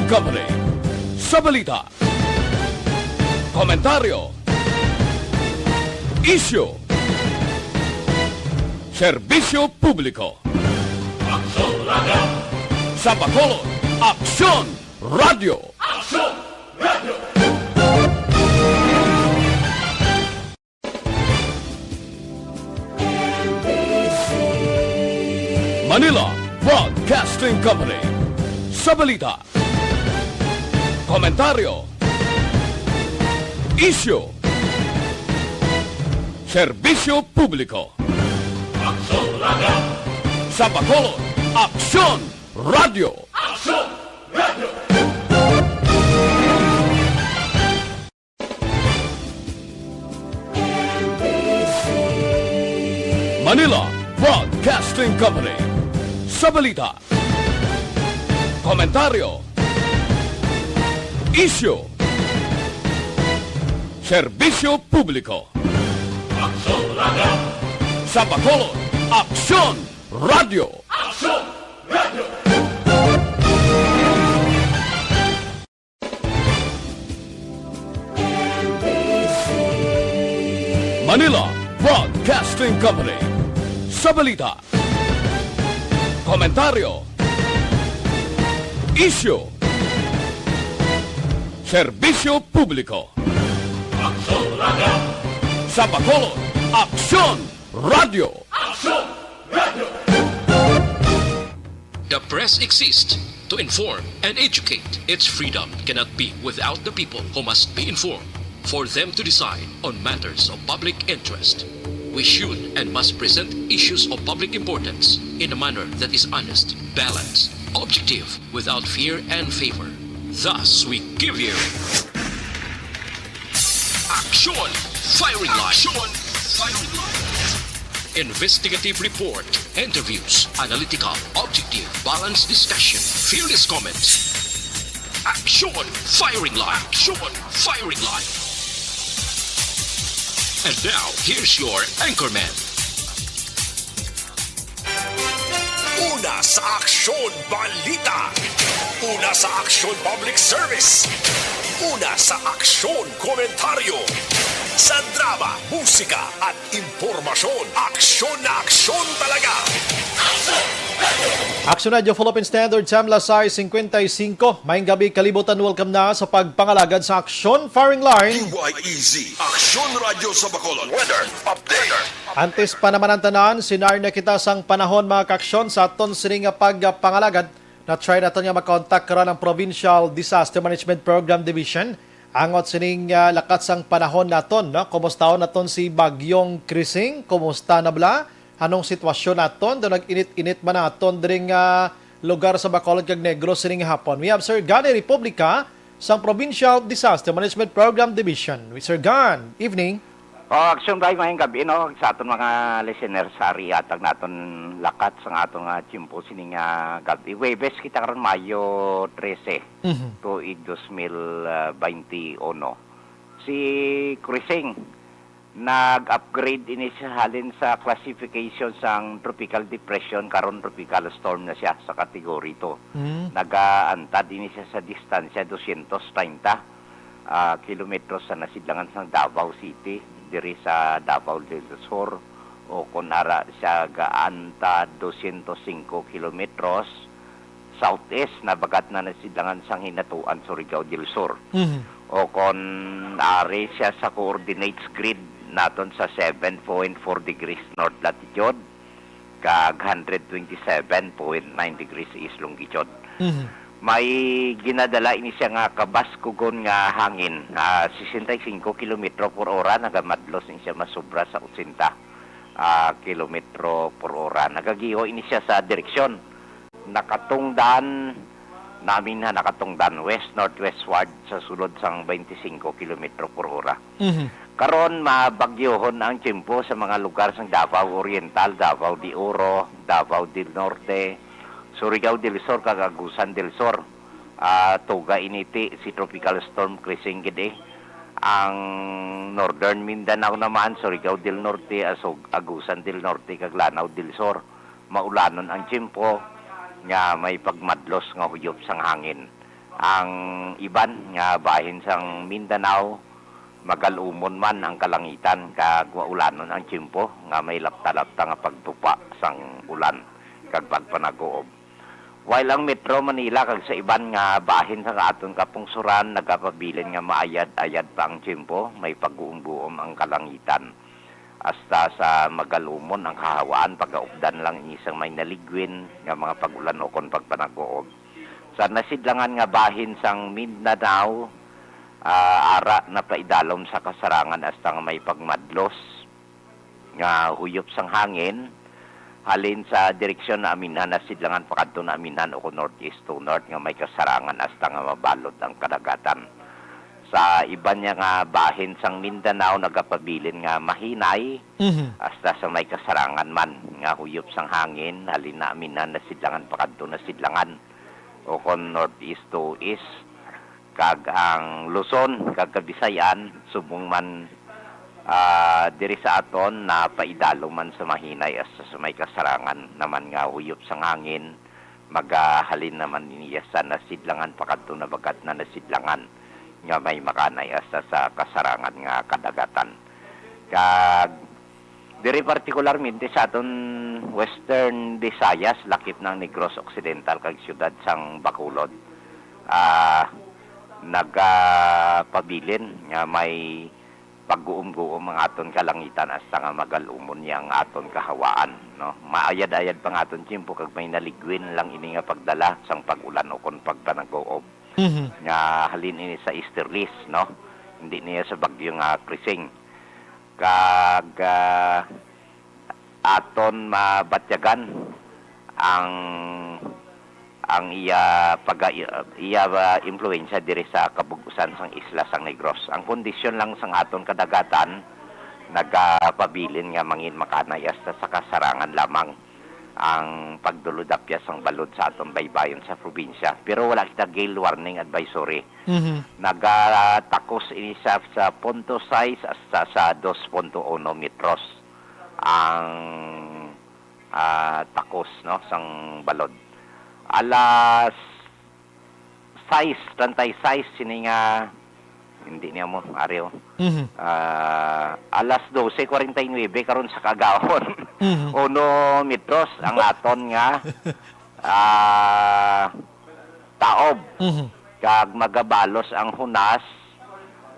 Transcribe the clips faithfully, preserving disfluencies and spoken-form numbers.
Company. Sa balita, komentaryo, isyu, serbisyo publiko. Aksyon Radio! Sa Bacolod, Aksyon Radio! Aksyon Radio! Manila Broadcasting Company. Sa balita, komentaryo, isyu, serbisyo publiko. Aksyon Radio! Sa Bacolod, Aksyon Radio! Aksyon Radio! Manila Broadcasting Company. Sa balita, komentaryo, isyu, serbisyo publiko. Aksyon Radio! Sa Bacolod, Aksyon Radio! Aksyon Radio! Manila Broadcasting Company. Sa balita, komentaryo, isyu, serbisyo publiko. Aksyon Radio! Sa Bacolod, Aksyon Radio! Aksyon Radio! The press exists to inform and educate. Its freedom cannot be without the people, who must be informed for them to decide on matters of public interest. We should and must present issues of public importance in a manner that is honest, balanced, objective, without fear and favor. Thus, we give you Aksyon Firing Line. Aksyon Firing Line. Investigative report, interviews, analytical, objective, balanced discussion, fearless comments. Aksyon Firing Line. Aksyon Firing Line. And now, here's your anchorman. Una sa aksyon, balita. Una sa aksyon, public service. Una sa aksyon, komentaryo. Sa drama, musika, at impormasyon, aksyon na aksyon talaga. Aksyon Radio Philippine Standard Time, alas sais cincuenta y cinco. Maayong gabi, kalibutan. Welcome na sa pagpangalagad sa Aksyon Firing Line. D Y E Z, Aksyon Radio sa Bacolod. Weather update. Antes pa naman ang tanan, sinar na kita sang panahon, mga kaaksyon, sa aton sini nga pagpangalagad. Na-try naton nga makakontak karon ang Provincial Disaster Management Program Division. Angot sining, ah, lakat sang panahon naton, no? Kumustahon naton si Bagyong Krising? Kumusta na bala? Anong sitwasyon naton? Daw nag-init-init man naton diri nga lugar sa Bacolod kag Negros sining hapon. We have Sir Gani Republica sang Provincial Disaster Management Program Division. Sir Gan, evening. Oh, Aksyon Day, maayong gabi, no, sa aton mga listeners, ari hatag naton lakat sa aton nga tiyempo sini nga gabi. Huwebes kita karon, Mayo trese, Mhm. tuig dos mil bainti uno. Si Krising, nag-upgrade ini siya halin sa classification sang tropical depression, karon tropical storm na siya sa category two. Mm. Nagaantad ini siya sa distansya dosyentos treinta, ah, kilometros sa nasidlangan sang Davao City, diri sa Davao del Sur, o kon ara siya gaantad dosyentos singko kilometros southeast, nabagat na nasidlangan sang Hinatuan, Surigao del Sur. Mhm. O kon ari siya sa coordinates grid naton sa seven point four degrees north latitude, kag hundred twenty-seven point nine degrees east longitude. Mhm. May ginadala ini siya nga kabaskugon nga hangin, ah, sesenta y cinco kilometro por ora, nagamadlos ini siya masobra sa otsenta, ah, kilometro por ora. Nagagiho ini siya sa direksyon nakatungdan, namin ha nakatungdan west-northwestward sa sulod sang twenty-five kilometro por ora. Mhm. Karon, mabagyohon ang tiyempo sa mga lugar sang Davao Oriental, Davao de Oro, Davao del Norte, Surigao del Sur, kag Agusan del Sur. Ah, tuga initi si Tropical Storm Krising gid, eh. Ang Northern Mindanao naman, Surigao del Norte, Asog-, Agusan del Norte, kag Lanao del Sur, maulanon ang tiyempo nga may pagmadlos nga huyop sang hangin. Ang iban nga bahin sang Mindanao, magal-umon man ang kalangitan kag maulanon ang tiyempo nga may lapta-lapta nga pagtupa sang ulan kag pagpanaguob. While ang Metro Manila kag sa iban nga bahin sang aton kapungsoran nagapabilin nga maayad-ayad pa ang tiyempo, may pagguom-guom ang kalangitan. Hasta sa magal-umon ang kahawaan, pagaupdan lang ini sang may naligwin nga mga pag-ulan ukon pagpanaguob. Sa nasidlangan nga bahin sang Mindanao, ah, ara napaidalom sa kasarangan hasta nga may pagmadlos nga huyop sang hangin halin sa direksyon Naaminhan, Nasidlangan pakadto Naaminhan ukon northeast to north nga may kasarangan hasta nga mabalod ang kadagatan. Sa iban niya nga bahin sang Mindanao nagapabilin nga mahinay Mhm. hasta sa may kasarangan man nga huyop sang hangin halin Naaminhan, Nasidlangan pakadto Nasidlangan ukon northeast to east, kag ang Luzon kag Kabisayan subong man, ah, diri sa aton napaidalom man sa mahinay hasta sa may kasarangan naman nga huyop sang hangin, magahalin naman niya sa Nasidlangan pakadto Nabagat na Nasidlangan nga may makanay hasta sa kasarangan nga kadagatan. Kag diri partikularmente sa aton Western Visayas, lakip ng Negros Occidental kag siyudad sang Bacolod, ah, nagapabilin nga may pagguom-guom ang aton kalangitan hasta nga magal-umon niya ang aton kahawaan, no? Maayad-ayad pa ang aton tiyempo kag may naligwin lang ini nga pagdala sang pag-ulan ukon pagpanaguob Mhm. nga halin ini sa easterlies, no? Hindi niya sa bagyo nga Krising. Kag, ah, aton mabatyagan ang, ang iya paga-, iya, ah, impluwensya diri sa kabug-usan sang isla sang Negros. Ang kondisyon lang sang aton kadagatan nagapabilin nga mangin makanay hasta sa kasarangan lamang ang pagdulodapya sang balod sa aton baybayon sa probinsya. Pero wala kita gale warning advisory. Mhm. Nagatakos ini sa, sa punto sais hasta sa dos punto uno metros ang, ah, takos, no, sang balod. Alas sais treinta y seis sini nga, hindi niya mo, ari, oh. Mhm. Ah, alas doce cuarenta y nueve karon sa kaagahon. Mhm. Uno metros ang aton nga, ah, taob. Mhm. Kag magabalos ang hunas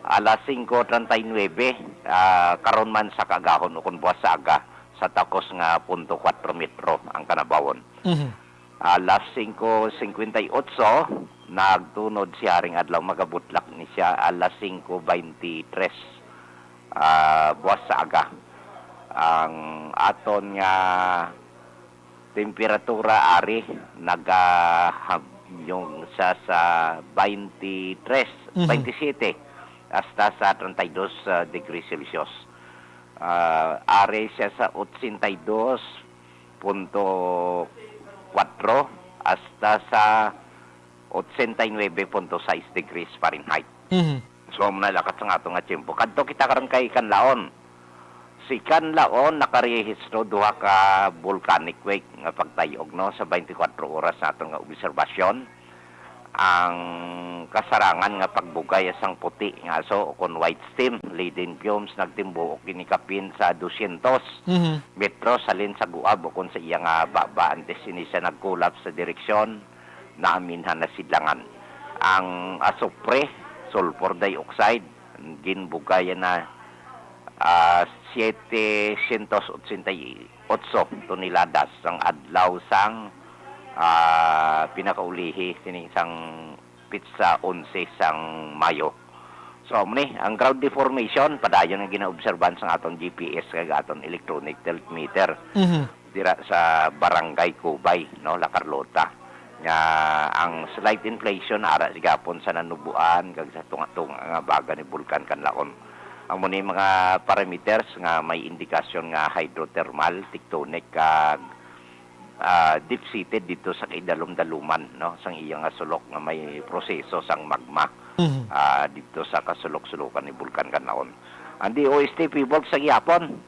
alas singko treinta y nuebe, ah, karon man sa kaagahon ukon buwas sa aga, sa takos nga punto kwatro metro ang kanabawon. Mhm. Alas singko singkwenta y otso, nagtunod si Haring Adlaw, magabutlak ni siya alas singko baynte tres, ah, buwas sa aga. Ang aton nga temperatura ari nagahamyong sa, sa baynte tres, Mhm. baynte siyete hasta sa treinta y dos, ah, degrees Celsius. Ah, ari siya sa ochenta y dos punto kwatro hasta sa ochenta y nuebe punto sais degrees Fahrenheit. Mhm. So, amo na lakat sang ato nga tiyempo. Kadto kita karon kay Kanlaon. Si Kanlaon nakarehistro duha ka volcanic wake nga pagtayog, no, sa twenty-four oras naton nga obserbasyon. Ang kasarangan nga pagbugay sang puti nga aso, o kon white steam, leaden fumes, nagtimbuok ini kapin sa dosyentos Mhm. metros halin sa guab, o kon sa iya nga baba, antes ini siya nag-collapse sa direksyon Naaminhan, Nasidlangan. Ang asupre, sulfur dioxide, ginbugayan na, ah, setecientos ochenta y ocho toneladas sang adlaw sang, ah, pinakaulihi sining sang pitsa onse sang Mayo. So, amo ni, ang ground deformation, padayon ang ginaobserbahan sang aton G P S kag aton electronic tilt meter Mhm. dira sa Barangay Cubay, no, La Carlota. Nga ang slight inflation ara gihapon sa nanuboan kag sa tunga-tunga nga baga ni Bulkan Kanlaon. Amo ni mga parameters nga may indikasyon nga hydrothermal, tectonic, kag, ah, deep-seated didto sa kaidalom-daloman, no, sang iya nga sulok nga may proseso sang magma, Mhm. ah, didto sa kasulok-sulokan ni Bulkan Kanlaon. Ang D O S T PHIVOLCS sa gihapon,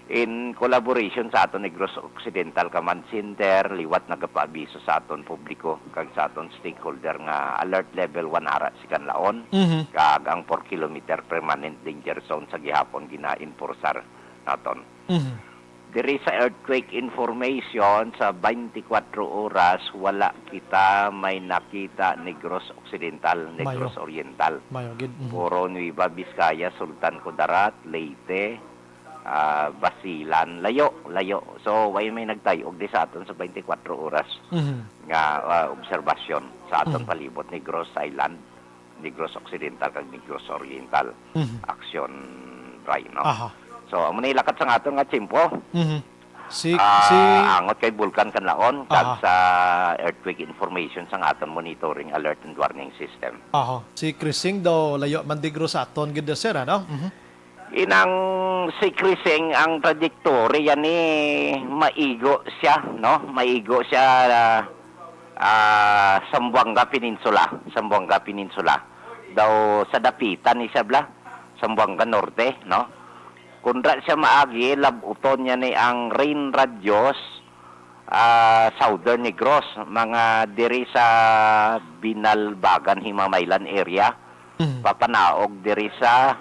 In collaboration sa aton Negros Occidental Command Center, liwat nagapaabiso sa aton publiko kag sa aton stakeholder nga alert level one ara si Kanlaon, Mhm. kag ang four kilometer permanent danger zone sa gihapon gina-enforcer naton. Mhm. Diri sa earthquake information, sa twenty-four oras, wala kita may nakita Negros Occidental, Negros Mayo. Oriental. Mayo gid. Mhm. Puro Nueva Vizcaya, Sultan Kudarat, Leyte, ah, Basilan. Layo, layo. So, way may nagtayog di sa aton sa twenty-four oras Mhm. nga, ah, obserbasyon sa aton Mhm. palibot, Negros Island, Negros Occidental, kag Negros Oriental. Mhm. Action Ray, no? Aha. So, amo na ilakat sa aton nga tiyempo. Mhm. Si, Ah, si angot kay Bulkan Kanlaon, kag Aha. sa earthquake information sa aton monitoring alert and warning system. Aha. Si Krising daw layo man digro sa aton gid, sir, ano? Mhm. Inang si Krising, ang trajektorya ni maigo siya, no? Maigo siya, ah, ah, Zamboanga Peninsula, Zamboanga Peninsula. Daw sa dapitan ni siya, bla, Zamboanga Norte, no? Kundra siya maagi, labuton niya ni ang rain radius, ah, Southern Negros, mga diri sa Binalbagan, Himamaylan area, Mhm. papanaog diri sa,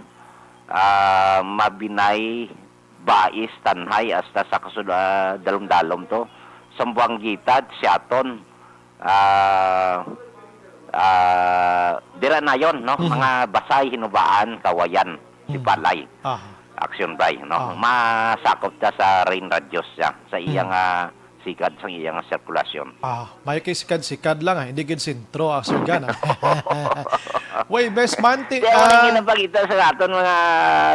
ah, Mabinay, Bais, Tanjay, hasta sa kasul-, ah, Dalom-Dalom to. Zamboanguita, Siaton, ah, ah, dira nayon, no? Mhm. Mga Basay, Hinubaan, Kawayan, Mhm. Sipalay, Aha. Action Bay, no? Ah. Masakop ta sa rain radius siya, sa iyang, Mhm. ah, sikad sang iya nga sirkulasyon. Ah, may kay sikad-sikad lang, ah, hindi gid sentro, ah, Sir Gan, ah. Way, best man ti-, Kaya wala ah, ginapakita sa aton mga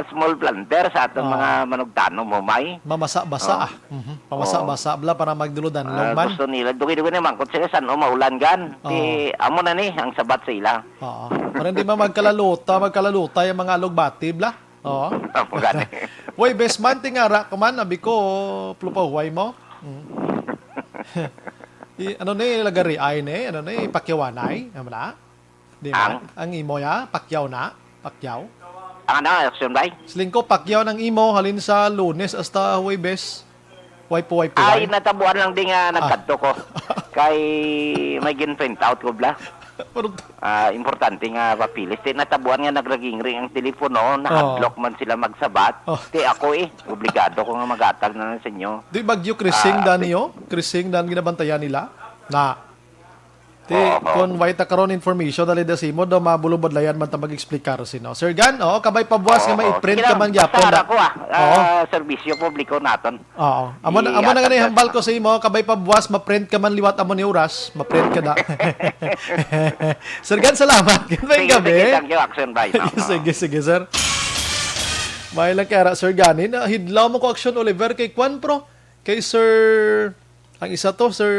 small planter, sa aton Ah. mga manugtanom, humay. Mamasa-basa, Oh. ah. Mhm. Mamasa-basa, Oh. bla, para magduludan, Ah, lawman. Gusto nila, dugi-dugi na mangkot sila, san o maulan, gan. Ti, Oh. amo na ni, ang sabat sa ila. Oo. Para hindi man magkalaluta, magkalaluta yung mga alugbati, bla. Oo. Amo gani. Way, best man, tingara ka man, abi ko, plupahuway mo. Mm. I, ano ni, lagari ay ni, ano ni, pakyawanay, ano na? Di ba? Ang? Ang imo ya, pakyaw na, pakyaw. Ang ano, Action Bay? Siling ko, pakyaw nang imo, halin sa Lunes hasta Huwebes. Way po, way po, Ay, way. natabuan lang din nga Ah. nagkadto ko. Kay may gin-print out ko, bla. Pero Ah, importante nga papilis. Ti natabuan nga nagragingring ang telepono, nahadlok Oh. man sila magsabat. Oh. Ti ako eh, obligado ko nga magatag na lang sa inyo. Di bagyo Krising Ah, dan pi- niyo? Krising dan ginabantayan nila? Na. Ti, Oo, oo. Kung way ta karon information, dali da simo, daw mabulubadlayan man ta mag-explicar sino. Sir Gan, oh, kabay pabuwas nga Oo, oo. ma-print Sige ka lang, man gyapon basta na. Ara ko, ah. Oo. Ah, serbisyo publiko naton. Oo. Amo na, amo na nga Ihatag hambal sa ko sa imo, kabay pabuwas, ma-print ka man liwat amo ni oras, ma-print ka na. Sir Gan, salamat. Good Sige, gabi. sige, thank you, Action Bay, no? Sige, sige, sir. May lang kay ara, Sir Gani, na hidlaw mo ko, Action Oliver, kay kwan, pro, kay Sir, ang isa to, Sir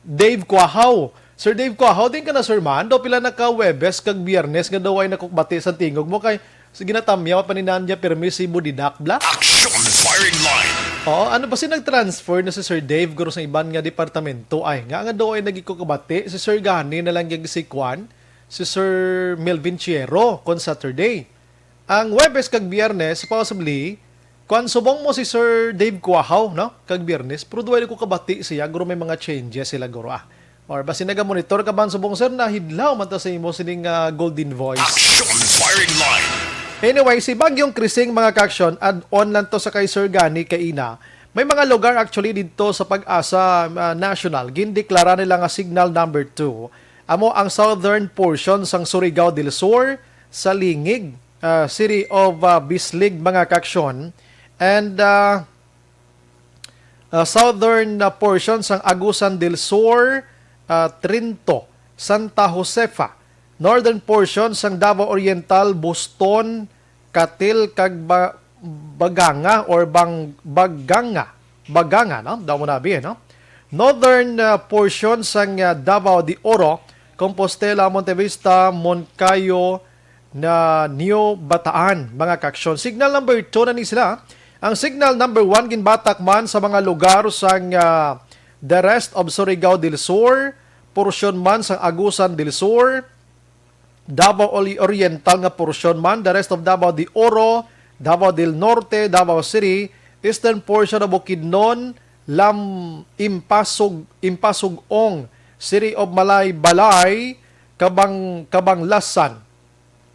Dave Quahaw. Sir Dave Quahaw, din ka na, Sir Man? Daw pila na ka Webes kag Biyernes nga daw ay nakukbati sa tingog mo kay Sige na, tamyaw, paninandya, pirmi si Budidak, bla. Action Firing Line. Oo, ano ba si nag-transfer na si Sir Dave, guro sa iban nga departamento? Ay, nga nga daw ay nagikukabati, si Sir Gani na lang yung si Kwan, si Sir Melvin Chiero, kon Saturday. Ang Webes kag Biyernes, possibly, kwan subong mo si Sir Dave Kuahaw, no? Kag Biyernes, pero duway ko kabati siya, guro may mga changes sila, guro, ah. Or basi naga-monitor ka man subong, sir, na hidlaw man ta sa imo sining, ah, golden voice. Action Firing Line. Anyway, si Bagyong Krising, mga ka-action, add-on lang to sa kay Sir Gani kaina. May mga lugar actually dito sa Pag-asa, ah, National, gindeklara nila nga signal number two. Amo ang southern portion sang Surigao del Sur, sa Lingig, ah, City of, ah, Bislig, mga ka-action. And, ah, ah, southern, ah, portion sang Agusan del Sur, ah, Trinto, Santa Josefa, northern portion sang Davao Oriental, Buston, Catil, kag Ba-, Baganga or Bang-, Baganga, Baganga, no? Daw mo nabi, no? Northern, ah, portion sang, ah, Davao de Oro, Compostela, Montevista, Monkayo, na New Bataan, mga ka-action. Signal number two na ni sila. Ang signal number one ginbatak man sa mga lugar sang, ah, the rest of Surigao del Sur, porsyon man sang Agusan del Sur, Davao Ori-, Oriental nga porsyon man, the rest of Davao de Oro, Davao del Norte, Davao City, eastern portion of Bukidnon, Lam-, Impasug-, Impasugong, City of Malaybalay, Kabang-, Kabanglasan,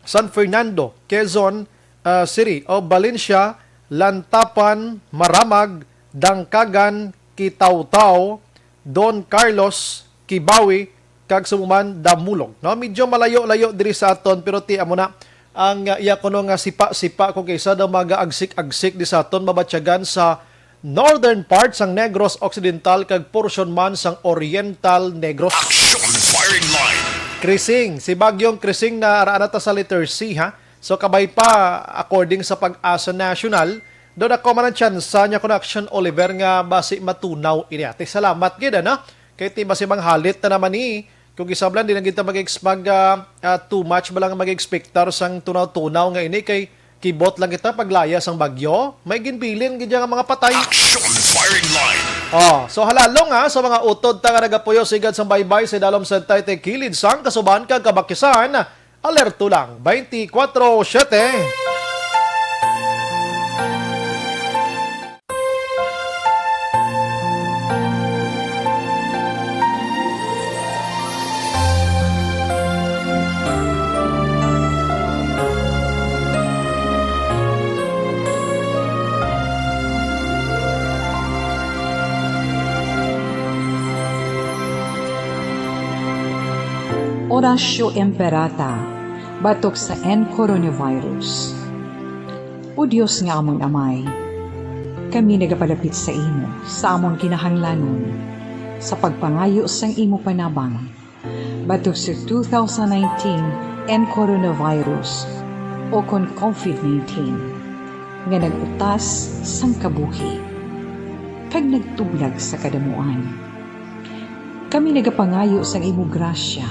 San Fernando, Quezon, ah, City of Valencia, Lantapan, Maramag, Dangkagan, Kitaw-Taw, Don Carlos, Kibawi, kag Sumuman, Damulog. No? Medyo malayo-layo diri sa aton, pero ti amo na ang, ah, iya kuno nga sipa-sipa kung kaysa daw magaagsik-agsik di sa aton mabatyagan sa northern part sang Negros Occidental kag portion man sang Oriental Negros. Action Firing Line. Krising, si Bagyong Krising na araan na ta sa letter C, ha. So, kabay pa, according sa Pag-asa National, daw dako man ang tsansa niya kon Action Oliver nga basi matunaw ini. Ate, salamat gid, ano? Kay ti basi manghalit na naman ni, kung isab lang, di lang kita mag-ex-, mag, ah, ah, too much ba lang mag-expectar sang tunaw-tunaw nga ini kay kibot lang kita paglaya sang bagyo. May ginbilin gid ang mga patay. Action Firing Line. Oh, so halalong ha, sa mga utod ta nga nagapuyo sigad sang baybay sa dalom sa Taytay Kilid sang Kasuban kag Kabakisan, alerto lang, twenty-four seven. Oratio Imperata, batok sa N coronavirus. O Dios nga amon Amay, kami nagapalapit sa imo sa amon kinahanglanon sa pagpangayo sang imo panabang batok sa two thousand nineteen N coronavirus o kon COVID nineteen nga nag-utas sang kabuhi kag nagtublag sa kadamuan. Kami nagapangayo sang imo grasya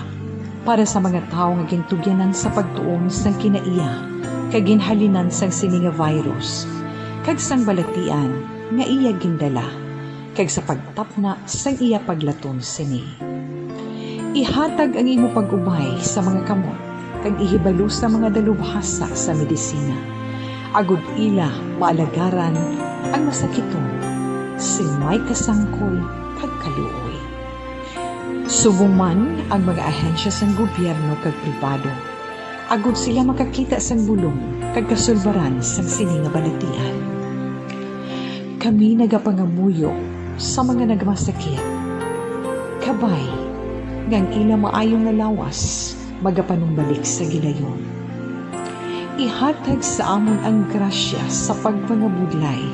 para sa mga tawo nga gintugyanan sa pagtuon sang kinaiya kag ginhalinan sang sini nga virus kag sang balatian nga iya gindala, kag sa pagtapna sang iya paglaton sini. Ihatag ang imo pag-ubay sa mga kamot kag ihibalo sa mga dalubhasa sa medisina, agod ila maalagaran ang masakiton sing may kasangkol kag kaluoy. Subong man ang mga ahensya sang gobyerno kag pribado, agod sila makakita sang bulong kag kasulbaran sang sini nga balatian. Kami nagapangamuyo sa mga nagmasakit, kabay nga ang ila maayo nga lawas magapanumbalik sa gilayon. Ihatag sa amon ang grasya sa pagpangabudlay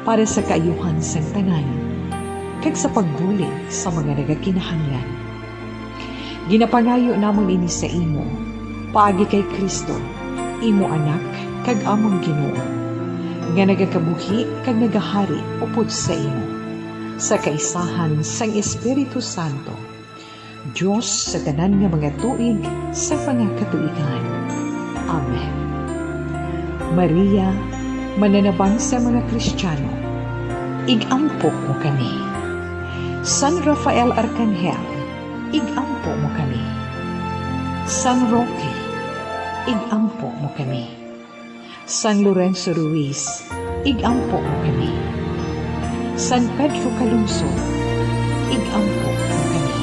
para sa kaayuhan sang tanan, kag sa pagbulig sa mga nagakinahanglan. Ginapangayo namon ini sa imo, paagi kay Cristo, imo Anak kag amon Ginoo, nga nagakabuhi kag nagahari upod sa imo, sa kaisahan sang Espiritu Santo, Dios sa tanan nga mga tuig sa mga katuigan. Amen. Maria, mananabang sa mga Kristiyano, ig-ampo mo kami. San Rafael Arcangel, ig-ampo mo kami. San Roque, ig-ampo mo kami. San Lorenzo Ruiz, ig-ampo mo kami. San Pedro Calungsod, ig-ampo mo kami.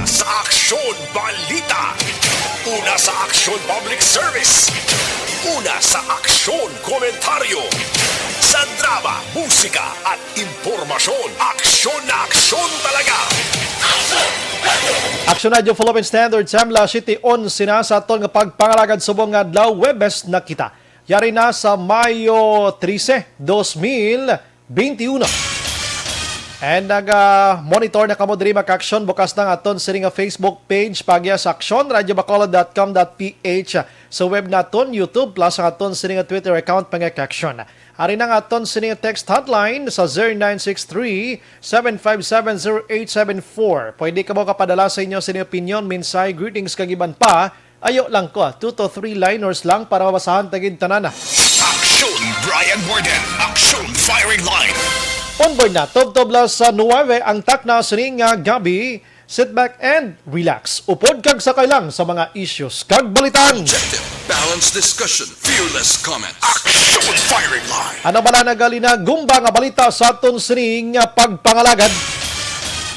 Sa Aksyon Balita, una sa Aksyon Public Service, una sa Aksyon Komentaryo, sa drama, musika, at impormasyon. Aksyon na aksyon talaga! Aksyon Radio Philippine Standard, Samla City, onse na sa aton nga pagpangalagad subong nga adlaw, Huwebes na kita. Yari na sa Mayo trese, dos mil benti uno. And naga-monitor na kamo diri, mga ka-aksyon. Bukas na ang aton sini nga Facebook page, Pagya sa Aksyon, radyo bacolod dot com dot P H. Sa web naton, YouTube, plus ang aton sini nga Twitter account, mga ka-aksyon. Ari na ang aton sini nga text hotline sa zero nine six three, seven five seven, zero eight seven four. Pwede kamo kapadala sa inyo sini opinyon, mensahe, greetings, kag iban pa. Ayo lang ko, two to three liners lang para mabasahan ta gid tanan. Aksyon Brian Warden, Aksyon Firing Line. Onboard na, tubtob lang sa nuwebe ang takna sini nga gabi. Sit back and relax. Upod kag sakay lang sa mga issues kag balitan. Objective, Balanced discussion, fearless comment. Action firing line. Ano bala nagalina gumba nga balita sa aton sining pagpangalagad?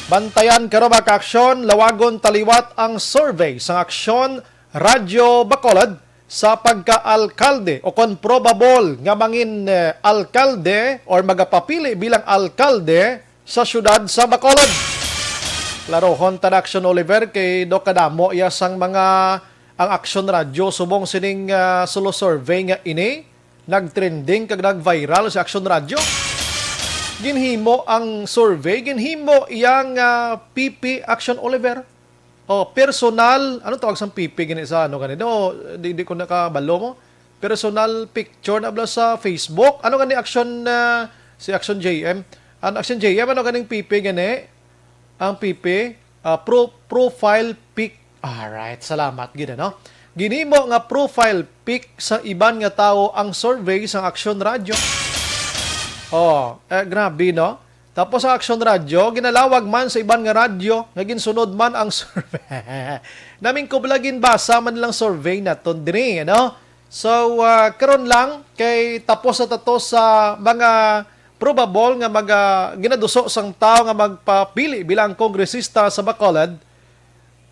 Bantayan karo, mga kaaksyon, lawagon taliwat ang survey sang Aksyon Radyo Bacolod sa pagka-alkalde o kon probable nga mangin, eh, alkalde or magapapili bilang alkalde sa siyudad sa Bacolod. Klarohon ta na, Aksyon Oliver, kay do kadamo iya sang mga ang Aksyon Radyo subong sining, ah, solo survey nga ini nagtrending kag nag-viral sa Aksyon Radyo. Ginhimo ang survey, ginhimo iyang, ah, P P, Aksyon Oliver. Oh, personal, ano tawag sang P P gani sa ano gani? No, di, di ko nakabalo mo. Personal picture na bala sa Facebook. Ano gani, Aksyon, ah, si Aksyon J M? Ang Aksyon J M, ano ganing P P gani? Ang P P, ah, pro-, profile pic. Alright, salamat gid, ano? Ginimo nga profile pic sa iban nga tawo ang survey sang Aksyon Radyo. Oh, eh, grabe, no? Tapos ang Aksyon Radyo, ginalawag man sa iban nga radyo, nga ginsunod man ang survey. Namingkubla, ginbasa man nilang survey naton diri, ano? So, ah, karon lang, kay tapos na ta to sa mga probable nga mga ginaduso sang tawo nga magpapili bilang kongresista sa Bacolod.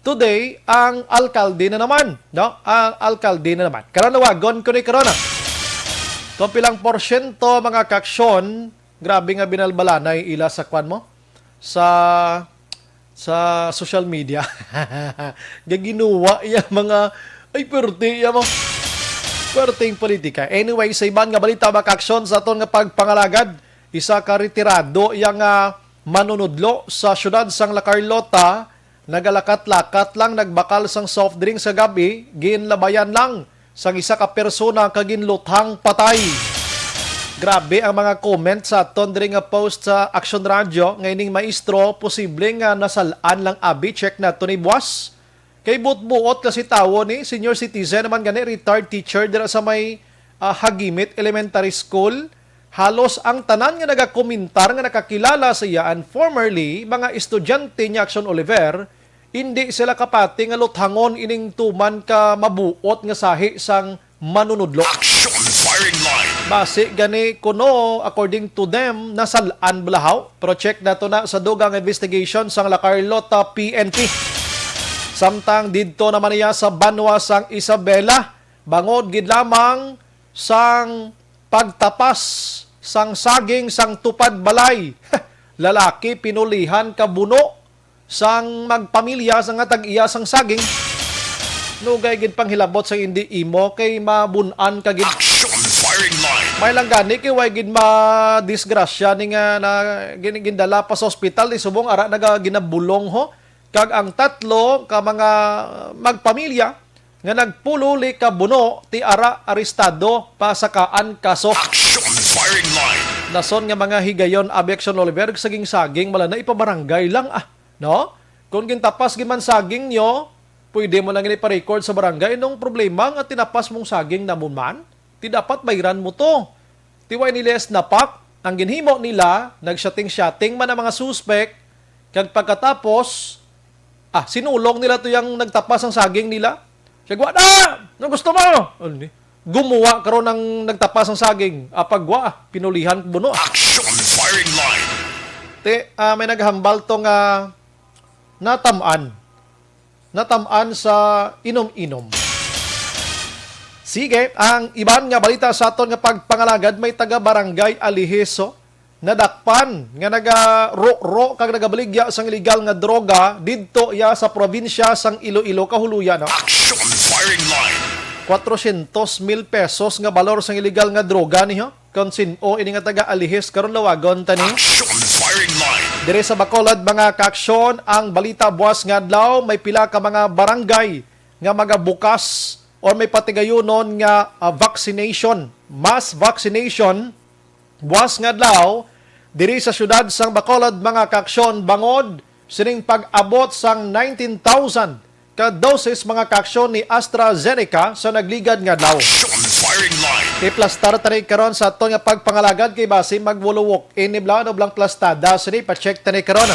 Today, ang alkalde na naman, no? Ang alkalde na naman. Karon, lawagon ko ni karon, ah. Kung pilang porsyento, mga kaaksyon, grabe nga binalbalanay ila sa kwan mo, sa, sa social media. Nga ginuwa iya mga, ay, perte iya mo. Perting politika. Anyway, sa iban nga balita, mga kaaksyon, sa aton nga pagpangalagad, isa ka retirado iya nga manunudlo sa siyudad sang La Carlota, nagalakat-lakat lang, nagbakal sang soft drinks sa gab-i, ginlabayan lang sang isa ka persona kag ginluthang patay. Grabe ang mga comment sa aton diri nga post sa Aksyon Radyo nga ining maestro posible nga nasal-an lang abi. Check nato ni buwas. Kay buot-buot kasi tawo ni, senior citizen naman gani, retired teacher dira sa may, ah, Hagimit Elementary School. Halos ang tanan nga nagakomentar nga nakakilala sa iya and formerly mga estudyante ni Aksyon Oliver, indi sila kapati nga luthangon ining tuman ka mabuot nga sahi sang manunudlo. Action firing line. Basi gani kuno, according to them, nasal-an bala haw. Pero check nato na sa dugang investigation sang La Carlota P N P. Samtang didto naman niya sa banwa sang Isabela, bangod gid lamang sang pagtapas sang saging sang tupad balay. Lalaki pinulihan ka buno sang magpamilya sa nga tag-iya sang saging. Nugay gid panghilabot sa indi imo kay mabun-an ka gid. Action firing line. May lang gani kay way gid madisgrasya ni nga na gin-, gindala pa sa ospital ni subong ara naga ginabulong ho. Kag ang tatlo ka mga magpamilya nga nagpululi ka buno ti ara arestado pa sa kaan kaso. Action firing line. Nason nga mga higayon, abi Action Oliver, saging-saging mala na ipabarangay lang, ah, no? Kung gintapas gid man saging nyo, pwede mo lang gini pa-record sa barangay nung problema nga tinapas mong saging na man. Ti dapat bayran mo to. Ti way nila sinapak, ang ginhimo nila, nag-shooting-shooting man ang mga suspek, kag pagkatapos, ah, sinulong nila to yang nagtapas ang saging nila. Siya, "Gwa na! Anong gusto mo?" Ano ni? Gumuwa karon ang nagtapas ang saging. Apag wa, pinulihan ko buno. Action firing line. Te, ah, may naghambal to nga natam-an. Natam-an sa inom-inom. Sige, ang iban nga balita sa aton nga pagpangalagad, may taga Barangay Aliheso nadakpan nga nagaro-ro kag nagabaligya sang iligal nga droga didto iya sa probinsya sang Iloilo, kahuluyan, no? Action firing line. Kwatrosyentos mil pesos nga balor sang iligal nga droga niya. Kon sin-o ini nga taga Alihis, karon lawagon ta ni. Action firing line. Dire sa Bacolod, mga kaaksyon, ang balita buwas nga adlaw, may pila ka mga barangay nga magabukas or may patigayunon nga, ah, vaccination, mass vaccination, buwas nga adlaw, diri sa siyudad sang Bacolod, mga kaaksyon, bangod sining pag-abot sang nineteen thousand ka doses, mga kaaksyon, ni AstraZeneca sa nagligad nga adlaw. Action firing line. Iplastar ta ni karon sa aton nga pagpangalagad kay basi magwalo walk-in ni bla, ano blang plastada. Sini, pa-check ta ni karon.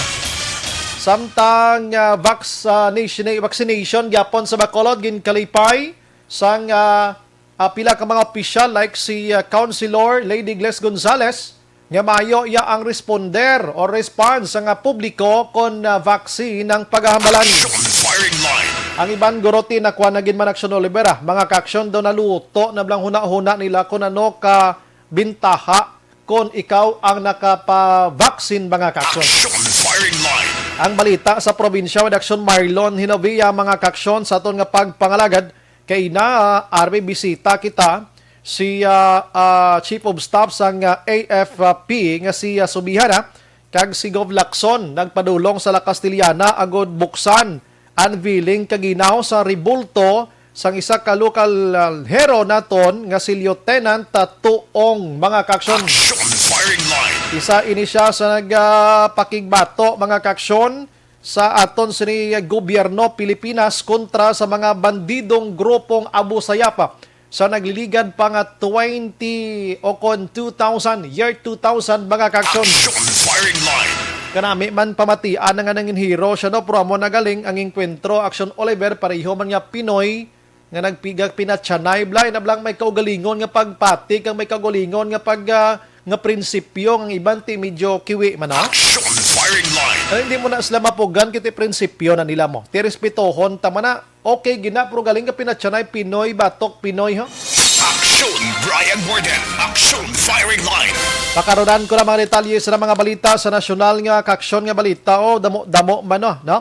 Samtang, ah, vax-, ah, nation-, vaccination gyapon sa Bacolod, ginkalipay sang ah, ah, pila ka mga opisyal like si ah, Councilor Lady Gles Gonzales nga maayo iya ang responder o response sa nga publiko kon ah, vaccine ang pagahambalan. Action Firing Line. Ang iban guro ti nakuha na gid man Action Oliver, ah. Mga kaaksyon daw naluto na blang huna-huna nila kung ano ka bintaha kon ikaw ang nakapavaksin, mga kaaksyon. Action Firing Line. Ang balita sa probinsya, Redaksyon Marlon Hinovia, mga kaaksyon, sa aton nga pagpangalagad kay na army bisita kita si ah, ah, Chief of Staff sang ah, A F P nga si ah, Subihana kag si Gov Lacson nagpadulong sa La Castellana agud buksan unveiling kag ginaw sa rebulto sang isa ka lokal ah, hero naton nga si Lieutenant ah, Tuong, mga kaaksyon. Action Firing Line. Isa ini siya sa nagpakigbato, mga kaaksyon, sa aton sini gobyerno Pilipinas kontra sa mga bandidong grupong Abu Sayyaf sa nagliligad pa nga twenty o kon two thousand, year two thousand, mga kaaksyon. Action Firing Line. Kanami man pamatian nga nanginhero siya, no, pero amo na galing ang engkwentro, Action Oliver, pareho man nga Pinoy nga nagpiga pinatsanay, blay na blang may kaugalingon nga pagpati kag may kaugalingon nga pag ah, nga prinsipyo, ang iban ti medyo kiwi man, ha? Action Firing Line. Ay, hindi mo na sila mapugan kiti prinsipyo na nila mo. Ti respetohon ta man na. Okay gina, pero galing ka pinatsanay Pinoy, batok Pinoy, ha? Action Brian Warden. Action Firing Line. Pakarunan ko na mga detalye sa mga balita sa nasyonal nga kaaksyon nga balita. O, damo-damo man, no? No?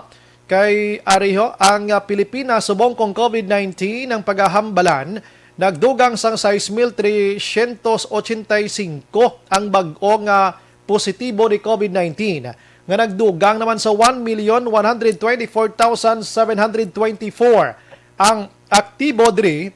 Kay ariho ang ah, Pilipinas subong kong COVID nineteen ang pagahambalan, nagdugang sang sais mil tresyentos ochenta y singko ang bag-o nga positibo ni COVID nineteen, nga nagdugang naman sa one million one hundred twenty-four thousand seven hundred twenty-four ang aktibo diri.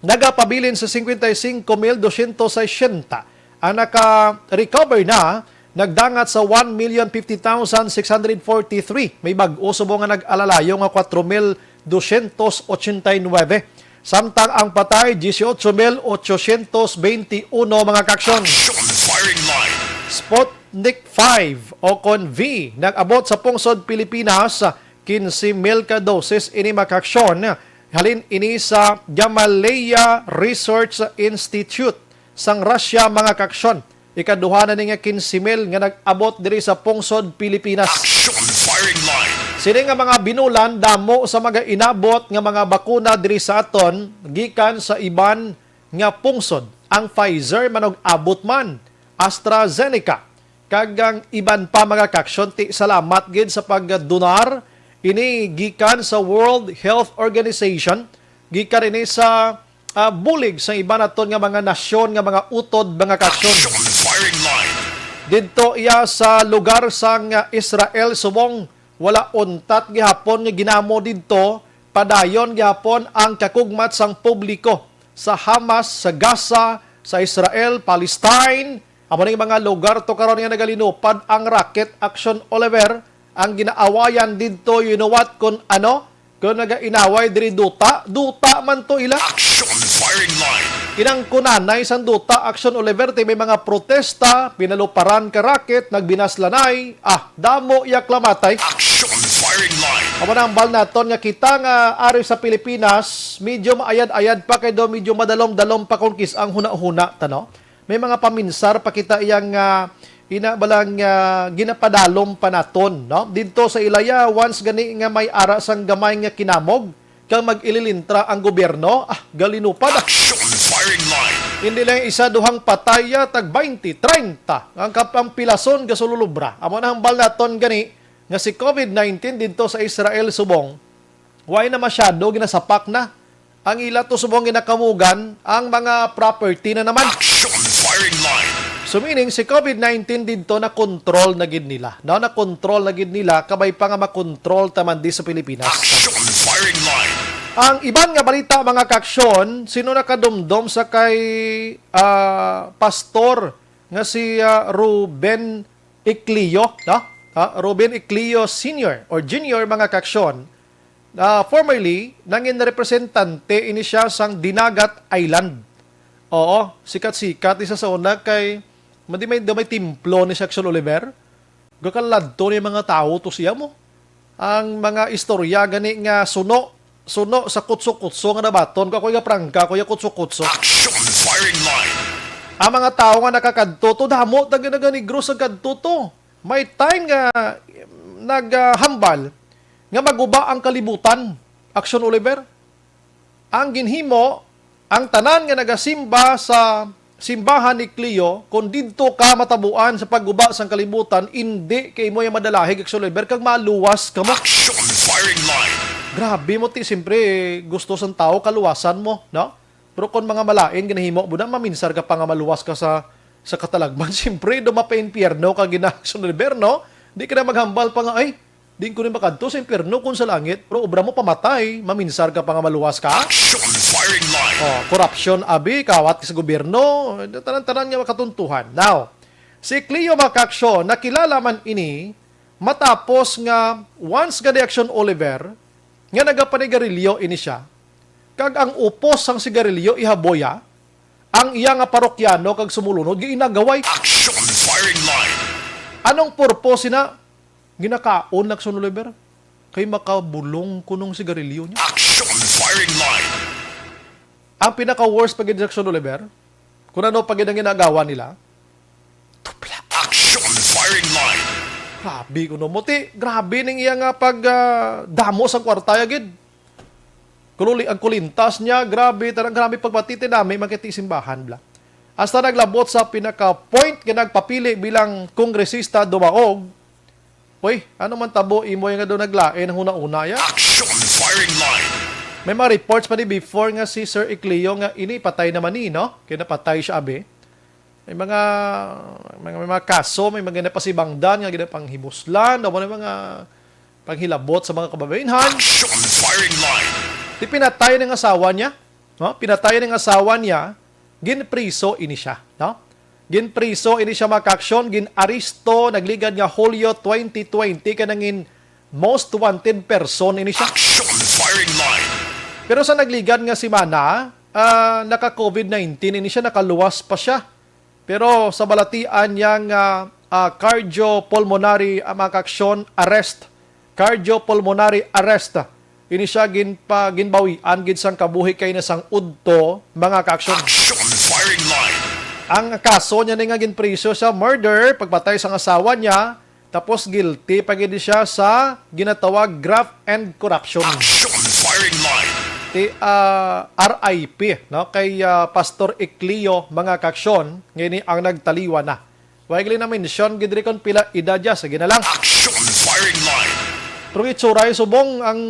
Nagapabilin sa cincuenta y cinco mil doscientos sesenta. Ang naka-recover na nagdangat sa one million fifty thousand six hundred forty-three. May bag-o subong nga nag-alalayo nga kwatro mil doscientos ochenta y nuebe. Samtang ang patay, dieciocho mil ochocientos veintiuno, mga kaaksyon. Action Firing Line. Sputnik five o kon V nag-abot sa pungsod Pilipinas, quince mil ka doses ini, mga kaaksyon. Halin ini sa Gamaleya Research Institute sang Russia, mga kaaksyon. Ikaduha na ni nga quince mil nga nag-abot diri sa pungsod Pilipinas. Action Firing Line. Sini nga mga binulan, damo sa mga inabot nga mga bakuna diri sa aton gikan sa iban nga pungsod. Ang Pfizer man og abot man, AstraZeneca, kag ang iban pa, mga kaaksyon. Ti salamat gid sa pagdunar ini gikan sa World Health Organization, gikan ini sa ah, bulig sa iban naton nga mga nasyon nga mga utod, mga kaaksyon. Action Firing Line. Didto iya sa lugar sang Israel subong, wala untat gihapon nga ginamo didto. Padayon gihapon ang kakugmat sang publiko sa Hamas, sa Gaza, sa Israel, Palestine. Amo ning mga lugar to karon nga nagalinupad ang rocket, Action Oliver. Ang ginaawayan didto, you know what, kun ano? Kun nagainaway diri duta, duta man to ila. Action Firing Line. Inang kunanay sang duta, Action Oliver, ti may mga protesta, pinaluparan ka rocket, nagbinaslanay, ah, damo iya klamatay. Action Firing Line. Amo na ang bal naton nga kita nga ari sa Pilipinas, medyo maayad-ayad pa kay do, medyo madalom-dalom pa kung kis ang huna-huna ta, no? May mga paminsar pa kita iyang ah, ina balang ah, ginapadalom pa naton, no? Didto sa ilaya, once gani nga may ara sang gamay nga kinamog kang mag-ililintra ang gobyerno, ah, galinupad, ah. Action Firing Line. Hindi lang isa, duhang patay, ah, tag twenty, treinta ang kapampilason gasululubra. Amo na hambal naton gani nga si COVID nineteen didto sa Israel subong, way na masyado, ginasapak na ang ila to subong ginakamugan, ang mga property na naman. Action Firing Line. So meaning, si COVID nineteen didto na-control na gid nila. No, na-control na gid nila, kabay pa nga makontrol ta man di sa Pilipinas. Action Firing Line. Ang iban nga balita, mga kaaksyon, sino nakadumdom sa kay ah, pastor nga si ah, Ruben Iclio, no? Ah, Ruben Iclio Senior or Junior, mga kaaksyon, ah, formerly, nangin representante ini siya sang Dinagat Island. Oo, sikat-sikat ni sa una kay madi may, may templo ni Section Oliver. Gakaladto ni mga tawo to siya mo. Ang mga istorya gani nga suno suno sa kutso-kutso nga nabaton ko. Ako nga prangka, ako nga kutso-kutso. Action firing line. Ang mga tawo nga nakakadto to, damo ta ginaganigro sa kadto to. May time nga naghambal nga maguba ang kalibutan. Action Oliver, ang ginhimo, ang tanan nga nagasimba sa simbahan ni Cleo, kung didto ka matabuan sa pagguba sang kalibutan, indi kay mo yung madalahig, Action Oliver, kag maluwas ka mo. Action firing line. Grabe mo ti, siyempre, gusto sang tao kaluwasan mo, no? Pero kung mga malain ginahimo mo na, maminsar ka pa nga maluwas ka sa sa katalagman, siyempre, do mapa-impyerno ka gina-, Action Oliver, no? Di ka na maghambal pa nga, ay, di ko ni makadto sa impyerno kung sa langit, pero obra mo pamatay, maminsar ka pa nga maluwas ka. Action firing line. Oh, korupsyon, abi, kawat ka sa gobyerno, tanan-tanan nga makatuntuhan. Now, si Cleo Macaction, nakilala man ini matapos nga once nga di, Action Oliver, nga nagapanigarilyo ini siya, kag ang upos sang sigarilyo ihaboya, ang iya nga parokyano kag sumulunod giinagaway. Action firing line. Anong purpose na ginakaon, Action Oliver? Kay makabulong kunong sigarilyo niya. Action firing line. Ang pinaka-worst pa gid, Action Oliver, kung ano pa gid ang ginagawa nila, tupla. Action firing line. Grabe kuno mo ti, grabe ning iya nga pag ah, damo sa kwarta ya gid. Kululi ang kulintas niya, grabe, tarang grabe pagpatiti nami makiti simbahan bla. Hasta naglabot sa pinaka-point nga nagpapili bilang kongresista dumaog. Uy, ano man tabo imo nga daw naglain ang huna-una ya? Action firing line. May mga reports pa ni before nga si Sir Icleo nga ini patay naman ni, no? Kaya napatay siya, abi. May mga, mga, may mga kaso, may mga napasibangdan nga ginapanghimuslan, o may mga panghilabot sa mga kababainhan. Action firing line. Di pinatay ng asawa niya, no? Pinatay ng asawa niya, ginpriso ini siya, no? Ginpriso ini siya, mga kaaksyon, gin-aristo, nagligad nga Hulyo twenty twenty, kay nangin most wanted person ini siya. Action firing line. Pero sa nagligad nga semana, ah, naka-COVID nineteen ini siya, nakaluwas pa siya. Pero sa balatian niya nga ah, cardiopulmonary, ah, mga kaaksyon, arrest, cardiopulmonary arrest, ini siya ginpa-, ginbawian gid sang kabuhi kay na sang udto, mga kaaksyon. Action firing line. Ang kaso niya ni nga ginpriso sa murder, pagpatay sang asawa niya, tapos guilty pa gid siya sa ginatawag graft and corruption. Action firing line. Ti ah, R I P, no, kay ah, Pastor Icleo, mga kaaksyon, nga ini ang nagtaliwan na. Wa gid na mention gid diri kon pila edad niya, sige na lang. Action firing line. Pero itsuray subong ang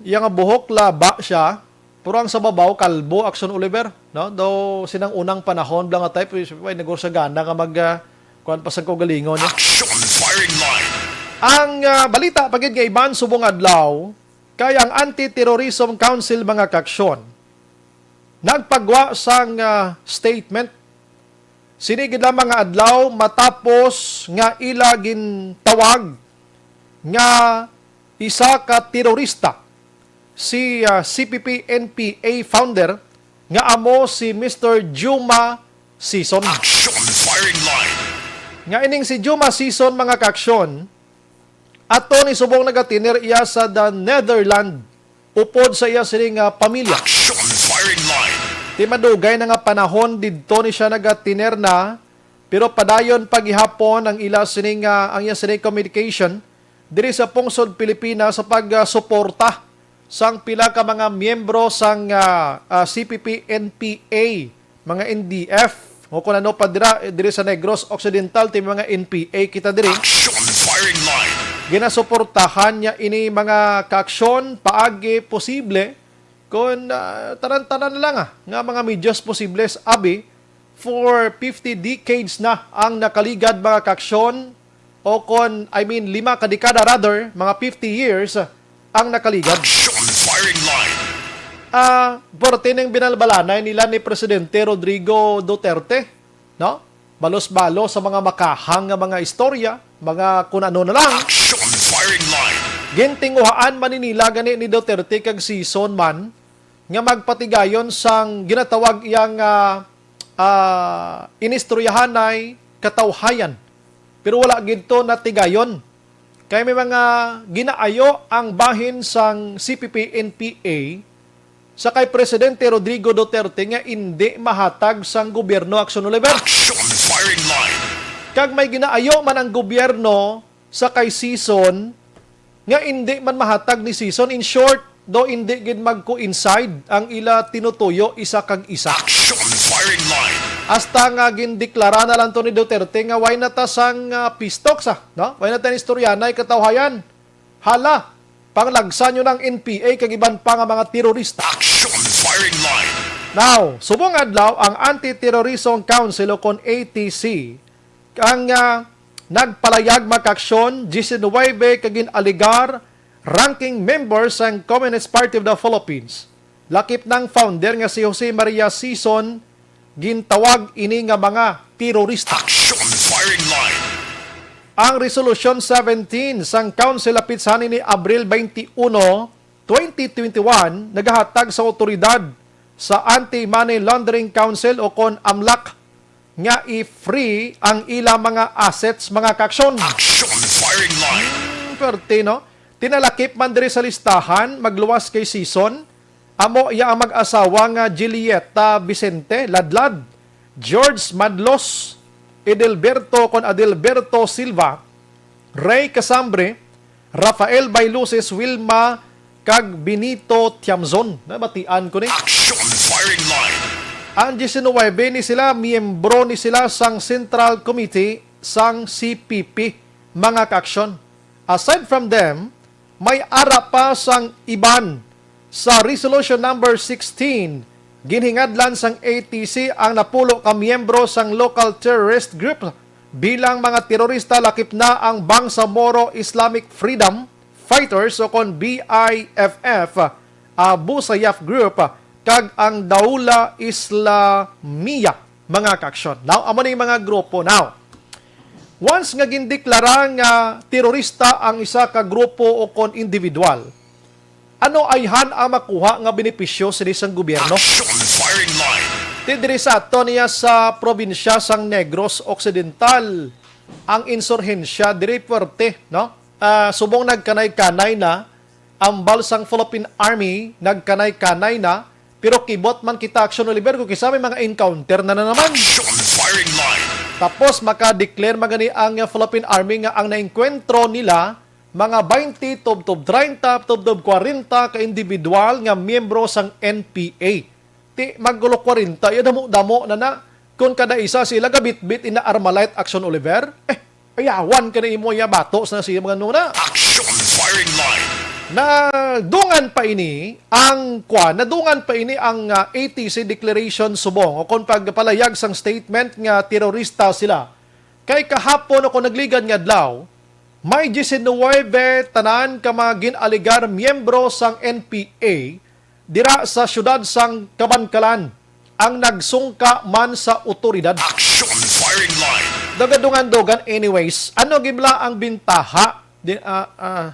iya nga buhok laba siya, pero ang sa babaw kalbo, Action Oliver, no? Daw sinang unang panahon bla nga type, way negosyo gana nga mag ah, kuan pa sa kaugalingon niya. Action firing line. Ang ah, balita pa gid nga iban subong adlaw kay ang Anti-Terrorism Council, mga kaaksyon, nagpagwa sang ah, statement sini gid lamang nga adlaw matapos nga ila gintawag nga isa ka terorista si ah, C P P N P A founder nga amo si Mister Juma Sison. Action firing line. Nga ining si Juma Sison, mga kaaksyon, ato ni subong nagatiner iya sa the Netherlands upod sa iya sini nga pamilya. Action firing line. Ti madugay na nga panahon didto ni siya nagatiner na, pero padayon pa gihapon ang ila sini nga, ang iya sini communication diri sa pungsod Pilipinas sa pagsuporta sang pila ka mga miyembro sang ah, ah, C P P N P A, mga N D F, o kung ano pa dira, diri sa Negros Occidental, ti mga N P A kita diri. Action firing line. Ginasuportahan niya ini mga kaaksyon paagi posible kon ah, tanan-tanan lang ah, nga mga medyas posibles, abi, for fifty decades na ang nakaligad, mga kaaksyon, o kon, I mean, lima ka dekada rather, mga fifty years ang nakaligad. Action firing line. Ah, parte ning binalbalanay nila ni Presidente Rodrigo Duterte, no? Balos-balos sa mga makahang nga mga istorya, mga kun ano na lang. Action firing line. Gintinguhaan man ni nila gani ni Duterte kag Sison man nga magpatigayon sang ginatawag iyang ah, ah, inistoryahanay katawhayan. Pero wala gid to natigayon. Kay may mga ginaayo ang bahin sang C P P N P A sa kay Presidente Rodrigo Duterte nga indi mahatag sang gobyerno, Action Oliver. Action Firing Line. Kag may ginaayo man ang gobyerno sa kay Sison nga indi man mahatag ni Sison. In short, do indi gid mag-coincide ang ila tinutuyo isa kag isa. Action Firing Line. Hasta nga gindeklara na lang to ni Duterte nga wala na ta sang, ah, peace talks, ah, no? Wala na ta istoryahanay, katawhayan. Hala, panglagsa nyo ng N P A kag iban pa nga mga terorista. Action Firing Line. Now, subong adlaw ang Anti-Terrorism Council o kon A T C ang, ah, nagpalayag, mga kaaksyon, diecinuebe ka gin-alegar ranking member sang Communist Party of the Philippines. Lakip nang founder nga si Jose Maria Sison, gintawag ini nga mga terorista. Action Firing Line. Ang Resolution seventeen sang Council, lapit sa ni Abril twenty-one, twenty twenty-one, nagahatag sa awtoridad sa Anti-Money Laundering Council o kon AMLAC nga i-free ang ila mga assets, mga kaaksyon. Action Firing Line. Hmm, perte, no? Tinalakip man diri sa listahan, magluwas kay Sison, amo iya ang mag-asawa nga Julieta Vicente Ladlad, George Madlos, Edelberto kon Adelberto Silva, Ray Casambre, Rafael Bailuses, Wilma, kag Benito Tiamzon. Nabatian ko ni. Action Firing Line. Ang diecinuebe ni sila, miyembro ni sila sang Central Committee sang C P P, mga kaaksyon. Aside from them, may ara pa sang iban. Sa Resolution Number sixteen, ginhingadlan sang A T C ang napulo ka miyembro sang local terrorist group bilang mga terorista, lakip na ang Bangsamoro Islamic Freedom Fighters o kon B I F F, Abu Sayyaf Group, kag ang Daula Islamiyah, mga kaaksyon. Now, amo ni mga grupo. Now, once nga gindeklara nga terorista ang isa ka grupo o kon individual, ano ayhan ang makuha nga benepisyo sini sang gobyerno? Action Firing Line. Ti diri sa ato niya sa probinsya sang Negros Occidental, ang insurhensya diri puwerte, no? Ah, subong nagkanay-kanay na, ambal sang Philippine Army, nagkanay-kanay na, pero kibot man kita, Action Oliver, kung kisa may mga encounter na, na naman. Action Firing Line. Tapos maka-declare man gani ang, uh, Philippine Army nga ang naengkwentro nila mga twenty, tubtob treinta, tubtob kwarenta ka individual nga miyembro sang N P A. Ti magkulo kwarenta, iya damo-damo na na. Kung kada isa sila gabitbit ina Armalite, Action Oliver, eh, ayawan ka na imo iya bato sa siya mga nuna. Action Firing Line. Nadungan pa ini ang, kwa, nadungan pa ini ang, ah, A T C declaration subong o kon pagpalayag sang statement nga terorista sila. Kay kahapon o kon nagligad nga adlaw, may diecinuebe tanan ka mga gin-alegar miyembro sang N P A dira sa siyudad sang Kabankalan ang nagsungka man sa otoridad. Action Firing Line. Dugadungan-dugan, anyways, ano gid bala ang bintaha di, ah, ah,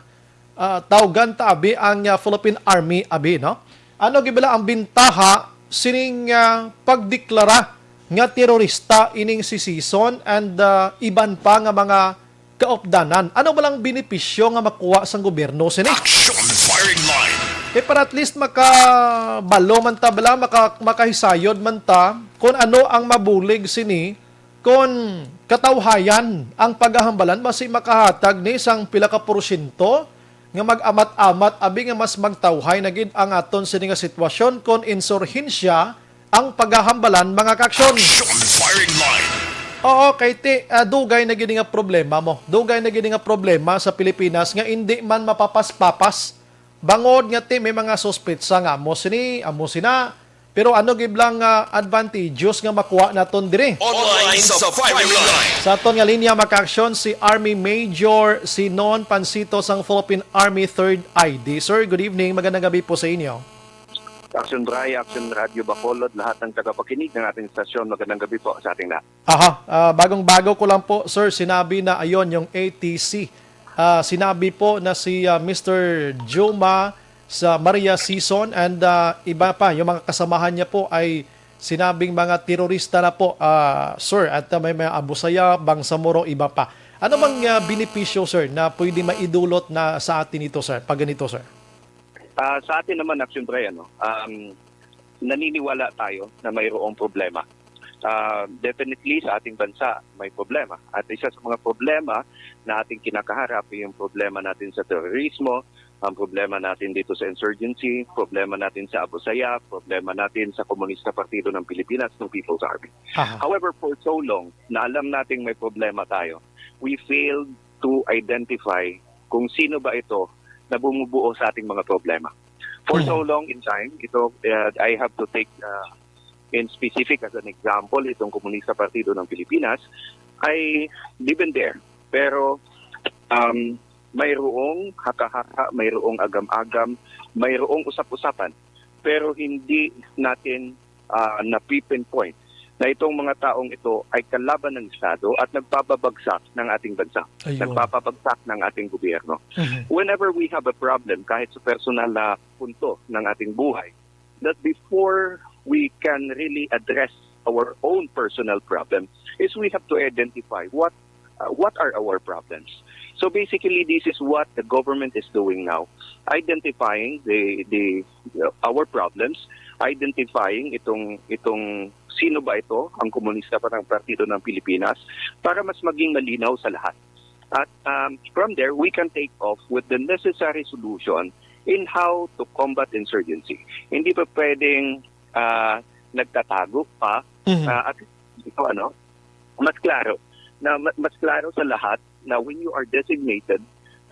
ah, tawgan ta abi ang, ah, Philippine Army abi, no? Ano gid bala ang bintaha sining, ah, pagdeklara nga terorista ining si Sison and, ah, iban pa nga mga kaupdanan? Ano ba lang benepisyo nga makuha sang gobyerno sini? Action Firing Line. Eh, para at least makabalo man ta bala, maka-, makahisayod man ta kung ano ang mabulig sini, kung katawhayan ang pagahambalan, basi makahatag ni sang pila ka porsyento nga mag-amat-amat, abi nga mas magtawhay na gid ang aton sini nga sitwasyon kung insurhensya ang pagahambalan, mga kaaksyon. Action Firing Line. Oo, kay ti, ah, dugay na gid nga problema mo. Dugay na gid nga problema sa Pilipinas nga indi man mapapas-papas. Bangod nga ti may mga suspetsa nga amo sini, amo sina. Pero ano gid lang nga advantageous nga makuha naton diri? Online sa firing line. Sa aton nga linya, mga kaaksyon, si Army Major Sinon Pansito sang Philippine Army Third I D. Sir, good evening. Magandang gabi po sa inyo. Action Dry, Action Radio Bacolod, lahat ng tagapakinig ng ating stasyon, magandang gabi po sa ating lahat. Aha, ah, bagong-bago ko lang po, sir, sinabi na ayon yung A T C. Ah, sinabi po na si, ah, Mister Juma sa Maria Sison and, ah, iba pa, yung mga kasamahan niya po ay sinabing mga terorista na po, ah, sir, at, ah, may mga Abu Sayyaf, Bangsamoro, iba pa. Ano bang, ah, benepisyo, sir, na pwede maidulot na sa atin ito, sir, pag ganito, sir? Ah, sa atin naman, Action Brian, no, um, naniniwala tayo na mayroong problema. Ah, definitely, sa ating bansa, may problema. At isa sa mga problema na ating kinakaharap ay yung problema natin sa terorismo, ang problema natin dito sa insurgency, problema natin sa Abu Sayyaf, problema natin sa Komunista Partido ng Pilipinas, ng People's Army. Aha. However, for so long na alam nating may problema tayo, we failed to identify kung sino ba ito na bumubuo sa ating mga problema. For so Mhm. long in time, ito, uh, I have to take uh, in specific as an example, itong Komunista Partido ng Pilipinas, ay given there. Pero um, mayroong haka-haka, mayroong agam-agam, mayroong usap-usapan. Pero hindi natin uh, na-pinpoint na itong mga taong ito ay kalaban ng Estado at nagpapabagsak ng ating bansa, Ayun. nagpapabagsak ng ating gobyerno. Mhm. Whenever we have a problem, kahit sa personal na punto ng ating buhay, that before we can really address our own personal problem is we have to identify what uh, what are our problems. So basically, this is what the government is doing now, identifying the the uh, our problems, identifying itong itong sino ba ito, ang komunista pa ng Partido ng Pilipinas, para mas maging malinaw sa lahat. At um, from there, we can take off with the necessary solution in how to combat insurgency. Hindi pa pwedeng uh, nagtatago pa Mhm. uh, at ito ano, mas klaro na ma- mas klaro sa lahat na when you are designated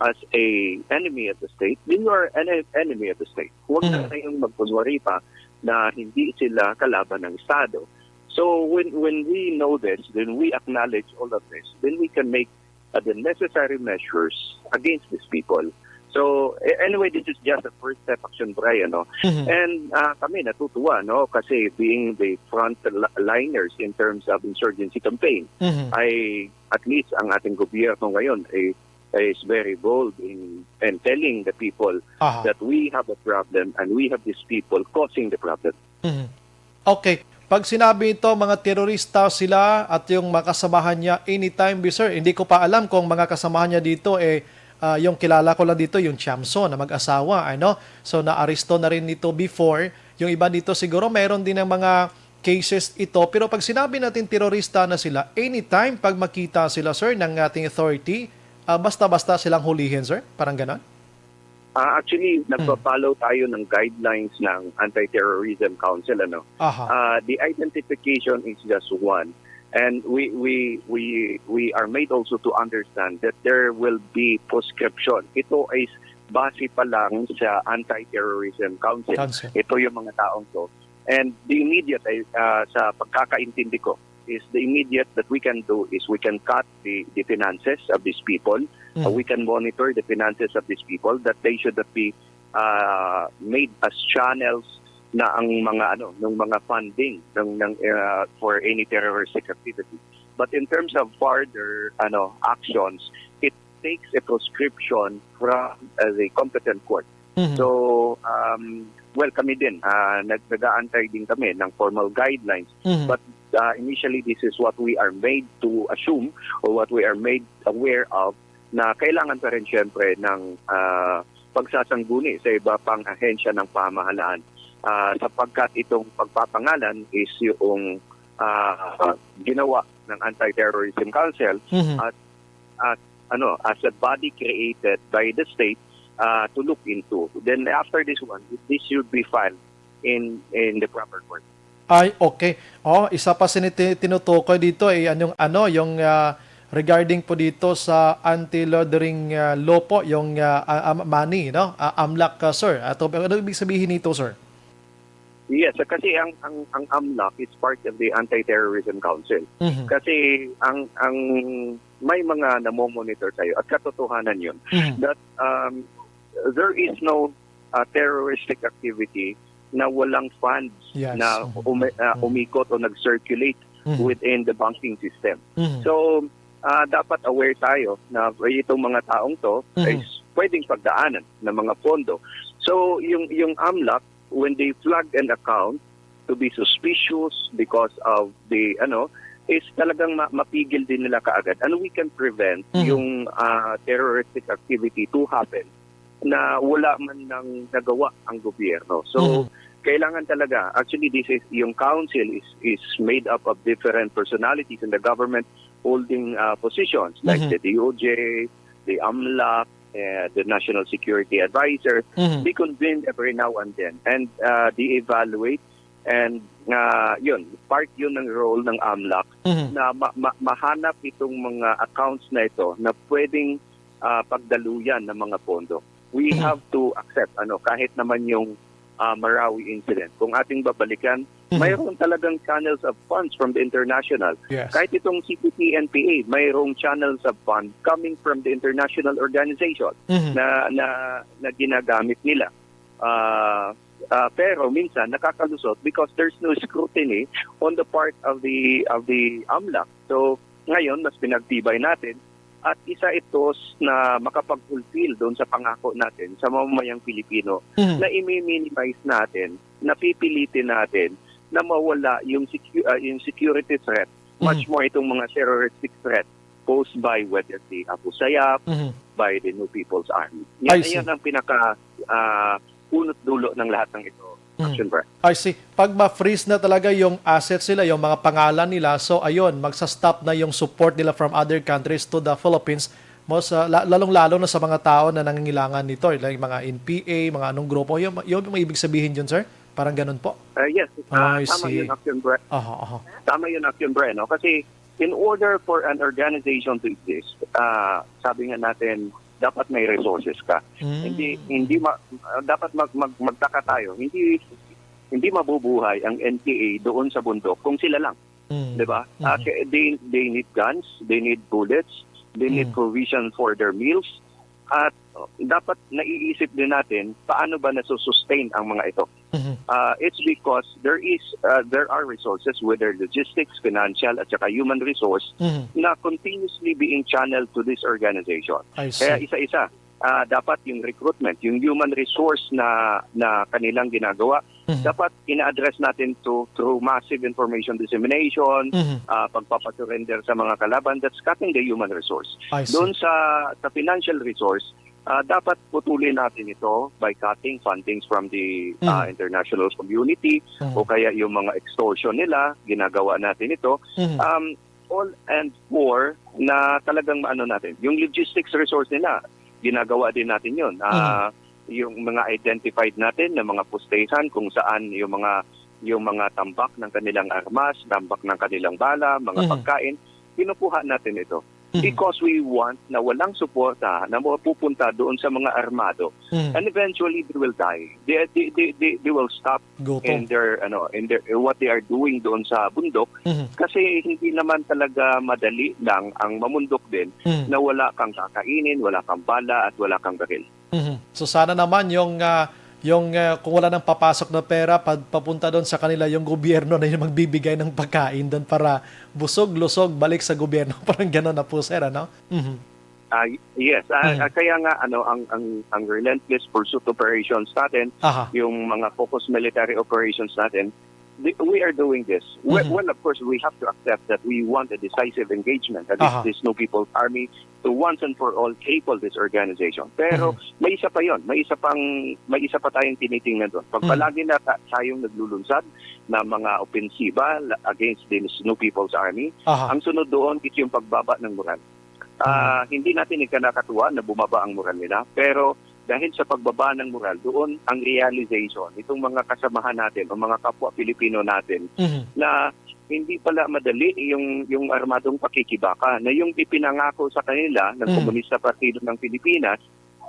as a enemy of the state, then you are an enemy of the state. Huwag na Mhm. kayong magkunwari pa na hindi sila kalaban ng Estado. So when when we know this, then we acknowledge all of this, then we can make uh, the necessary measures against these people. So a- anyway, this is just a first step, Action Brian, no? Mhm. And uh, kami natutuwa, no, kasi being the front li- liners in terms of insurgency campaign, Mhm. ay at least ang ating gobyerno ngayon ay is very bold in and telling the people Aha. that we have a problem and we have these people causing the problem. Mhm. Okay. Pag sinabi ito, mga terorista sila at yung mga kasamahan niya, anytime, be, sir, hindi ko pa alam kung mga kasamahan niya dito, eh, ah, yung kilala ko lang dito, yung Chamso na mag-asawa, ano? So, naaresto na rin nito before. Yung iba dito, siguro, mayroon din ng mga cases ito. Pero pag sinabi natin terorista na sila, anytime pag makita sila, sir, ng ating authority, ah, basta-basta silang hulihin, sir? Parang ganon? Ah, actually, nagpa-follow tayo ng guidelines ng Anti-Terrorism Council, ano. Aha. Uh, the identification is just one. And we we we we are made also to understand that there will be proscription. Ito ay base pa lang sa Anti-Terrorism Council. Council. Ito yung mga taong to. And the immediate, ay, uh, sa pagkakaintindi ko, is the immediate that we can do is we can cut the, the finances of these people. Uh, Mhm. we can monitor the finances of these people that they should not be uh, made as channels na ang mga ano ng mga funding ng ng uh, for any terroristic activity. But in terms of further ano actions, it takes a prescription from uh, the competent court. Mhm. So um, well, kami din uh, nag nag-aantay din kami ng formal guidelines. Mhm. But uh, initially, this is what we are made to assume or what we are made aware of, na kailangan pa rin siyempre ng uh, pagsasangguni sa iba pang ahensya ng pamahalaan. Uh, sapagkat itong pagpapangalan is yung uh, ginawa ng Anti-Terrorism Council Mhm. at at ano as a body created by the state uh, to look into. Then after this one, this should be filed in in the proper court. Ay, okay. Oh, isa pa sini ti- tinutukoy dito ay anong ano yung ah, regarding po dito sa anti-laundering ah, law po, yung ah, ah, ah, money, no? Ah, AMLAC, ah, sir. Ato, ano ibig sabihin nito, sir? Yes, kasi ang ang ang AMLAC is part of the Anti-Terrorism Council. Mhm. Kasi ang ang may mga namomonitor tayo at katotohanan 'yun Mhm. that um, there is no uh, terroristic activity na walang funds Yes. na Mhm. umi- uh, Mhm. umikot o nag-circulate Mhm. within the banking system. Mhm. So, uh, dapat aware tayo na itong mga taong to Mhm. ay s- pwedeng pagdaanan ng mga pondo. So, yung yung AMLAC, when they flag an account to be suspicious because of the ano is talagang ma- mapigil din nila kaagad. And we can prevent Mhm. yung ah, terroristic activity to happen na wala man nang nagawa ang gobyerno. So, Mhm. kailangan talaga, actually, this is, yung council is is made up of different personalities in the government holding uh, positions like Mhm. the D O J, the AMLAC, uh, the National Security Advisor. Mhm. They convene every now and then and uh, they evaluate and uh, yun, part yun ng role ng AMLAC Mhm. na ma- ma- mahanap itong mga accounts na ito na pwedeng uh, pagdaluyan ng mga pondo. We Mhm. have to accept, ano, kahit naman yung uh, Marawi incident. Kung ating babalikan, Mhm. mayroon talagang channels of funds from the international. Yes. Kahit itong C P P N P A, mayroong channels of fund coming from the international organization Mhm. na na na ginagamit nila. Ah, ah, pero minsan nakakalusot because there's no scrutiny on the part of the of the AMLAC. So, ngayon mas pinagtibay natin at isa ito s- na makapag-fulfill doon sa pangako natin sa mamamayang Pilipino Mhm. na i-minimize natin, na pipilitin natin na mawala yung secu- ah, yung security threat, much Mhm. more itong mga terroristic threat posed by whether the Abu Sayyaf, Mhm. by the New People's Army. I Yan, see. yan ang pinaka ah, punot dulo ng lahat ng ito, Mm. Action Brad. I see. Pag ma-freeze na talaga yung assets nila, yung mga pangalan nila, so ayun, magsa-stop na yung support nila from other countries to the Philippines. Most, ah, la- lalong-lalo na sa mga tao na nangangailangan nito, like mga N P A, mga anong grupo. Yung, yung may ibig sabihin yun, sir? Parang ganun po? Uh, yes, uh, I tama see. Yun, Action Brad. Aha, aha. Tama yun, Action Brad, no? Kasi in order for an organization to exist, uh, sabi nga natin, dapat may resources ka. Mm. Hindi hindi ma, uh, dapat mag, mag, magtaka tayo. Hindi hindi mabubuhay ang N P A doon sa bundok kung sila lang, Mm. 'di ba? Ah, Mhm. They they need guns, they need bullets, they need Mm. provision for their meals. At uh, dapat naiisip din natin paano ba nasusustain ang mga ito. Mhm. Uh, it's because there is uh, there are resources, whether logistics, financial at saka human resource Mhm. na continuously being channeled to this organization. I see. Kaya isa-isa, ah, dapat yung recruitment, yung human resource na na kanilang ginagawa, Mhm. dapat ina-address natin to through massive information dissemination, Mhm. ah, pagpapasurrender sa mga kalaban, that's cutting the human resource. I see. Doon sa sa financial resource, ah, dapat putulin natin ito by cutting fundings from the ah, Mhm. international community Mhm. o kaya yung mga extortion nila, ginagawa natin ito. Mhm. Um, all and for na talagang maano natin. Yung logistics resource nila, ginagawa din natin yun. Ah, Mhm. Yung mga identified natin na mga pustahan kung saan yung mga yung mga tambak ng kanilang armas, tambak ng kanilang bala, mga Mhm. pagkain, kinukuha natin ito. Mhm. Because we want na walang suporta na mapupunta doon sa mga armado. Mhm. And eventually, they will die. They, they, they, they, they will stop Gutom. in their, ano, in their, what they are doing doon sa bundok. Mhm. Kasi hindi naman talaga madali lang ang mamundok din Mhm. na wala kang kakainin, wala kang bala, at wala kang baril. Mhm. So sana naman yung, ah, yung, ah, kung wala nang papasok na pera, pa- papunta doon sa kanila, yung gobyerno na yung magbibigay ng pagkain doon para busog, lusog, balik sa gobyerno. Parang gano'n na po, sir, ano? Mhm. Ah, y- yes, ah, Mhm. ah, kaya nga ano ang ang ang relentless pursuit operations natin, Aha. yung mga focus military operations natin, the- we are doing this. Well, Mhm. well, of course, we have to accept that we want a decisive engagement against Aha. this New People's Army to once and for all cripple this organization. Pero Mhm. may isa pa yon, may isa pang may isa pa tayong tinitingnan doon. Pag Mhm. palagi na ta- tayong naglulunsad ng mga opensiba la- against this New People's Army, Aha. ang sunod doon is yung pagbaba ng moral. Ah, Mhm. Hindi natin ikinakatuwa na bumaba ang moral nila, pero dahil sa pagbaba ng moral, doon ang realization nitong mga kasamahan natin o mga kapwa Pilipino natin Mhm. na hindi pala madali yung yung armadong pakikibaka na yung ipinangako sa kanila ng Mhm. Komunista Partido ng Pilipinas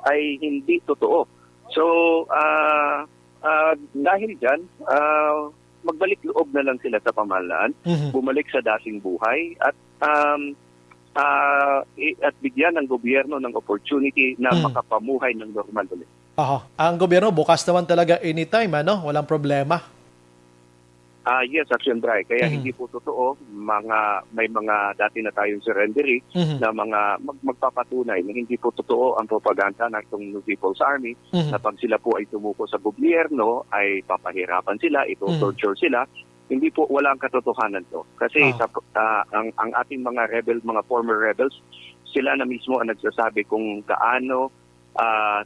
ay hindi totoo. So, ah, ah, dahil diyan, ah, magbalik loob na lang sila sa pamahalaan, Mhm. bumalik sa dating buhay at um, ah, i- at bigyan ng gobyerno ng opportunity na Mhm. makapamuhay ng normal ulit. Aha. Ang gobyerno bukas naman talaga anytime, ano? Walang problema. Ah, yes, Action Bry. Kaya Mhm. hindi po totoo, mga may mga dati na tayong surrendery Mhm. na mga mag- magpapatunay na hindi po totoo ang propaganda ng itong New People's Army Mhm. na pag sila po ay sumuko sa gobyerno ay papahirapan sila, ito Mhm. torture sila. Hindi po, wala ang katotohanan to. Kasi Ah. sa, ah, ang, ang ating mga rebel, mga former rebels, sila na mismo ang nagsasabi kung gaano, ah,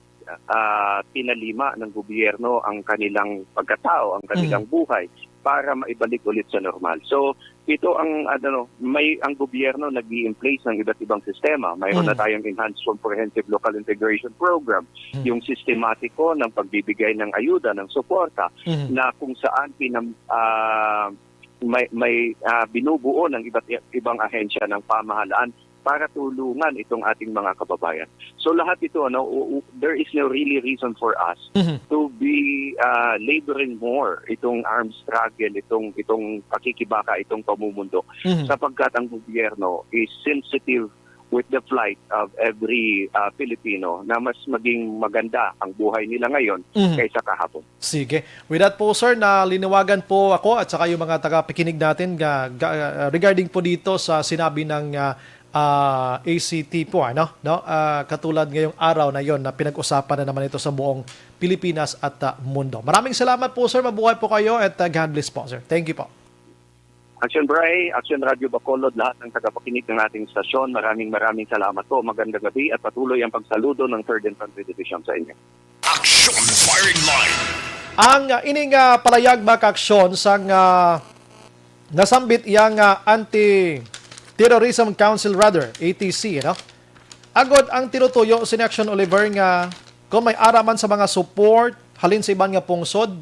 ah, pinalima ng gobyerno ang kanilang pagkatao, ang kanilang Mhm. buhay para maibalik ulit sa normal. So, ito ang, ano, may, ang gobyerno nag-i-in place ng iba't ibang sistema. Mayroon na Mhm. tayong Enhanced Comprehensive Local Integration Program, Mhm. yung sistematiko ng pagbibigay ng ayuda, ng suporta, Mhm. na kung saan pinam-, ah, may, may, ah, binubuo ng iba't i-, ibang ahensya ng pamahalaan para tulungan itong ating mga kababayan. So, lahat ito, ano, u-, u-, there is no really reason for us Mhm. to be, ah, laboring more itong armed struggle, itong, itong pakikibaka, itong pamumundo, Mhm. sapagkat ang gobyerno is sensitive with the plight of every, ah, Filipino, na mas maging maganda ang buhay nila ngayon Mhm. kaysa kahapon. Sige. With that po, sir, nalinawagan po ako at saka yung mga tagapakinig natin ga-, ga-, regarding po dito sa sinabi ng, ah, ah, A C T po, ano, no? Ah, katulad ngayong araw na yon na pinag-usapan na naman ito sa buong Pilipinas at, ah, mundo. Maraming salamat po, sir. Mabuhay po kayo at, ah, God bless po, sir. Thank you po. Action Bray, Action Radio Bacolod, lahat ng tagapakinig ng ating stasyon, maraming, maraming salamat po. Magandang gabi at patuloy ang pagsaludo ng Third Infantry Division sa inyo. Action Firing Line. Ang, ah, ining, ah, palayag, mga kaaksyon, sang, ah, nasambit yang, ah, Anti-Terrorism Council, rather, A T C, no? Agod ang tinutuyo sini Action Oliver nga kung may ara man sa mga support halin sa iban nga pungsod,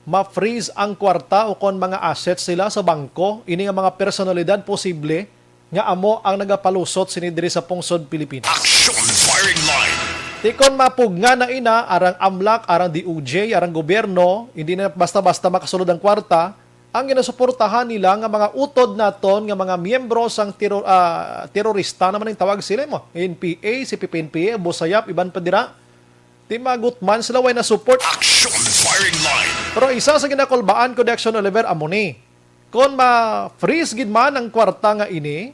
ma-freeze ang kwarta o kon mga assets nila sa bangko. Ini nga mga personalidad posible nga amo ang nagapalusot sini diri sa pungsod Pilipinas. Action Firing Line. Ti kon mapugngan na ina, arang amlak, arang D O J, arang gobyerno, hindi na basta-basta makasulod ang kwarta. Ang ginasuportahan nila nga mga utod naton nga mga miyembro sang tero-, ah, terorista naman ang tawag sila mo. N P A, C P P N P A, Abu Sayyaf, iban pa dira. Ti magutman sila way na support. Action Firing Line. Pero isa sa ginakulbaan ko ni Action Oliver amo ni, kon ma-freeze gid man ang kwarta nga ini,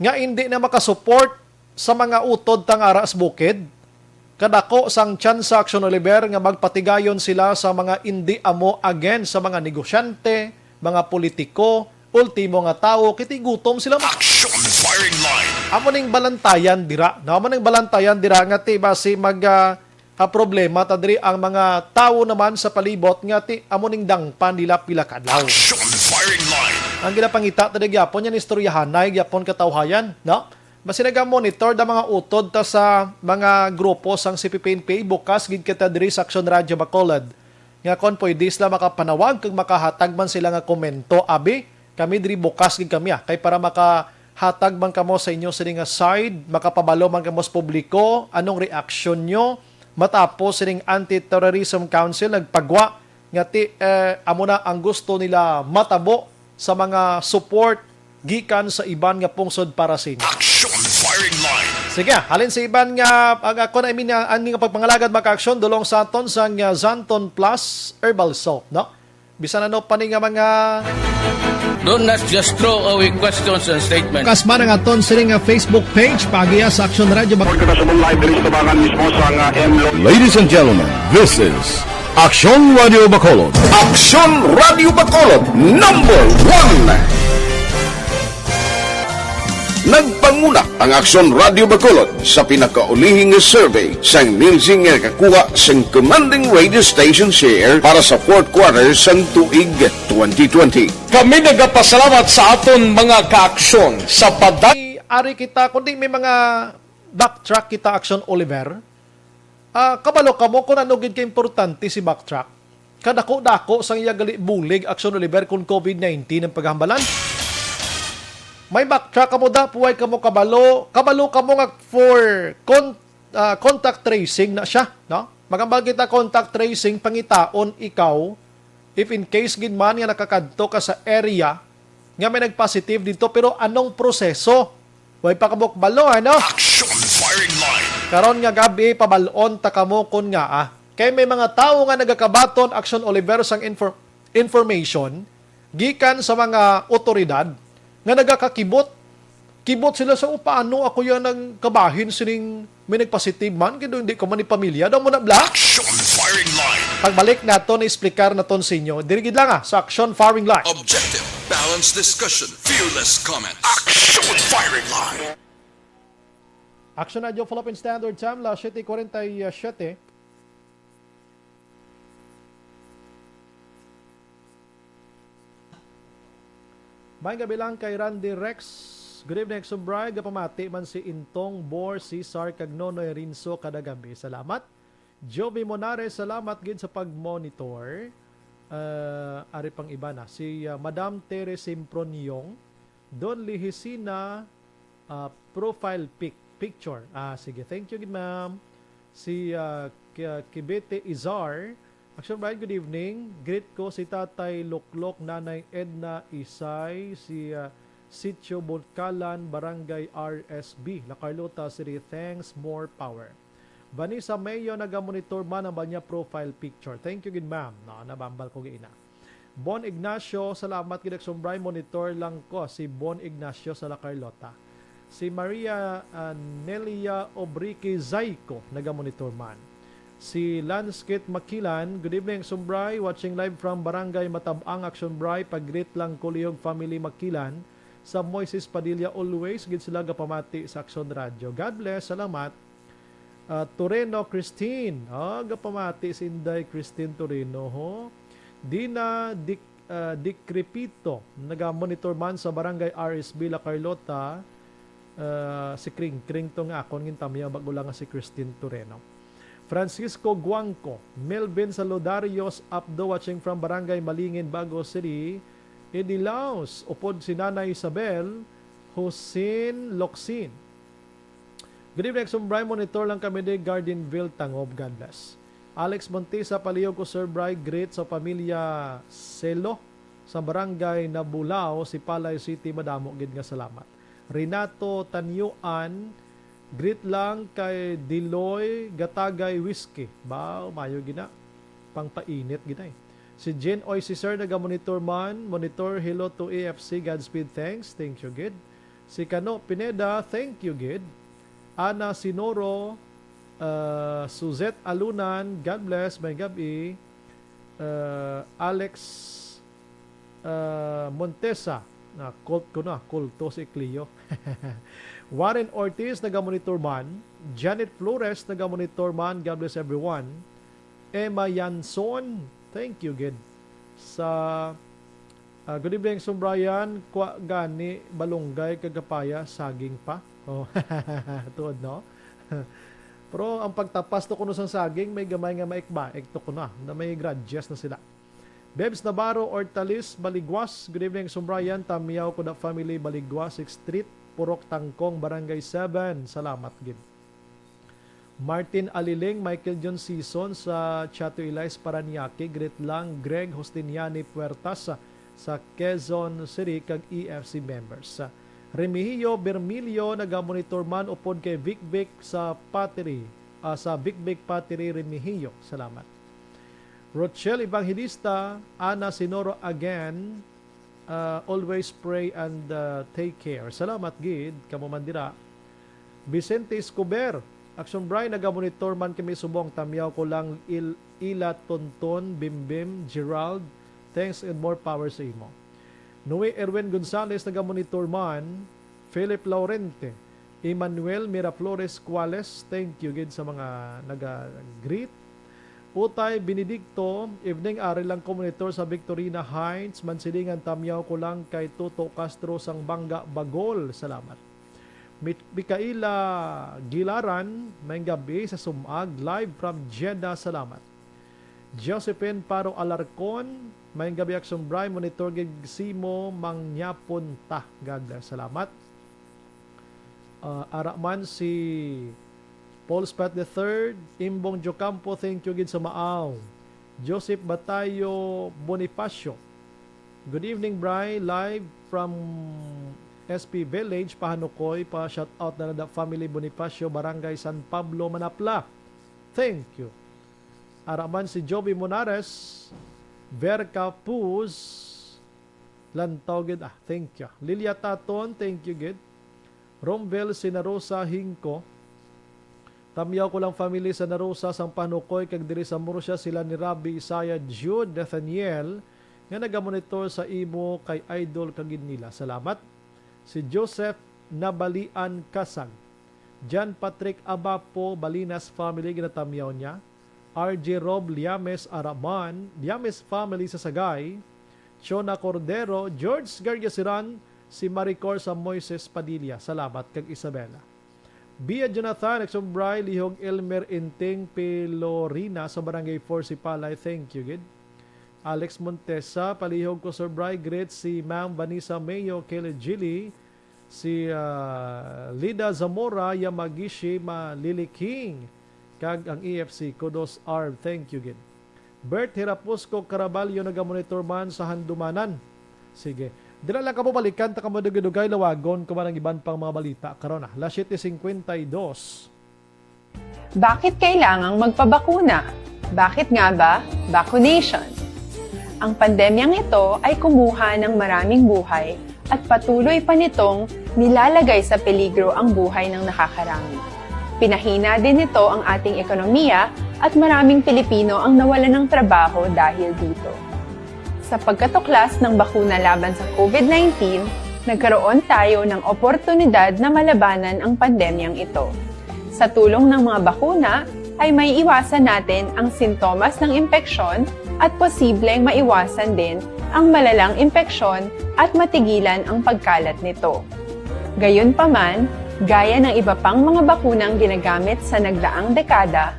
nga indi na makasupport sa mga utod tang ara sa bukid, kadako sang tsansa, Action Oliver, nga magpatigayon sila sa mga indi amo against sa mga negosyante, mga politiko, ultimo nga tawo, kay ti gutom sila. Action Firing Line. Amo ning balantayan dira, no? Amo ning balantayan dira nga ti basi mag, ah, ah, problema ta diri ang mga tawo naman sa palibot nga ti amo ning dangpan nila pila ka adlaw. Action Firing Line. Ang ginapangita ta diri gyapon yan, istoryahanay gyapon katawhayan, no? Basi naga-monitor da mga utod ta sa mga grupo sang C P P N P A, bukas gid kita diri sa Action Radio Bacolod. Nga kon pwede sila makapanawag kag makahatag man sila nga komento, abi, kami diri bukas gid kami, ah, kay para makahatag man kamo sa inyo sini nga side, makapabalo man kamo sa publiko, anong reaksyon nyo matapos sining Anti-Terrorism Council nagpagwa nga ti, eh, amo na ang gusto nila matabo sa mga support gikan sa iban nga pungsod para sa inyo. Action Firing Line. Sige, halin sa iban nga, ang ako na, I mean, ang, ang nga pagpangalagad, mga kaaksyon, dulong sa aton sang, uh, Xanthone Plus Herbal Soap, no? Bisan ano pa ni nga mga Do not just throw away questions and statements. Kasman ang aton sini nga Facebook page, pagiya sa Action Radio. Report kita sa buong live diri sa tubangan mismo sa nga M Lo- Ladies and gentlemen, this is Action Radio Bacolod. Action Radio Bacolod, number one. Nagpanguna ang Action Radio Bacolod sa pinakaulihing survey sang Nielsen nga nakakuha sang commanding radio station share para sa fourth quarter sang tuig twenty twenty. Kami nagapasalamat sa aton mga kaaksyon sa padag- Ari kita, kundi may mga backtrack kita, Action Oliver. Ah, kabalo kamo kung ano gid ka importante si backtrack? Kadako-dako sang iya gali bulig, Action Oliver, kung COVID nineteen ang paghambalan. May backtrack kamo da, puway kamo kabalo, kabalo kamo nga for con-, ah, contact tracing na siya, no? Magambal kita contact tracing, pangitaon ikaw, if in case gid man nga nakakadto ka sa area nga may nag-positive dito, pero anong proseso? Way pa kamo kabalo, ano? Action Firing Line. Karon nga gabi, pabalon ta kamo kun nga, ah, kay may mga tawo nga nagakabaton, Action Oliver, sang infor-, information gikan sa mga otoridad nga nagakakibot Kibot sila sa, "O, paano ako yan ang kabahin sining may nagpositive man? Kaya hindi ko man ipamilya." Daw mo na, bla? Action firing line. Pagbalik nato, na-explicar naton sa inyo. Diri gid lang, ah, sa action firing line. Objective, balanced discussion, fearless comment. Action firing line. Action Radio Philippine Standard Time, las siete cuarenta y siete. May gabi lang kay Randy Rex. Good evening, Sumbray. Gapamati man si Intong Bor, Cesar, kag Nonoy Rinso kada gabi. Salamat. Joby Monares, salamat gid sa pag-monitor. Ah, ari pang iba na. Si, ah, Madam Tere Simproniong, Don Lihisina, ah, profile pic, picture. Ah, sige. Thank you gid, ma'am. Si, ah, K-, Kibete Izar, Action Bright, good evening. Greet ko si Tatay Loklok, Nanay Edna Isay, si, ah, Sitio Butkalan, Barangay R S B, La Carlota City. Thanks, more power. Vanessa Mayo, naga-monitor man ang banya profile picture. Thank you gid, ma'am. No, nabambal ko gina. Bon Ignacio, salamat gid, Action Bright. Monitor lang ko si Bon Ignacio sa La Carlota. Si Maria, ah, Nelia Obrique Zayco, naga-monitor man. Si Lance Kit Makilan, "Good evening, Action Bright. Watching live from Barangay Matabang, Action Bright. Pag-greet lang ko, Liog family Makilan. Sa Moises Padilla always, gid sila gapamati sa Action Radio. God bless, salamat." Ah, Toreno Christine. Ah, gapamati si Inday Christine Toreno, ho. Dina Dic-, ah, Dikrepito, naga-monitor man sa Barangay R S B La Carlota. Ah, si Kring. Kring to nga akon gintamyaw, bago lang nga si Christine Toreno. Francisco Guangco, Melvin Saludarios Apdo, watching from Barangay Malingin, Bago City. Eddie Laos, upod si Nanay Isabel, Husin Loksin. Good evening, Sir Bry. Monitor lang kami di Gardenville, Tangob. God bless. Alex Montesa, palihog ko, Sir Bry. Greet sa pamilya Selo sa barangay Nabulao, Sipalay City. Madamo gid nga salamat. Renato Tanyuan, greet lang kay Diloy Gatagay Whiskey. Ba, mayo gina. Pangpainit gina eh. Si Jen Oy, si Sir, naga-monitor man. Monitor, hello to A F C, Godspeed, thanks. Thank you, gid. Si Kano Pineda, thank you, gid. Ana Sinoro, uh, Suzette Alunan, God bless, may gabi. Uh, Alex, uh, Montesa, na cult ko na, kulto si Cleo. Warren Ortiz, naga-monitor man. Janet Flores, naga-monitor man. God bless everyone. Emma Yanson, thank you, gid. Sa, ah, good evening, Sir Brian. Kwa gani, balunggay kag kapaya, saging pa. Oh, tuod, no? Pero ang pagtapas to kuno sang saging, may gamay nga maikbaik to kuno, ah, na may grudges na sila. Bebs Navarro, Hortalis, Baliguas. Good evening, Sir Brian. Tamiyaw ko na family, Baliguas, Sixth Street, Purok Tangkong, Barangay seven. Salamat, gid. Martin Aliling, Michael John Season sa Chato Elias, Parañaque, greet lang Greg Justiniani Puertas sa, sa Quezon City kag E F C members. Remigio Bermilio, naga-monitor man upod kay Vic Vic sa Patiri, ah, sa Vic Vic Patiri, Remigio. Salamat. Rochelle Evangelista, Ana Sinoro again, uh, always pray and, uh, take care. Salamat gid, kamo man dira. Vicente Escobar, Action Bry, naga-monitor man kami subong, tamiyaw ko lang il-, ila Tonton, Bimbim, Gerald. Thanks and more power sa imo. Noe Erwin Gonzalez, naga-monitor man. Philip Laurente, Emmanuel Miraflores Cuales, thank you gid sa mga naga-greet. Utay Benedicto, evening, ari lang ko monitor sa Victorina Heights, Mansilingan, tamiyaw ko lang kay Toto Castro sang Banga, Bagol. Salamat. Mi-, Micaela Gilaran, may gabi sa Sumag, live from Jeddah. Salamat. Josephine Paro Alarcon, may gabi, Action Bry, monitor gid simo, mangyapon ta. God bless. Salamat. Ah, ara man si Paul Sprat the third, Imbong Jocampo, thank you gid sa maaw. Joseph Batayo Bonifacio, good evening, Bry. Live from S P Village, Pahanukoy. Pa shout out na lang da family Bonifacio, Barangay San Pablo, Manapla. Thank you. Ara man si Joby Monares, Verka Puz, Lantaw gid. Ah, thank you. Lilia Taton, thank you gid. Romvel Sinarosa Hingco. Tamyaw ko lang family sa Narosa sang Panukoy kag diri sa Murcia sila ni Rabbi Isaiah Jude Nathaniel nga nagamonitor sa imo kay idol ka gid nila. Salamat. Si Joseph Nabalian Kasag. John Patrick Abapo, Balinas family, ginatamyaw niya. R J Rob Liames Araman, Liames family sa Sagay. Chona Cordero, George Gargasiran, si Maricor sa Moises Padilla. Salamat kag Isabela. Bia Jonathan, Exobray, Lihog Elmer Inting, Pilorina sa Barangay four Sipalay. Thank you, gid. Alex Montesa, palihog ko, Sir Bry, greet si Ma'am Vanessa Mayo, Kelly Gili, si, ah, Lida Zamora, Yamagishi, Maliliking, kag ang E F C. Kudos, Arv. Thank you, gid. Bert Hirapusco Caraballo, nagamonitor man sa Handumanan. Sige. Dira lang kamo balikan, ta kamo dugay-dugay lawagon ko man ang iban pang mga balita. Karon na, alas siyete cincuenta y dos. Bakit kailangang magpabakuna? Bakit nga ba vacunation? Ang pandemyang ito ay kumuha ng maraming buhay at patuloy pa nitong nilalagay sa peligro ang buhay ng nakakarami. Pinahina din nito ang ating ekonomiya at maraming Pilipino ang nawalan ng trabaho dahil dito. Sa pagkatuklas ng bakuna laban sa COVID nineteen, nagkaroon tayo ng oportunidad na malabanan ang pandemyang ito. Sa tulong ng mga bakuna, ay maiiwasan natin ang sintomas ng impeksyon at posibleng maiwasan din ang malalang impeksyon at matigilan ang pagkalat nito. Gayunpaman, gaya ng iba pang mga bakunang ginagamit sa nagdaang dekada,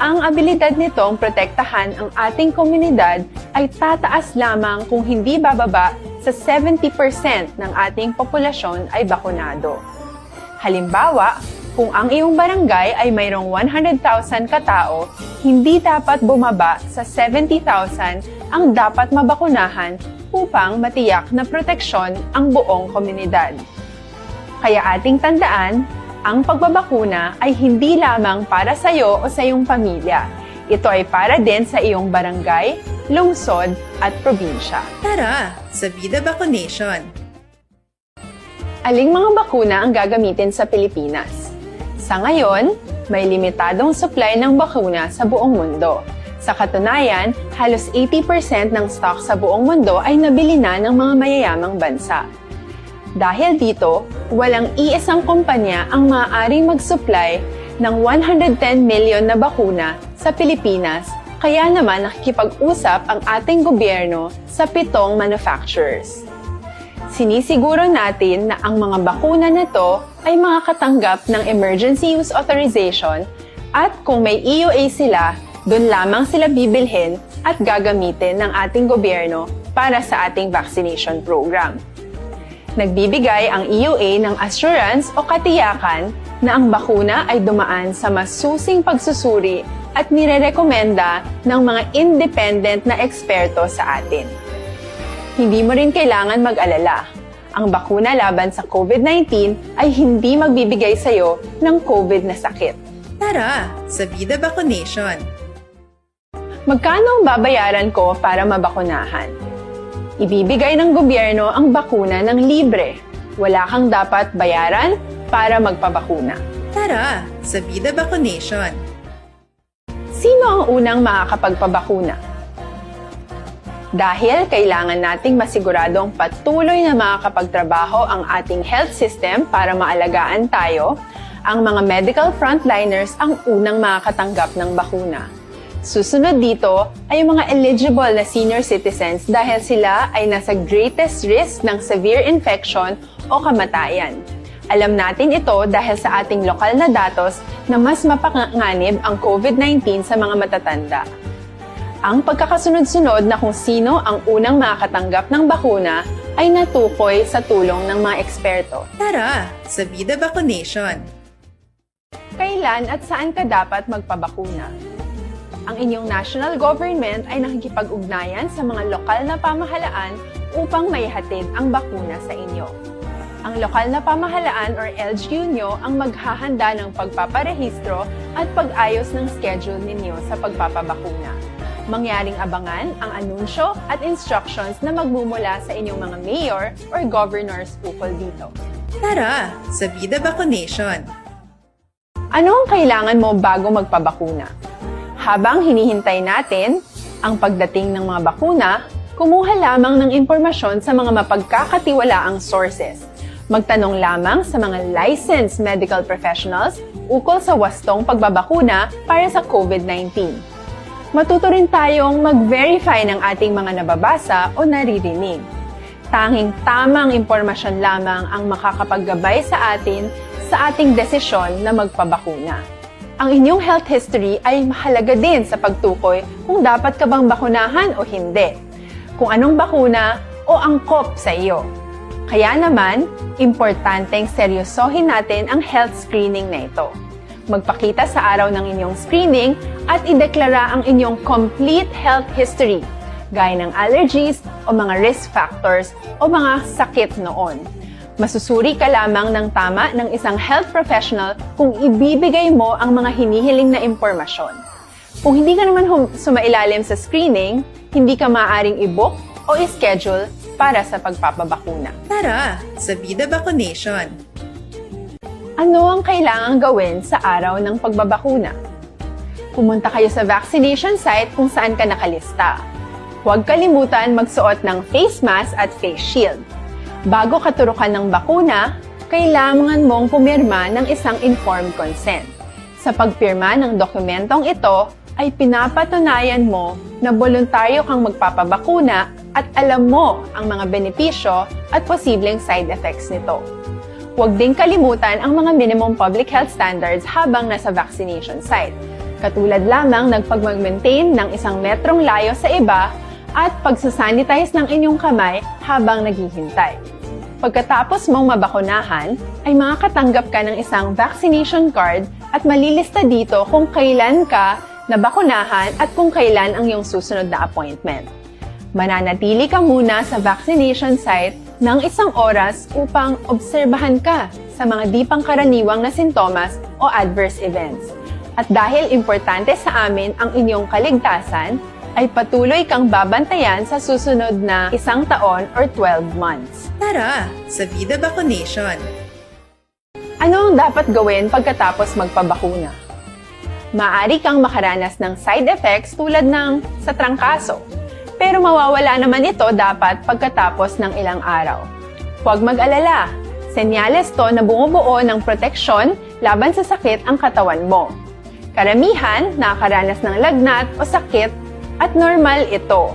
ang abilidad nitong protektahan ang ating komunidad ay tataas lamang kung hindi bababa sa seventy percent ng ating populasyon ay bakunado. Halimbawa, kung ang iyong barangay ay mayroong one hundred thousand ka tao, hindi dapat bumaba sa seventy thousand ang dapat mabakunahan upang matiyak na proteksyon ang buong komunidad. Kaya ating tandaan, ang pagbabakuna ay hindi lamang para sa iyo o sa iyong pamilya. Ito ay para din sa iyong barangay, lungsod, at probinsya. Tara, sa Vida Vacunation! Aling mga bakuna ang gagamitin sa Pilipinas? Sa ngayon, may limitadong supply ng bakuna sa buong mundo. Sa katunayan, halos eighty percent ng stock sa buong mundo ay nabili na ng mga mayayamang bansa. Dahil dito, walang iisang kumpanya ang maaaring mag-supply ng one hundred ten million na bakuna sa Pilipinas, kaya naman nakikipag-usap ang ating gobyerno sa pitong manufacturers. Sinisiguro natin na ang mga bakuna na to ay makakatanggap ng emergency use authorization at kung may E U A sila, doon lamang sila bibilhin at gagamitin ng ating gobyerno para sa ating vaccination program. Nagbibigay ang E U A ng assurance o katiyakan na ang bakuna ay dumaan sa masusing pagsusuri at nirerekomenda ng mga independent na eksperto sa atin. Hindi mo rin kailangan mag-alala. Ang bakuna laban sa COVID nineteen ay hindi magbibigay sa iyo ng COVID na sakit. Tara, sa Vida Vacunation! Magkano ang babayaran ko para mabakunahan? Ibibigay ng gobyerno ang bakuna ng libre. Wala kang dapat bayaran para magpabakuna. Tara, sa Vida Vacunation! Sino ang unang makakapagpabakuna? Dahil kailangan nating masiguradong patuloy na makakapagtrabaho ang ating health system para maalagaan tayo, ang mga medical frontliners ang unang makakatanggap ng bakuna. Susunod dito ay ang mga eligible na senior citizens dahil sila ay nasa greatest risk ng severe infection o kamatayan. Alam natin ito dahil sa ating lokal na datos na mas mapanganib ang COVID nineteen sa mga matatanda. Ang pagkakasunod-sunod na kung sino ang unang makakatanggap ng bakuna ay natukoy sa tulong ng mga eksperto. Tara, sa Vida Vacunation! Kailan at saan ka dapat magpabakuna? Ang inyong national government ay nakikipag-ugnayan sa mga lokal na pamahalaan upang maihatid ang bakuna sa inyo. Ang lokal na pamahalaan or L G U nyo ang maghahanda ng pagpaparehistro at pag-ayos ng schedule ninyo sa pagpapabakuna. Mangyaring abangan ang anunsyo at instructions na magmumula sa inyong mga mayor or governors ukol dito. Tara sa Vida Vaccination! Ano ang kailangan mo bago magpabakuna? Habang hinihintay natin ang pagdating ng mga bakuna, kumuha lamang ng impormasyon sa mga mapagkakatiwalaang sources. Magtanong lamang sa mga licensed medical professionals ukol sa wastong pagbabakuna para sa COVID nineteen. Matuto rin tayong mag-verify ng ating mga nababasa o naririnig. Tanging tamang impormasyon lamang ang makakapaggabay sa atin sa ating desisyon na magpabakuna. Ang inyong health history ay mahalaga din sa pagtukoy kung dapat ka bang bakunahan o hindi, kung anong bakuna o angkop sa iyo. Kaya naman, importanteng seryosohin natin ang health screening na ito. Magpakita sa araw ng inyong screening at ideklara ang inyong complete health history, gaya ng allergies o mga risk factors o mga sakit noon. Masusuri ka lamang ng tama ng isang health professional kung ibibigay mo ang mga hinihiling na impormasyon. Kung hindi ka naman hum- sumailalim sa screening, hindi ka maaaring i-book o i-schedule para sa pagpapabakuna. Tara sa Vida Vaccination! Ano ang kailangang gawin sa araw ng pagbabakuna? Pumunta kayo sa vaccination site kung saan ka nakalista. Huwag kalimutan magsuot ng face mask at face shield. Bago katurukan ng bakuna, kailangan mong pumirma ng isang informed consent. Sa pagpirma ng dokumentong ito, ay pinapatunayan mo na boluntaryo kang magpapabakuna at alam mo ang mga benepisyo at posibleng side effects nito. Huwag ding kalimutan ang mga minimum public health standards habang nasa vaccination site, katulad lamang ng pagmag-maintain ng isang metrong layo sa iba at pagsasanitize ng inyong kamay habang naghihintay. Pagkatapos mong mabakunahan, ay makakatanggap ka ng isang vaccination card at malilista dito kung kailan ka nabakunahan at kung kailan ang iyong susunod na appointment. Mananatili ka muna sa vaccination site ng isang oras upang obserbahan ka sa mga di pangkaraniwang na sintomas o adverse events. At dahil importante sa amin ang inyong kaligtasan, ay patuloy kang babantayan sa susunod na isang taon or twelve months. Tara sa Vida Vaccination! Ano ang dapat gawin pagkatapos magpabakuna? Maaari kang makaranas ng side effects tulad ng sa trangkaso, pero mawawala naman ito dapat pagkatapos ng ilang araw. Huwag mag-alala, senyales to na bumubuo ng proteksyon laban sa sakit ang katawan mo. Karamihan nakakaranas ng lagnat o sakit at normal ito.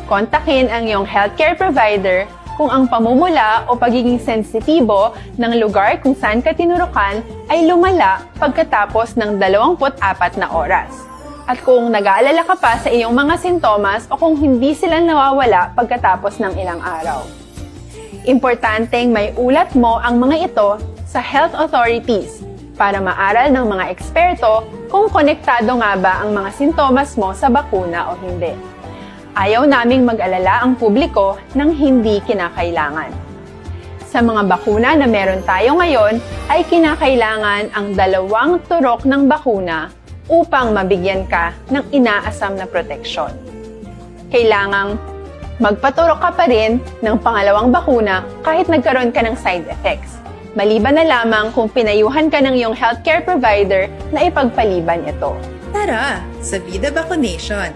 Kontakin ang iyong healthcare provider kung ang pamumula o pagiging sensitibo ng lugar kung saan ka tinurukan ay lumala pagkatapos ng dalawampu't apat na oras. At kung nag-aalala ka pa sa iyong mga sintomas o kung hindi sila nawawala pagkatapos ng ilang araw. Importanteng maiulat mo ang mga ito sa health authorities para maaral ng mga eksperto kung konektado nga ba ang mga sintomas mo sa bakuna o hindi. Ayaw naming mag-alala ang publiko ng hindi kinakailangan. Sa mga bakuna na meron tayo ngayon ay kinakailangan ang dalawang turok ng bakuna upang mabigyan ka ng inaasam na proteksyon. Kailangang magpaturok ka pa rin ng pangalawang bakuna kahit nagkaroon ka ng side effects, maliban na lamang kung pinayuhan ka ng iyong healthcare provider na ipagpaliban ito. Tara sa Vida Vaccination!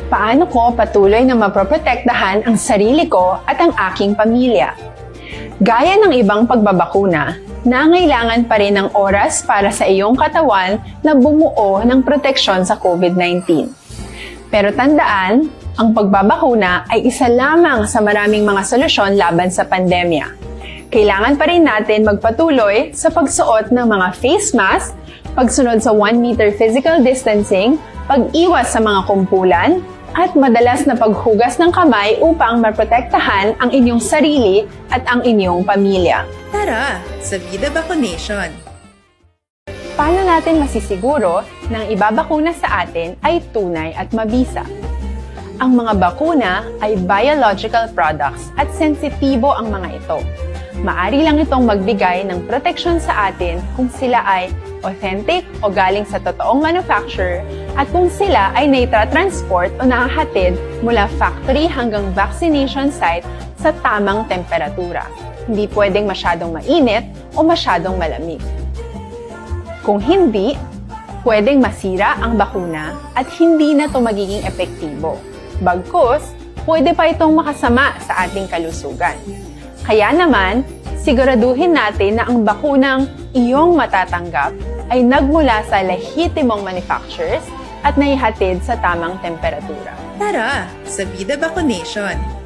Paano ko patuloy na maproprotektahan ang sarili ko at ang aking pamilya? Gaya ng ibang pagbabakuna, nangailangan pa rin ng oras para sa iyong katawan na bumuo ng proteksyon sa COVID nineteen. Pero tandaan, ang pagbabakuna ay isa lamang sa maraming mga solusyon laban sa pandemya. Kailangan pa rin natin magpatuloy sa pagsuot ng mga face mask, pagsunod sa one meter physical distancing, pag-iwas sa mga kumpulan, at madalas na paghugas ng kamay upang maprotektahan ang inyong sarili at ang inyong pamilya. Tara sa Vida Vaccination! Paano natin masisiguro na ang ibabakuna sa atin ay tunay at mabisa? Ang mga bakuna ay biological products at sensitibo ang mga ito. Maari lang itong magbigay ng proteksyon sa atin kung sila ay authentic o galing sa totoong manufacturer at kung sila ay naitatransport o nahahatid mula factory hanggang vaccination site sa tamang temperatura. Hindi pwedeng masyadong mainit o masyadong malamig. Kung hindi, pwedeng masira ang bakuna at hindi na 'to magiging epektibo. Bagkus, pwede pa itong makasama sa ating kalusugan. Kaya naman, siguraduhin natin na ang bakunang iyong matatanggap ay nagmula sa lehitimong manufacturers at naihatid sa tamang temperatura. Tara, sa Vida Vaccination!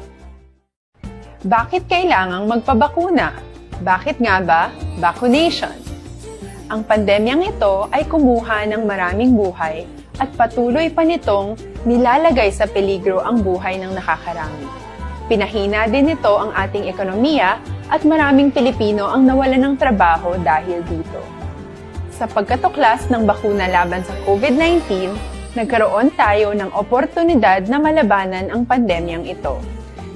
Bakit kailangang magpabakuna? Bakit nga ba vaccination? Ang pandemyang ito ay kumuha ng maraming buhay at patuloy pa nitong nilalagay sa peligro ang buhay ng nakakarami. Pinahina din nito ang ating ekonomiya at maraming Pilipino ang nawalan ng trabaho dahil dito. Sa pagkatuklas ng bakuna laban sa COVID nineteen, nagkaroon tayo ng oportunidad na malabanan ang pandemyang ito.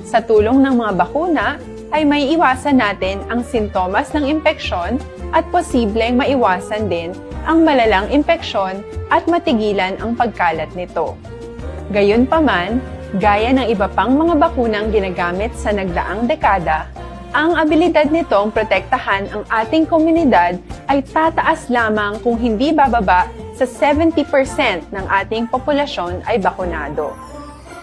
Sa tulong ng mga bakuna, ay may iwasan natin ang sintomas ng impeksyon at posibleng maiwasan din ang malalang impeksyon at matigilan ang pagkalat nito. Gayunpaman, gaya ng iba pang mga bakunang ginagamit sa nagdaang dekada, ang abilidad nitong protektahan ang ating komunidad ay tataas lamang kung hindi bababa sa seventy percent ng ating populasyon ay bakunado.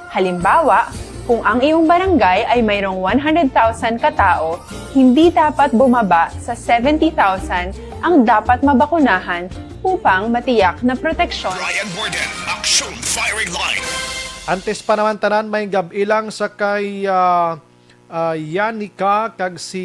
Halimbawa, kung ang iyong barangay ay mayroong one hundred thousand katao, hindi dapat bumaba sa seventy thousand ang dapat mabakunahan upang matiyak na proteksyon. Ryan Borden, Aksyon Firing Line. Antes pa naman tanan, may gab-i lang sa kay, ah, ah, Yanika kag si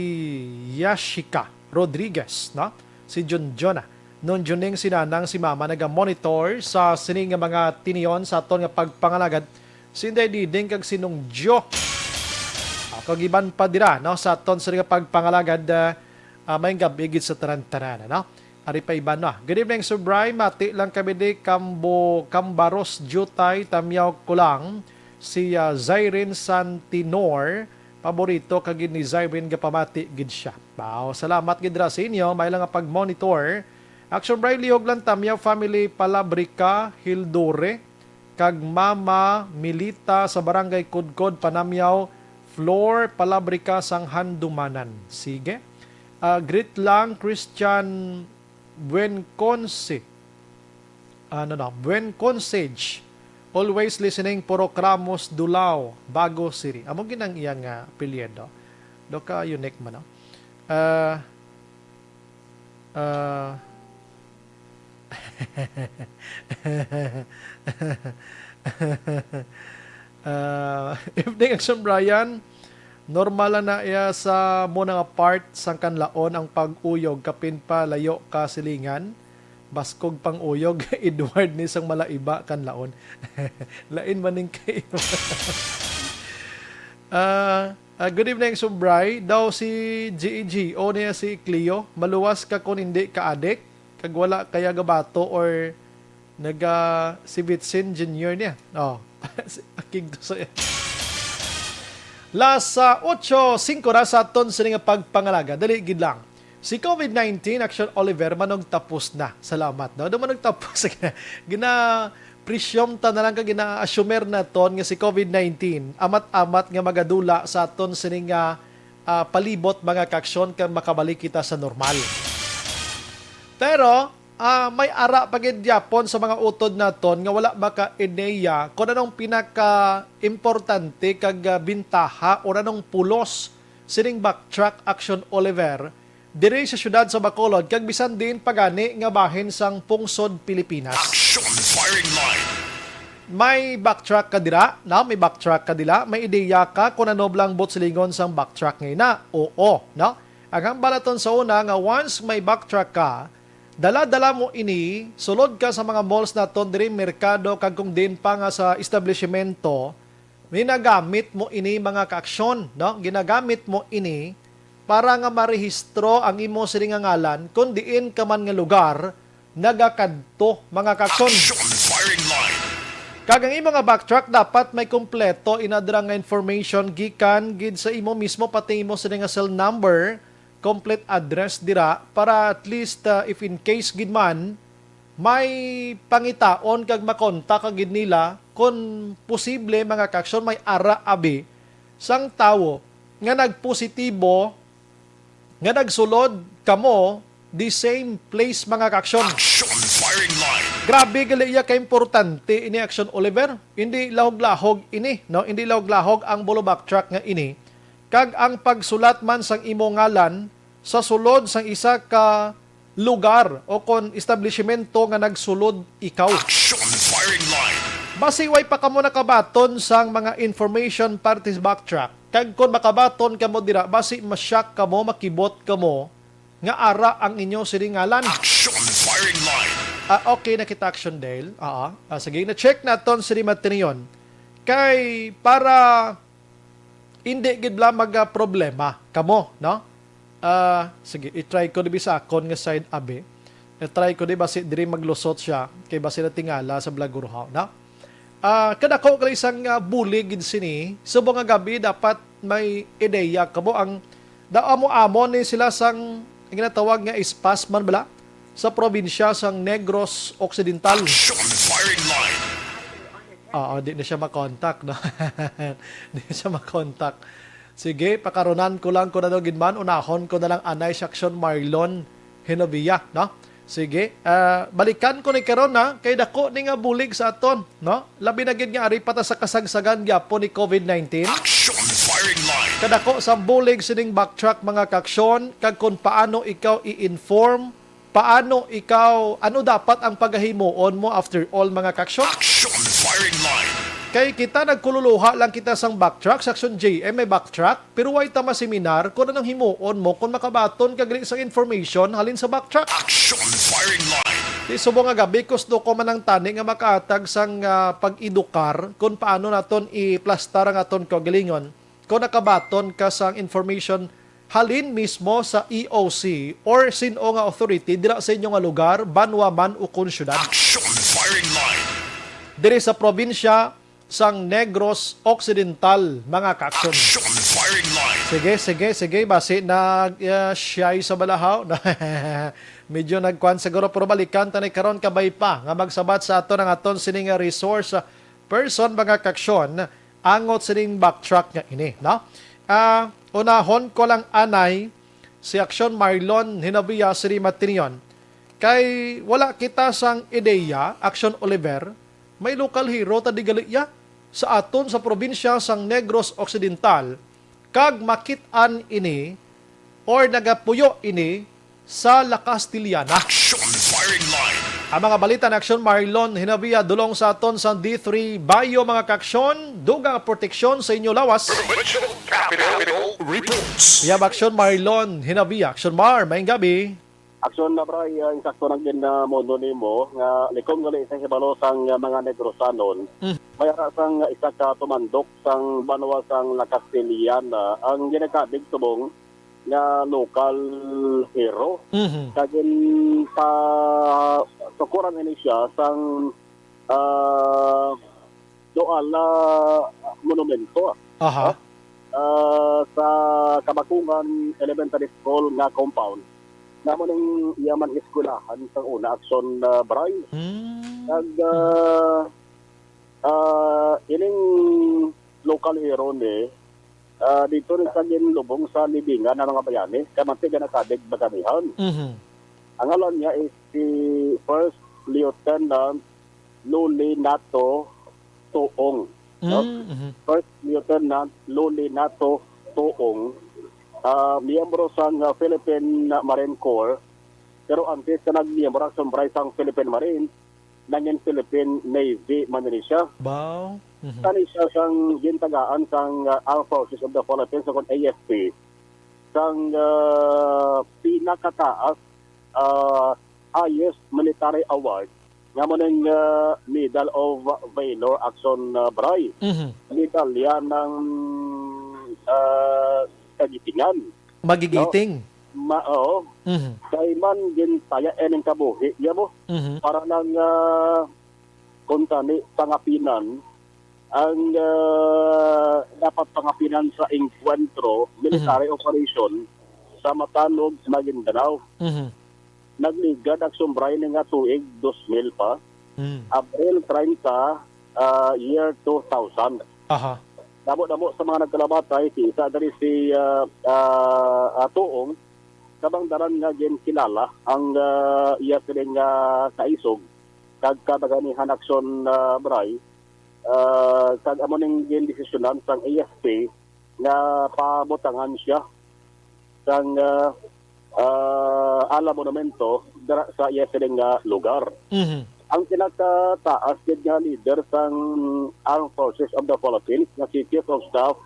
Yashika Rodriguez, no? Si Junjuna. Non Juning, si Nanang, si Mama naga-monitor sa sini nga mga tinion sa aton nga pagpangalagad. Si Inday Diding kag si Nung Jo. Ah, kag iban pa dira, no, sa aton sini nga pagpangalagad, ah, ah, may gab-i gid sa tanan-tanan, no? Ari pa iban, no? Good evening, Sir Bry. Mati lang kami di Kambo, Kambaros, Jutay, Tamyaw, Kulang. Si, ah, Zyrin Santinor, paborito ka gid ni Zyrin, gapamati gid siya. Wow, salamat gid ra sa inyo. May lang nga pag-monitor. Action Bry, lihog lang Tamyaw family, Palabrica, Hildore, kag Mama Milita sa Barangay Kudkod, Panamyaw, Flor Palabrica sang Handumanan. Sige. Ah, greet lang Christian Buenconce. Ano na? Buenconsage. Always listening, Purok Ramos, Dulao, Bago City. Amo gid ang iyang, ah, apelyido. Do ka unique man, no? Ah, ah, Ah, evening, Action Brian. Normal na iya sa mo nga part sang Kanlaon ang pag-uyog, kapin pa layo ka silingan. Baskog pang uyog, Edward ni sang Malaiba, Kanlaon. Lain man ning kay Ah, ah, good evening, Subray. Daw si G E G o niya si Cleo, maluwas ka kon hindi ka adik, kag wala kaya gabato or naga si Vitsin Junior niya. Oh, si Akig to sa Las, ah, otso singko na sa aton sini nga pagpangalaga. Dali gid lang. Si COVID nineteen, Action Oliver, manugtapos na. Salamat, no? Daw manugtapos. Gina-, presume ta na lang kag gina-assumer naton nga si COVID nineteen, amat-amat nga magadula sa aton sini nga, ah, palibot, mga kaaksyon, kag makabalik kita sa normal. Pero, ah, may ara pa gid gyapon sa mga utod naton nga wala maka-ideya kung anong pinaka-importante kag, ah, bintaha o anong pulos sining Backtrack, Action Oliver, diri sa siyudad sa Bacolod kag bisan diin pa gani nga bahin sang pungsod Pilipinas. Action Firing Line. May backtrack ka dira, no? May backtrack ka dira. May ideya ka kung ano bala ang buot silingon sang backtrack nga ina? Oo, no? Ang hambal naton sa una nga once may backtrack ka, dala-dala mo ini, sulod ka sa mga malls naton diri, merkado, kag kung diin pa nga sa establishmento, ginagamit mo ini, mga kaaksyon, no? Ginagamit mo ini para nga marehistro ang imo sini nga ngalan kung diin ka man nga lugar nagakadto, mga kaaksyon. Action Firing Line. Kag ang imo nga backtrack dapat may kompleto ina dira nga information gikan gid sa imo mismo, pati imo sini nga cell number, complete address dira para at least, ah, if in case gid man, may pangitaon kag makontak ka gid nila kon posible, mga kaaksyon, may ara abi sang tawo nga nagpositibo nga nagsulod kamo the same place, mga kaaksyon. Action firing line. Grabe gali iya ka importante ini, Aksyon Oliver. Hindi lahog-lahog ini, no? Hindi lahog-lahog ang bolo backtrack nga ini. Kag ang pagsulat man sang imo ngalan sa sulod sang isa ka lugar o kon establishmento nga nagsulod ikaw. Action firing line. Basi way pa kamo nakabaton sang mga information parte sa backtrack. Kag kon makabaton kamo dira, basi ma-shock kamo, makibot kamo nga ara ang inyo sini ngalan. Action firing line. Ah, okay, nakita, Action Dale. Ah, ah, sige, na-check naton sini matiniyon. Kay para hindi gid bala maga problema kamo, no? Ah, sige, i-try ko dibi sa akon nga side, abi. I-try ko di basi diri maglusot siya, kay basi natingala sa Blaguruhaw, no? Ah, kadako gali sang, ah, bulig gid sini. Subong nga gab-i dapat may ideya kamo. Ang da-, amo-amo ni sila sang ginatawag nga SPAS man bala sa probinsya sang Negros Occidental. Action firing line. Oo, di na siya makontak, no? Di na siya makontak. Sige, pakarunan ko lang kung ano gid man. Unahon ko na lang anay si Action Marlon Genovia, no? Sige, ah, balikan ko ni karon, ha, kay dako ni nga bulig sa aton, no? Labi na gid nga ari pa ta sa kasagsagan gyapon ni covid nineteen. Action firing line. Kadako sang bulig sining backtrack, mga kaaksyon, kag kung paano ikaw i-inform, paano ikaw, ano dapat ang pagahimuon mo after all, mga kaaksyon? Action firing line. Kay kita nagkululuha lang kita sang backtrack, sa Action J M may backtrack, pero way ta maseminar kung anong himuon mo kung makabaton ka gali sang information halin sa backtrack. Action firing line. Di subong nga gab-i, kusdo ko man ang tani nga makaatag sang, ah, pag-edukar kung paano naton iplastar ang aton kaugalingon kung nakabaton ka sang information halin mismo sa E O C or sin-o nga authority dira sa inyo nga lugar, banwa man ukon syudad. Action firing line. Diri sa probinsya sang Negros Occidental, mga kaaksyon. Action firing line. Sige, sige, sige. Basi nag, uh, shy sa balahaw. Medyo nagkuan siguro, pero balikan ta ni karon, kabay pa nga magsabat sa aton ang aton sining resource person, mga kaaksyon, angot sining backtrack nga ini, no? Ah, unahon ko lang anay si Aksyon Marlon Hinabia sini matinion. Kay wala kita sang ideya, Aksyon Oliver, may local hero ta di gali iya sa aton sa probinsya sang Negros Occidental, kag makit-an ini or nagapuyo ini sa La Castellana. Action firing line. Ang mga balita ni Aksyon Marlon Hinabia dulong sa aton sa D three Bayo, mga kaaksyon, dugang proteksyon sa inyo lawas. Provincial Capital Reports. Yab Aksyon Marlon Hinabia. Aksyon Mar, maayong gabi. Aksyon na, Bray, ah, insakto nang gin, ah, mundo nimo nga likom gali sa hibalo sang, ah, mga Negrosanon. Mm. May ara sang isa ka tumandok sang banwa sang La Castellana, ang ginakabig subong nga local hero. Mhm. Kag ginpasukuran ini siya sang, ah, dual, ah, monumento, Aha. ah, ah, sa Kabakungan Elementary School nga compound. Namo ning iya man eskwelahan sang una, Aksyon, ah, Bray. Mm. Kag, ah, ah, ining local hero ni, ah, dito rin sa ginlubong sa libingan ng mga bayani, kay manti ginakabig bagamihan. Mhm. Ang ngalan niya is si First Lieutenant Luli Nato Tuong, no? Mm, mhm. First Lieutenant Luli Nato Tuong, ah, miyembro sang, ah, Philippine Marine Corps, pero antes ka nagmiyembro sang Philippine Marines, nangin Philippine Navy man ni siya. Wow. Mhm. Kani siya sang gintagaan sang, ah, Armed Forces of the Philippines, o kon A F P, sang, ah, pinakataas, ah, highest military award, nga mo ning, ah, Medal of Valor, Aksyon, ah, Bray. Mhm. Medalya ng, ah, kagitingan. Magigiting. Ma-, oo. Mhm. Kay man gintaya ining kabuhi niya mo. Mhm. Para lang, ah, kung tani, pangapinan ang, ah, dapat pangapinan sa engkwentro, military Mhm. operation sa Matanog, Maguindanao. Mhm. Nagligad, Aksyon Bray, ni nga tuig dos mil pa, Mm. Abril treinta, ah, year two thousand. Aha. Damo-damo sa mga nagkalamatay, si isa diri si, ah, ah, ah, Tuong, kabangdanan nga ginkilala ang, ah, iya sining, ah, kaisog kag kabaganihan, Aksyon, ah, Bray, ah, kag amo ning gindesisyonan sang A F P nga pabutangan siya sang, ah, ah, ala monumento dira sa iya sining, ah, lugar. Mhm. Ang pinakataas gid nga leader sang Armed Forces of the Philippines nga si Chief of Staff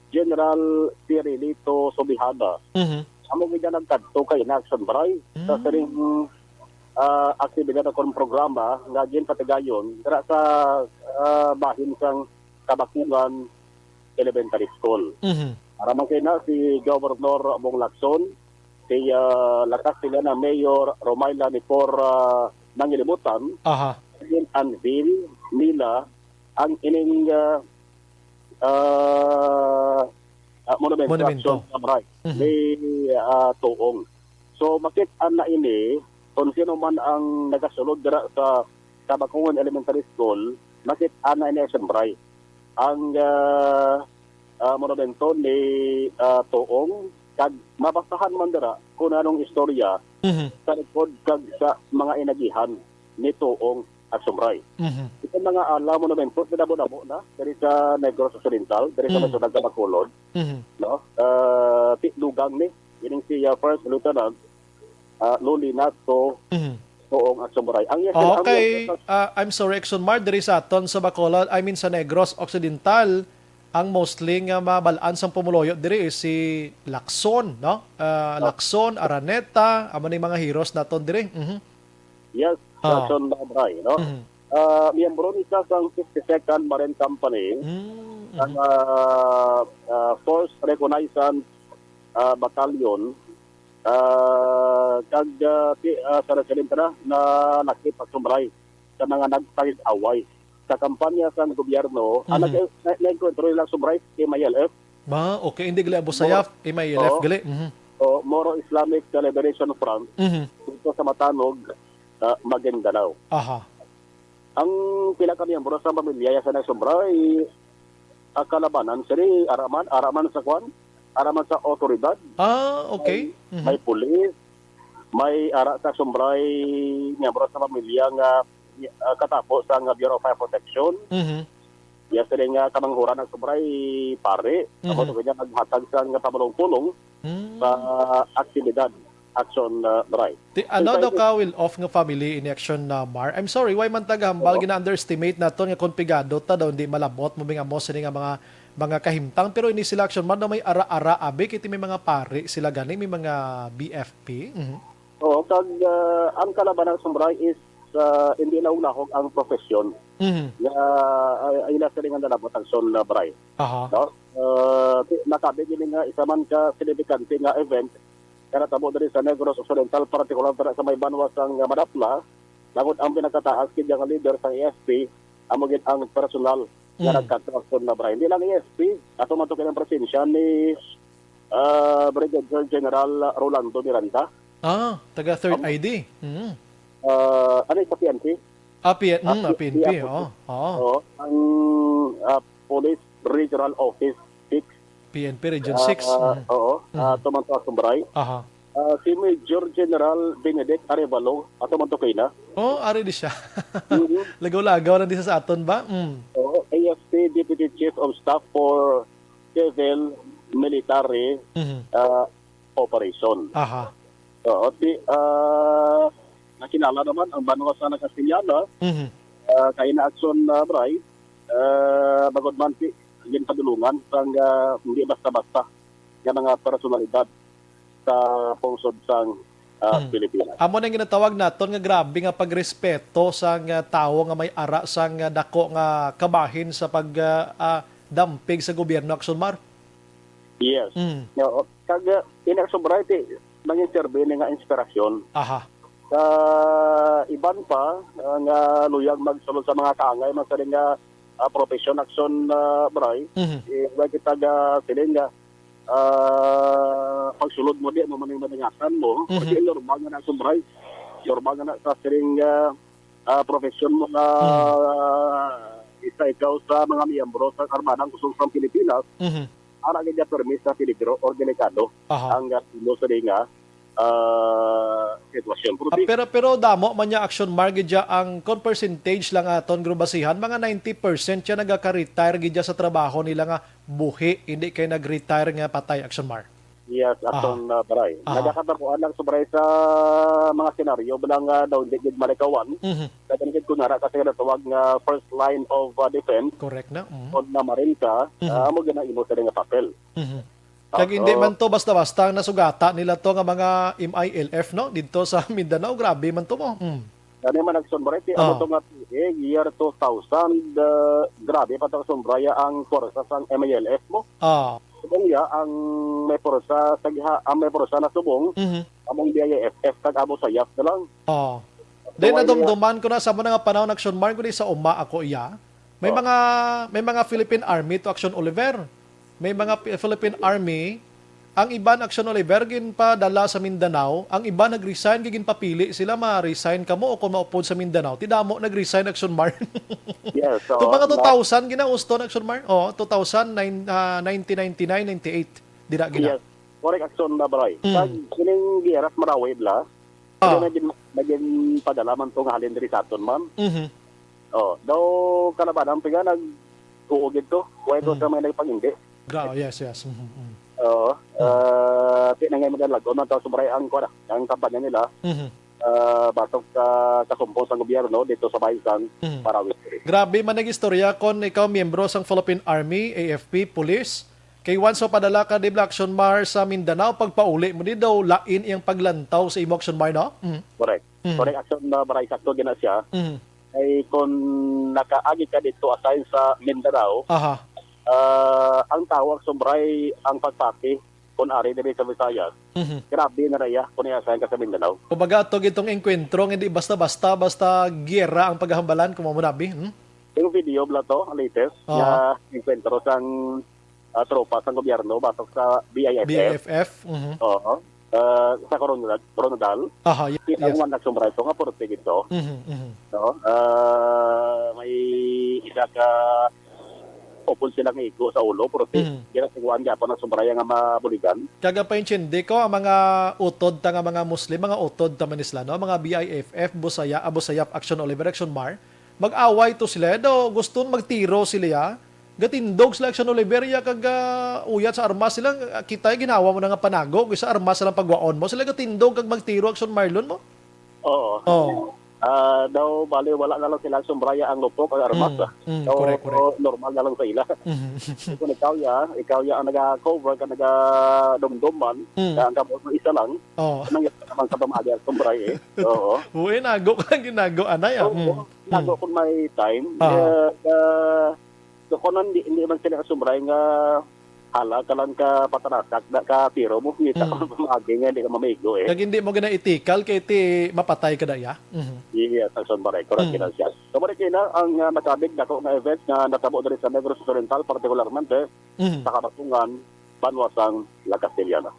General Cirilito Subihana, Mhm. amo gid nga nagkadto kay Aksyon, Bray, sa Mm. sining, ah, aktibidad o kon programa nga ginpatigayon dira sa, ah, bahin sang Kabakungan Elementary School. Mhm. Para man kay na si Governor Bong Lacson, si, ah, La Castellana Mayor Romayla Nicor, ah, Mangilibutan, Aha. Anvil nila ang ining, ah, ah, ah, monumento, Monumento. Aksyon, Bray, Mhm. ni, ah, Tuong. So, makit-an na ini, kung sino man ang nagasulod dira sa Kabakungon Elementary School, makit-an na ini, Aksyon, Bray. Ang, ah, ah, monumento ni, ah, Tuong, kag mabasahan man dira kung anong istorya Mhm. sa likod kag sa mga inagihan ni Tuong, Aksyon, Bray. Mhm. Itong mga ala monumento, pinabo-nabo na diri sa Negros Occidental, diri sa Mm. may siyudad sa Bacolod, Mhm. no? Ah, ti-, dugang ni, ining si, ah, First Lieutenant, ah, Lolinato Mhm. Tuong, Aksyon, Bray. Ang yes, ang Okay, yes, ah, I'm sorry, Aksyon Mar, diri sa aton sa Bacolod, I mean sa Negros Occidental, ang mostly nga mabal-an sang pumuluyo diri is si Lacson, no? Ah, Ah. Lacson, Araneta, amo ni mga heroes naton diri. Mhm. Yes, Ah. Aksyon, Bray, no? Mhm. Ah, miyembro ni siya sang fifty-second Marine Company, Mm, ang, mhm. ah, ah, Force Reconnaissance, ah, Battalion, ah, kag, ah, ti-, ah, sa residente na, na nakit, Aksyon, Bray, sa mga nagpangig-away sa kampanya sang gobyerno, ang Mhm. nag-, na-, na-enkwentro nila, Aksyon, Bray, M I L F. Ba, okay. Hindi gali Abu Sayyaf, Moro-, M I L F oo. gali. Mhm. O, Moro Islamic Liberation Front Mhm. dito sa Matanog, ah, Maguindanao. Aha. Ang pila ka miyembro sa pamilya ya sa Aksyon, Bray, ah, kalabanan sini, ara man, ara man sa kwan, ara man sa awtoridad. Ah, okay. May, Mhm. may pulis, may ara sa Aksyon, Bray, miyembro sa pamilya nga, ah, katapo sa nga Bureau of Fire Protection. Mhm. Iya sila nga kamanghuran, Aksyon, Bray, pare. Amo Mhm. to kanya naghatag sa nga pamulong-pulong Mm. sa aktibidad, Aksyon, ah, Bray. Ti-, So, ano sa daw ito ka well off nga family ini, Aksyon, ah, Mar? I'm sorry, why man taga hambal, Oo. gina-underestimate naton nga kung pigado ta daw, hindi malabot mo nga mo sini nga mga, mga kahimtang, pero ini sila, Aksyon Mar, daw may ara-ara, abi, kiti may mga pari sila gani, may mga B F P. Mhm. Oo, kag, ah, ang kalabanan, Aksyon, Bray, is, ah, hindi na ulahog ang profesyon. Mhm. Nga, ah, ay, ay nasa rin ang nalabot, Aksyon, ah, Bray. Aha. No? Ah, ti-, nakabi gini nga isa man ka signifikante nga event nga natabo diri sa Negros Occidental, partikular dira sa may banwa sang Madapla, bangod ang pinakataas gid nga leader sa A F P, amo gid ang personal nga Mm. nagkatwakson na, Bray. Hindi lang A F P, ato man to kinang presensya ni, ah, Brigadier General Rolando Miranda. Ah, taga Third Ang I D. Mm. Ah, ano yung sa P N P? Ah, P N, Ah, mm, ah, P N P, P N P, oh, oo. Oo, ang, ah, Police Regional Office six. P N P Region Ah, six, ah, mm. oo, ah, Mm. Tumanto Asumbray. Aha. Ah, si Major General Benedict Arevalo, ato man to kaina. Oh, ari di siya. Mhm. Lagaw-lagaw na di sa, sa aton ba? Mm. Oo, A F P Deputy Chief of Staff for Civil Military, Mhm. ah, Operation. Aha. Oo, ti, ah, nakilala naman ang banwa sa Nagkastiliana, Mhm. ah, kay na aksyon, ah, Bray, ah, bagod man ti, ginpadulungan sang, ah, hindi basta-basta nga mga personalidad sa pungsod sang, ah, Hmm. Pilipinas. Amo nang ginatawag naton nga grabe nga pagrespeto sang, ah, tawo nga may ara sang, ah, dako nga kabahin sa pag, ah, ah, dampig sa gobyerno, Aksyon Mar? Yes. Mm. Oo. Kag, ah, in a sobriety, nangin serve ni nga inspirasyon. Aha. Sa iban pa, ah, nga luyag magsulod sa mga kaangay man sa nga, ah, profession, Aksyon, ah, Bray, Mhm. eh, wa kita ga siling nga, ah, pagsulod mo, di mo man yung madangatan mo. Mhm. Kasi normal nga na, Aksyon, Bray. Normal nga na sa siling, ah, ah, profession mo nga Mhm. isa ikaw sa mga miyembro sa Armadang Kusog sa Pilipinas, Mhm. ara gid permi sa peligro or delikado Aha. ang, ah, imo sa nga ah, sitwasyon. Pero Ah, di pero, pero damo man niya, Action Mar, gid siya ang, kon percentage lang aton gubasihan, mga ninety percent siya nagaka-retire gid siya sa trabaho nila nga buhi, hindi kay nag-retire nga patay, Action Mar. Yes, Aha. Action, ah, Bray. Aha. Nagakatabuan lang, Action Bray, sa mga senaryo, bala nga daw hindi gid malikawan. Mhm. Sa ganun gid, kung nara kasi nga natawag nga first line of, ah, defense, Correct na. Mhm. kung namarin ka, Mhm. ah, amo gid ang imo sila nga papel. Mhm. Kag hindi Oo. man to basta-basta ang nasugata nila to nga mga M I L F, no? Didto sa Mindanao, grabe man to mo. Mm. Gani man, Action Bray, ti, Ah. amo to nga tuig, year two thousand, uh, grabe pa to, Action Bray, ang pwersa sang M I L F mo. Ah. Subong ya, ang may pwersa sa giha-, ang may pwersa na subong, Mhm. among B I F F kag Abu Sayyaf na lang. Ah. Then, Subong ya. nadumduman ko na sa mga panahon, Action Mar, kundi sa uma ako iya. May Oh. mga, may mga Philippine Army to, Action Oliver. May mga Pi-, Philippine Army. Ang iban, Action Oliver, ginpadala sa Mindanao. Ang iban nag-resign, kay ginpapili sila, ma-resign kamo o kung maupod sa Mindanao. Ti damo nag-resign, Action Mar. Yes, so, Kung mga na- two thousand, ginauston, Action Mar? Oh, two thousand nine, ah, nineteen ninety-nine, ninety-eight. Dira gina. Yes. Correct, Action na, Bray. Mm. Kag kining giyera sa Marawi, bla, Ah. Pero nagin-, nagin padala man to nga halin diri sa aton man. Mhm. Oh, daw kalabanan, piga nag-uo gid to. Why to Mm. sa may nagpangindi? Gra-, yes, yes. Mhm, mhm. Oo. Mm. Ah, di na nga magalagon man to, Action Bray, ang kuwan, ang kampanya nila. Mhm. Ah, batok sa kasumpong sang gobyerno dito sa bahin sang Mhm. Marawi City. Grabe man ang istorya kon ikaw miyembro sang Philippine Army, A F P, police. Kay once mapadala ka, di ba, Action Mar, sa Mindanao, pagpauli mo di daw, lain iyang paglantaw sa imo, Action Mar, no? Mhm. Correct. Mhm. Correct, Action, uh, Bray, sakto gina siya. Mhm. Ay, kung nakaagi ka dito, assign sa Mindanao, Aha. ah, ang tawag, Action Bray, ang pagpaki, kung ari diri sa Visayas, Mhm. grabe na raya kung i-assign ka sa Mindanao. Kumbaga, ato gitong engkwentro, hindi basta-basta, basta giyera ang paghahambalan, kung mo nabi, hmm? Yung video bla to, ang latest, Aha. nga engkwentro sang ah, tropa sang gobyerno batok sa B I F F. B I F F, mhm. Oo. Ah, sa Coronadal, Coronadal. Aha, y-, Kita yes. mo ang nagsumbra ito nga purti gid to. Mhm, mhm. No? Ah, may isa ka upod sila nga igo sa ulo, purti. Mhm. Ginasiguan niya pa ng sumbraya nga mabuligan. Kag ang paintindi ko, ang mga utod ta nga mga Muslim, mga utod ta man sila, no? Mga B I F F, Busaya, ah, Busayap, Action Oliver, Action Mar, mag-away to sila, eh, daw gusto magtiro sila, ya. Gatindog sila, Action Oliver, ya, kag, ah, uyat sa armas sila, ah, kita, eh, ginawa mo na nga panago, kaysa armas lang pagwaon mo. Sila gatindog kag magtiro, Action Marlon mo. Oo. Oh. Ah, daw, bali, wala na lang sila sumbraya ang lupok, ang armas, Mm, ah. mm, So, correct, correct. normal na lang sa ila. Mhm. Kung ikaw, ya, ikaw, ya, ang naga-cover, ka naga-dumdum man, Mm. kaya ang kamot mo isa lang, Oh. nang naman sa pamahagi ang sumbray, eh. Oo. Uy, nago ka, ginago, anay, ah. Oo, Mm. nago Mm. kung may time. Ah. Eh, ah, so, kung hindi, hindi man sila kasumbray nga hala ka lang ka patarasak, da ka tiro mo, kita Mm. ko pamagi nga hindi ka mamigo, eh. Kag hindi mo gina itikal kay ti mapatay ka daya. Mhm. Yes, ang sumbray, correct Mm. gina siya. So, mali kina ang, ah, nakabig dako nga event nga natabo diri sa Negros Occidental, partikularmente Mhm. sa Kabatungan, banwa sang La Castellana.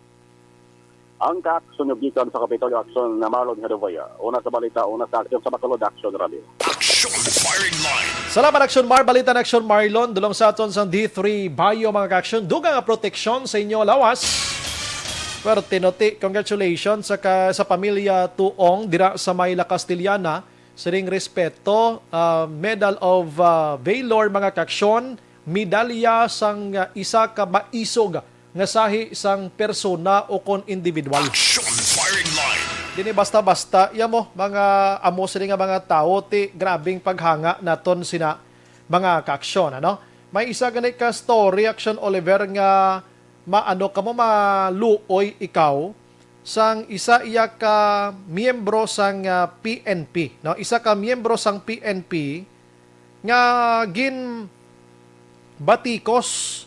Ang kaaksyon nyo gikan sa Kapitolyo Aksyon na Marlon Hedovaya. Una sa balita, una sa aksyon sa Bacolod Action Rally. Action Firing Line. Salamat, Action Mar. Balita na, Action Marlon. Dulong sa aton sang D three Bayo, mga ka-action. Dugang nga proteksyon sa inyo lawas. Pero tinuti, congratulations sa, ka, sa pamilya Tuong dira sa may La Castellana. Sining respeto, ah, Medal of, ah, Valor, mga ka-aksyon, medalya sang, ah, isa ka maisog nga sahi sang persona o kon individual. Action Firing Line. Dini basta-basta, iya mo, mga amo sini nga mga tawo, ti grabing paghanga naton sina mga ka-aksyon, ano? May isa gani ka story, Action Oliver, nga maano ka mo, maluoy ikaw sang isa iya ka miyembro sang, ah, P N P, no? Isa ka miyembro sang P N P nga ginbatikos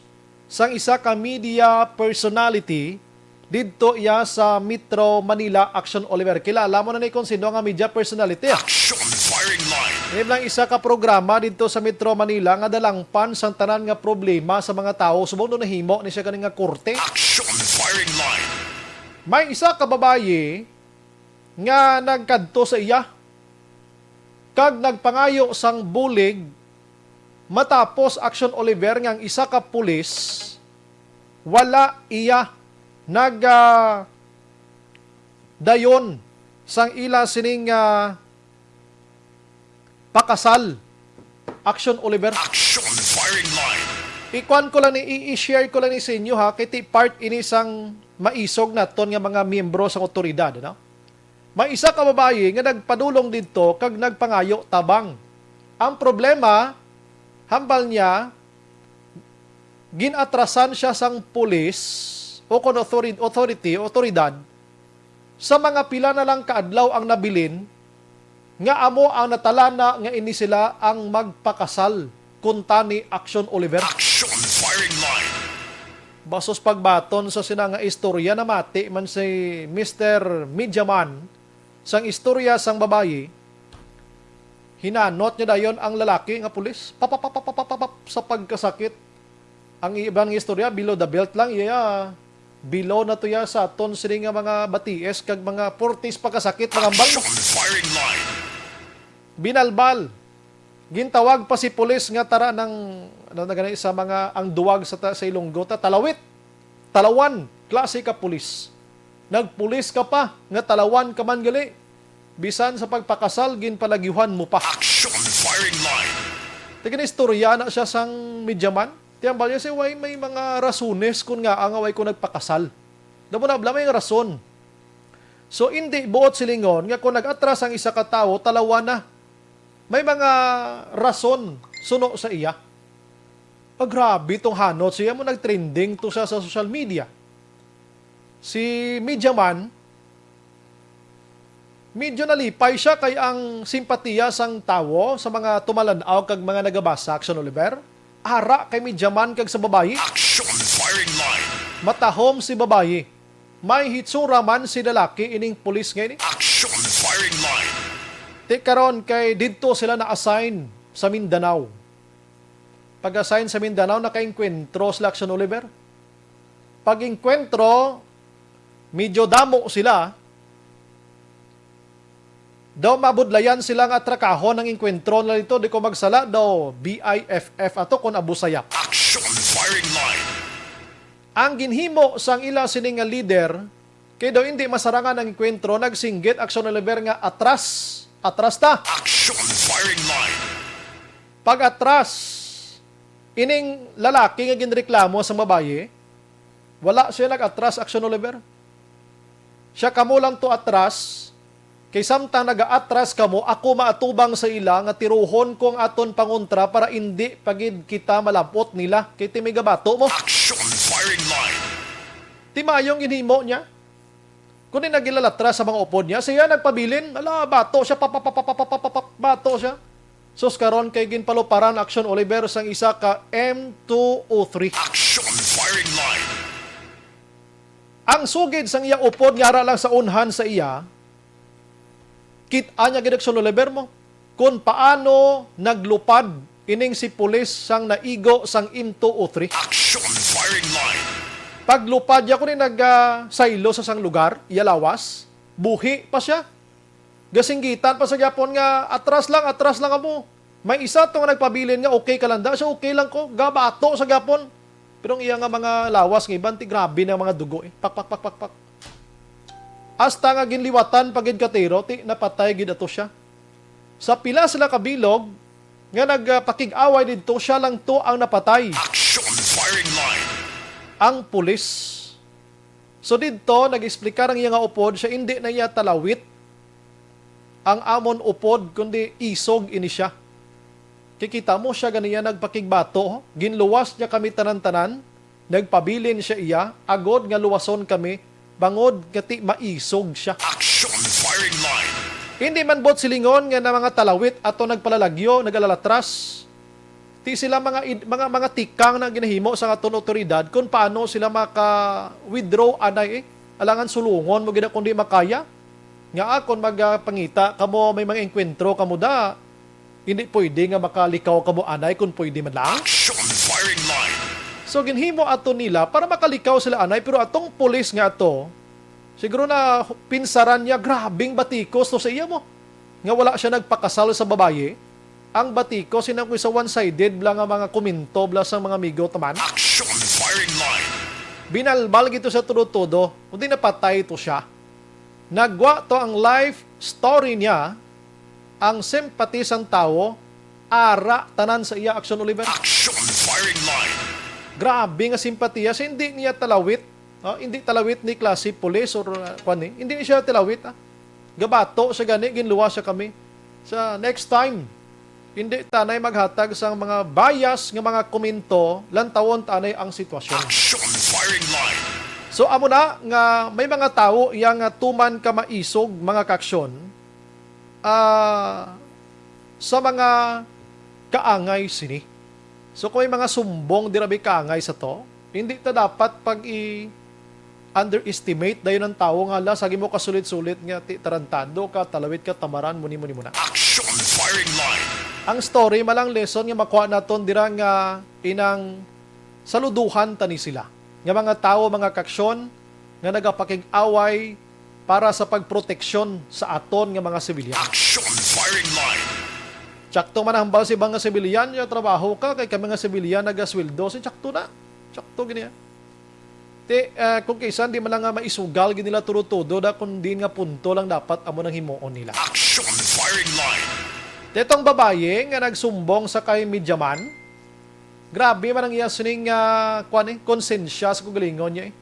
sang isa ka media personality didto iya sa Metro Manila, Action Oliver. Kilala mo na ni kung sino nga media personality, ah. Action Firing Line. Ini lang isa ka programa didto sa Metro Manila nga dalangpan sang tanan nga problema sa mga tawo. Subong no nahimo ni siya kani nga korte. Action Firing Line. May isa ka babayi nga nagkadto sa iya kag nagpangayo sang bulig, matapos, Action Oliver, nga ang isa ka pulis wala iya nag, ah, dayon sang ila sining, ah, pakasal. Action, Oliver. Action firing line. Ikuan ko lang ni, i- i-share ko lang ni sa inyo, ha, kay ti part ini sang maisog naton nga mga miyembro sang otoridad, no? May isa ka babayi nga nagpadulong didto kag nagpangayo tabang. Ang problema, hambal niya, gin-atrasan siya sang pulis o kon authori-, authority, otoridad, sa mga pila na lang ka adlaw ang nabilin nga amo ang natalana nga ini sila ang magpakasal, kuntani Action, Oliver. Action firing line. Basos pagbaton sa sina nga istorya, namati man si Mister Midyaman sang istorya sang babayi. Hinanot niya dayon ang lalaki nga pulis. Papapapapapapap sa pagkasakit. Ang iban nga istorya, below the belt lang, iya, below na to ya sa aton sini nga mga batiis kag mga forties pagkasakit, mga hambal. Action firing line. Binalbal. Gintawag pa si pulis nga tara nang, ano na gani, sa mga, ang duwag sa ta-, sa Ilonggo, ta-, talawit. Talawan, klase ka pulis. Nagpulis ka pa, nga talawan ka man gali. Bisan sa pagpakasal, ginpalagihan mo pa. Action firing line. Ti gani istorya na siya sang Midyaman. Ti hambal niya si way may mga rasones kun ngaa nga way ko nagpakasal. Damo na bala may rason. So, indi buot silingon nga kung nag-atras ang isa ka tawo, talawan na. May mga rason suno sa iya. Ah, grabe tong hanot siya mo, nag-trending to siya sa social media. Si Media Man, medyo nalipay siya kay ang simpatiya sang tawo sa mga tumalan-aw kag mga nagabasa, Action Oliver, ara kay Media Man kag sa babayi. Action firing line. Matahom si babayi. May hitsura man si lalaki ining pulis nga ini. Action firing line. Ti karon kay didto sila na-assign sa Mindanao. Pag-assign sa Mindanao, nakaengkwentro sila, Action Oliver. Pag-engkwentro, medyo damo sila. Daw mabudlayan sila nga atrakahon ang engkwentro na dito, di ko magsala, daw B I F F ato kon abusayap. Action firing line. Ang ginhimo sang ila sini nga leader, kay daw indi masarangan ang engkwentro, nagsinggit, Action Oliver, nga atras, atras ta. Action firing line. Pag-atras, ining lalaki nga ginreklamo sang babayi, wala siya nag-atras, Action Oliver. Siya kamo lang to atras, kay samtang nagaatras kamo, ako maatubang sa ila nga tiruhon ko ang aton pangontra para indi pa gid kita malab-ot nila, kay ti may gabato mo. Action firing line. Ti maayong ginhimo niya. Kundi nagilalatras sa mga upod niya, siya nagpabilin, ala, bato siya, papapapapapapap, bato siya. Sus, karon kay ginpaluparan, Action Oliver, sang isa ka M two oh three. Action firing line. Ang sugid sang iya upod nga ara lang sa unhan sa iya, kit-a niya gid, Action Oliver, mo kung paano naglupad ining si pulis sang naigo sang M two oh three. Action firing line. Paglupad niya, kundi nag, ah, saylo sa sang lugar, iya lawas, buhi pa siya. Gasinggitan pa sa gyapon nga, "Atras lang, atras lang amo." May isa to nga nagpabilin nga, "Okay ka lang da?" Siya, "Okay lang ko." Gabato sa gyapon. Pero ang iya nga mga lawas nga iban, ti grabe na mga dugo, eh. Pak, pak, pak, pak, pak. Hasta nga ginliwatan pa gid ka tiro, ti napatay gid ato siya. Sa pila sila ka bilog nga nagpakig-away didto, siya lang to ang napatay. Action firing line. Ang pulis. So didto, nag-explicar ang iya nga upod, siya indi na iya talawit ang amon upod, kundi isog ini siya. Kikita mo siya ganiya nagpakigbato, ginluwas niya kami tanan-tanan, nagpabilin siya iya, agod nga luwason kami, bangod nga ti maisog siya. Action firing line. Hindi man buot silingon nga na mga talawit ato nagpalalagyo, nagalalatras. Ti sila mga id-, mga, mga tikang na ginahimo sa aton otoridad kung paano sila maka-withdraw anay, eh. Alangan sulungon mo gid kundi makaya. Nga akon magpangita kamo, may mga engkwentro kamo da. Hindi pwede nga makalikaw kamo anay kung pwede man lang. Action firing line. So, ginhimo ato nila para makalikaw sila anay, pero atong pulis nga ato, siguro na pinsaran niya, grabing batikos to sa iya mo. Nga wala siya nagpakasal sa babayi. Ang batikos, inang ko sa one-sided bla nga mga komento bla sa mga amigo taman. Action firing line. Binalbal gito sa todo-todo, kundi napatay to siya. Nagwa to ang life story niya, ang sympathy sang tawo, ara tanan sa iya, Action Oliver. Action Firing Line. Grabe nga simpatiya, siya hindi niya talawit. Ah, hindi talawit ni klase pulis or, ah, kwan ni. Hindi siya talawit, ah. Gabato siya gani, ginluwas siya kami. Sa next time, hindi tanay maghatag sang mga bias nga mga komento, lantawon tanay ang sitwasyon. Action Firing Line. So, amo na nga may mga tawo iya nga tuman ka maisog, mga kaaksyon, ah, sa mga kaangay sini. So, kung may mga sumbong dira, may kaangay sa to, hindi ta dapat pag i-underestimate dayon ang tawo nga, "Ala, sagi mo kasulit-sulit nga ti-, tarantado ka, talawit ka, tamaran mo ni, mo ni, mo na." Action Firing Line. Ang story, malang lesson nga makuha naton dira nga inang saluduhan tani sila nga mga tawo, mga kaaksyon nga nagapakig-away para sa pagproteksyon sa aton nga mga sibilyan. Action Firing Line. Tsakto man ang hambal sa iban nga sibilyan, "Ya, trabaho ka, kay kami nga sibilyan nagasweldo." Si tsakto na. Tsakto gini, ah. Ti, ah, kung kaisan, di man lang nga maisugal gid nila tudo-tudo, da kung diin nga punto lang dapat amo nang himuon nila. Action Firing Line. Ti, itong babayi nga nagsumbong sa kay Media Man, grabe man ang iya sining, ah, kwan, eh, konsensya sa kugalingon niya, eh.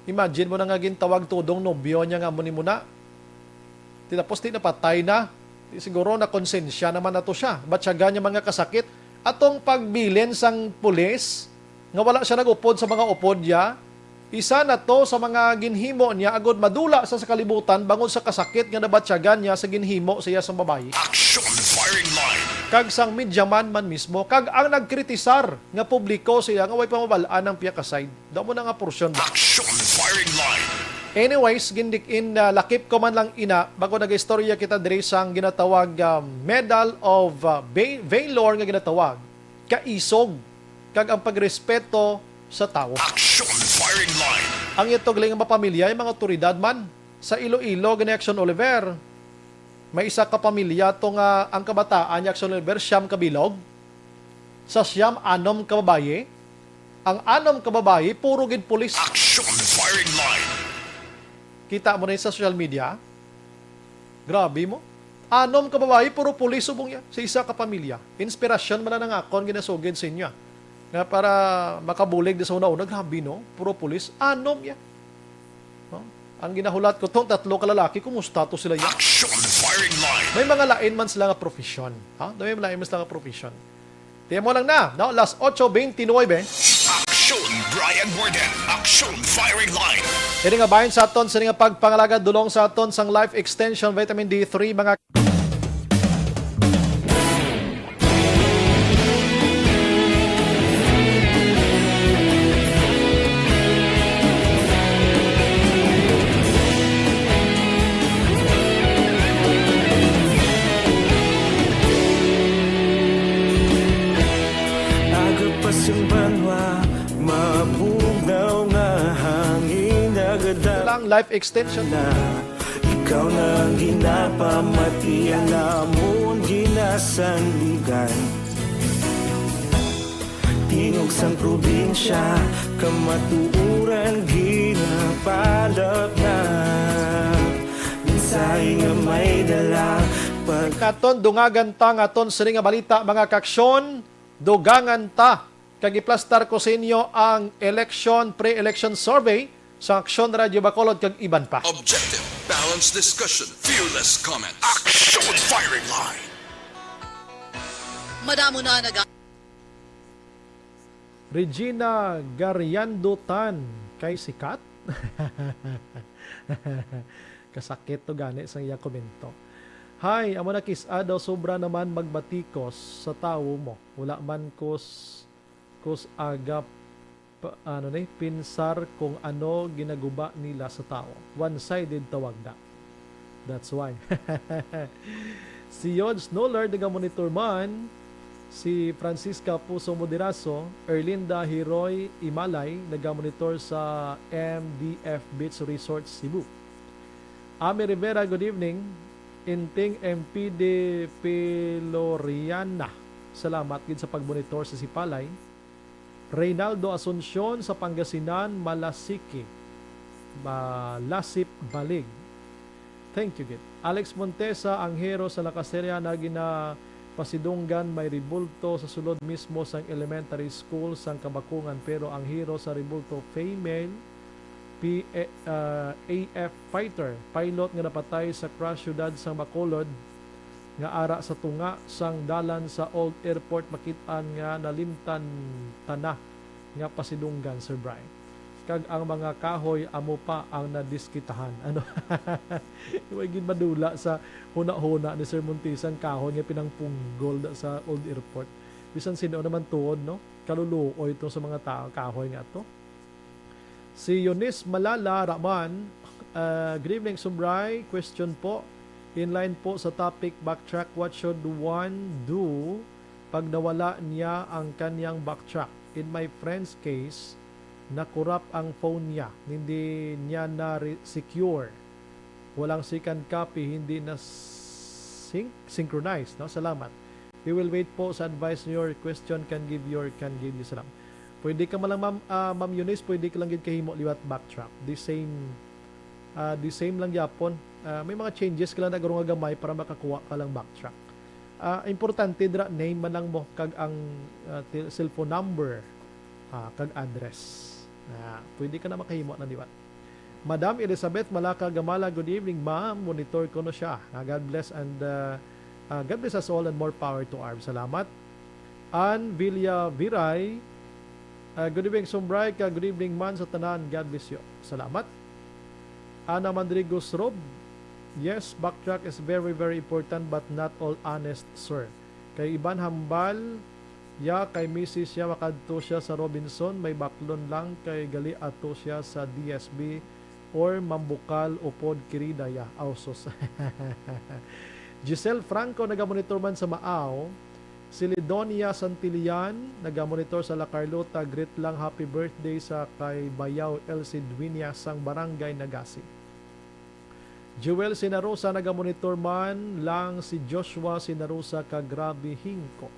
Imagine mo na nga gintawag tudong nobyo niya nga amo ni muna. Ti tapos ti napatay na. Ti siguro nakonsensya naman na to siya. Batyagan niya mga kasakit. Atong pagbilin sang pulis nga wala siya nag-upod sa mga upod niya, isa na to sa mga ginhimo niya agud madula sa, sa kalibutan bangod sa kasakit nga nabatyagan niya sa ginhimo sa iya sang babayi. Action Firing Line. Kag sang Media Man man mismo, kag ang nagkritisar nga publiko sa iya nga way pamabal-an ang pihak ka side. Daw mo na nga porsyon ba? Action Firing Line. Anyways, gindik-in na lakip ko man lang ina, bago nag-istorya kita diri sang ginatawag, ah, Medal of, ah, Va-, Valor nga ginatawag, kaisog, kag ang pagrespeto sa tawo. Action Firing Line. Ang ito galing nga pamilya, yung mga otoridad man, sa Iloilo, gani Action Oliver, may isa ka pamilya to nga ang kabataan ni Action Oliver, siyam ka bilog. Sa siyam, anom ka babayi. Ang anom ka babayi, puro gid pulis. Action Firing Line. Kita mo na yun sa social media. Grabe mo. Anom ka babayi, puro pulis subong niya sa isa ka pamilya. Inspirasyon man lang ang akon ginasugid sa inyo, ah, nga para makabulig di sa una-una. Grabe, no? Puro pulis. Anom niya. No? Ang ginahulat ko, tong tatlo ka lalaki, kumusta to sila yan? Action Firing Line. May mga lain man sila nga profesyon. Ha? May mga lain man sila nga profesyon. Tiyan mo lang na, no? Las ocho veintinuebe. Action Brian Warden. Action Firing Line. Ini nga bahin sa aton, sa nga pagpangalagad dulong sa aton sang Life Extension Vitamin D three, mga Aga pa sing banwa, mabugnaw nga hangin, nagadala lang life extension na. Ikaw na ang ginapamati, ang amon ginasandigan. Tingog sang probinsya, kamatuoran ginapalapnap. Mensahe nga may dala, pag- Naton dungagan ta nga aton sini nga balita, mga kaaksyon, dugangan ta kag iplastar ko sa inyo ang election, pre-election survey sa Aksyon Radio Bacolod kag iban pa. Objective, balanced discussion, fearless comments. Action Firing Line. Madamo na nag- Regina Gariando Tan, kay sikat? Kasakit to gani sang iya komento. Hi, amo na kis-a daw sobra naman magbatikos sa tawo mo. Wala man kus-, kus-aga pa, ano ni, pinsar kung ano ginaguba nila sa tawo. One-sided tawag na. That's why. Si Yod Snollard, naga-monitor man. Si Francisca Puso Moderaso, Erlinda Hiroy Imalay, naga-monitor sa M D F Beach Resort, Cebu. Ami Rivera, good evening. Inting M P de Filoriana, salamat gid sa pagmonitor sa Sipalay. Reynaldo Asuncion sa Pangasinan, Malasiki, Malasip Balig. Thank you, gid. Alex Montesa, ang hero sa Lacaseria na ginapasidunggan may rebulto sa sulod mismo sang elementary school sang Kabakungan, pero ang hero sa rebulto, female P-, eh, ah, A F fighter, pilot nga napatay sa crash siyudad sang Bacolod, nga ara sa tunga sang dalan sa Old Airport, makit-an nga nalimtan tana nga pasidunggan, Sir Brian. Kag ang mga kahoy amo pa ang nadiskitahan. Ano? Way gid madula sa huna-huna ni Sir Montesa ang kahoy nga pinangpunggol da sa Old Airport. Bisan sino naman tuod, no? Kaluluoy to sa mga tao, kahoy nga to. Si Eunice Malala Raman, uh, good evening, Sir Bri. Question po, in line po sa topic, backtrack, what should one do pag nawala niya ang kanyang backtrack? In my friend's case, na-corrupt ang phone niya, hindi niya na re-, secure. Walang second copy, hindi na sync, synchronize, no? Salamat. We will wait po sa advice niyo, your question, can give your, can give you. Salam. Pwede ka man lang, ma'am, ah, Ma'am Eunice, pwede ka lang gid kahimo liwat backtrack. The same, ah, the same lang gyapon. Ah, may mga changes ka lang na garo nga gamay para makakuha ka lang backtrack. Ah, importante dira name man lang mo kag ang, ah, til-, cellphone number, ah, kag address. Ah, pwede ka na makahimo na liwat. Madam Elizabeth Malaka Gamala, good evening, ma'am. Monitor ko no siya. Ah, God bless and, uh, uh, God bless us all and more power to arms. Salamat. Ann Villa Viray, uh, good evening, Sir Bri, kag good evening man sa tanan. God bless you. Salamat. Ana Mandrigos Rob, yes, backtrack is very, very important but not all honest, sir. Kay iban hambal, ya kay misis siya, makadto siya sa Robinson, may baklon lang kay gali ato siya sa D S B or mambukal upod kirida ya. Aw, sus. Giselle Franco nagamonitor man sa Maaw. Si Lidonia Santillan nagamonitor sa La Carlota. Greet lang, happy birthday sa kay Bayaw Elsie Dueñas sang Barangay Nagasig. Joel Sinarosa nagamonitor man lang. Si Joshua Sinarosa ka, grabe hingko.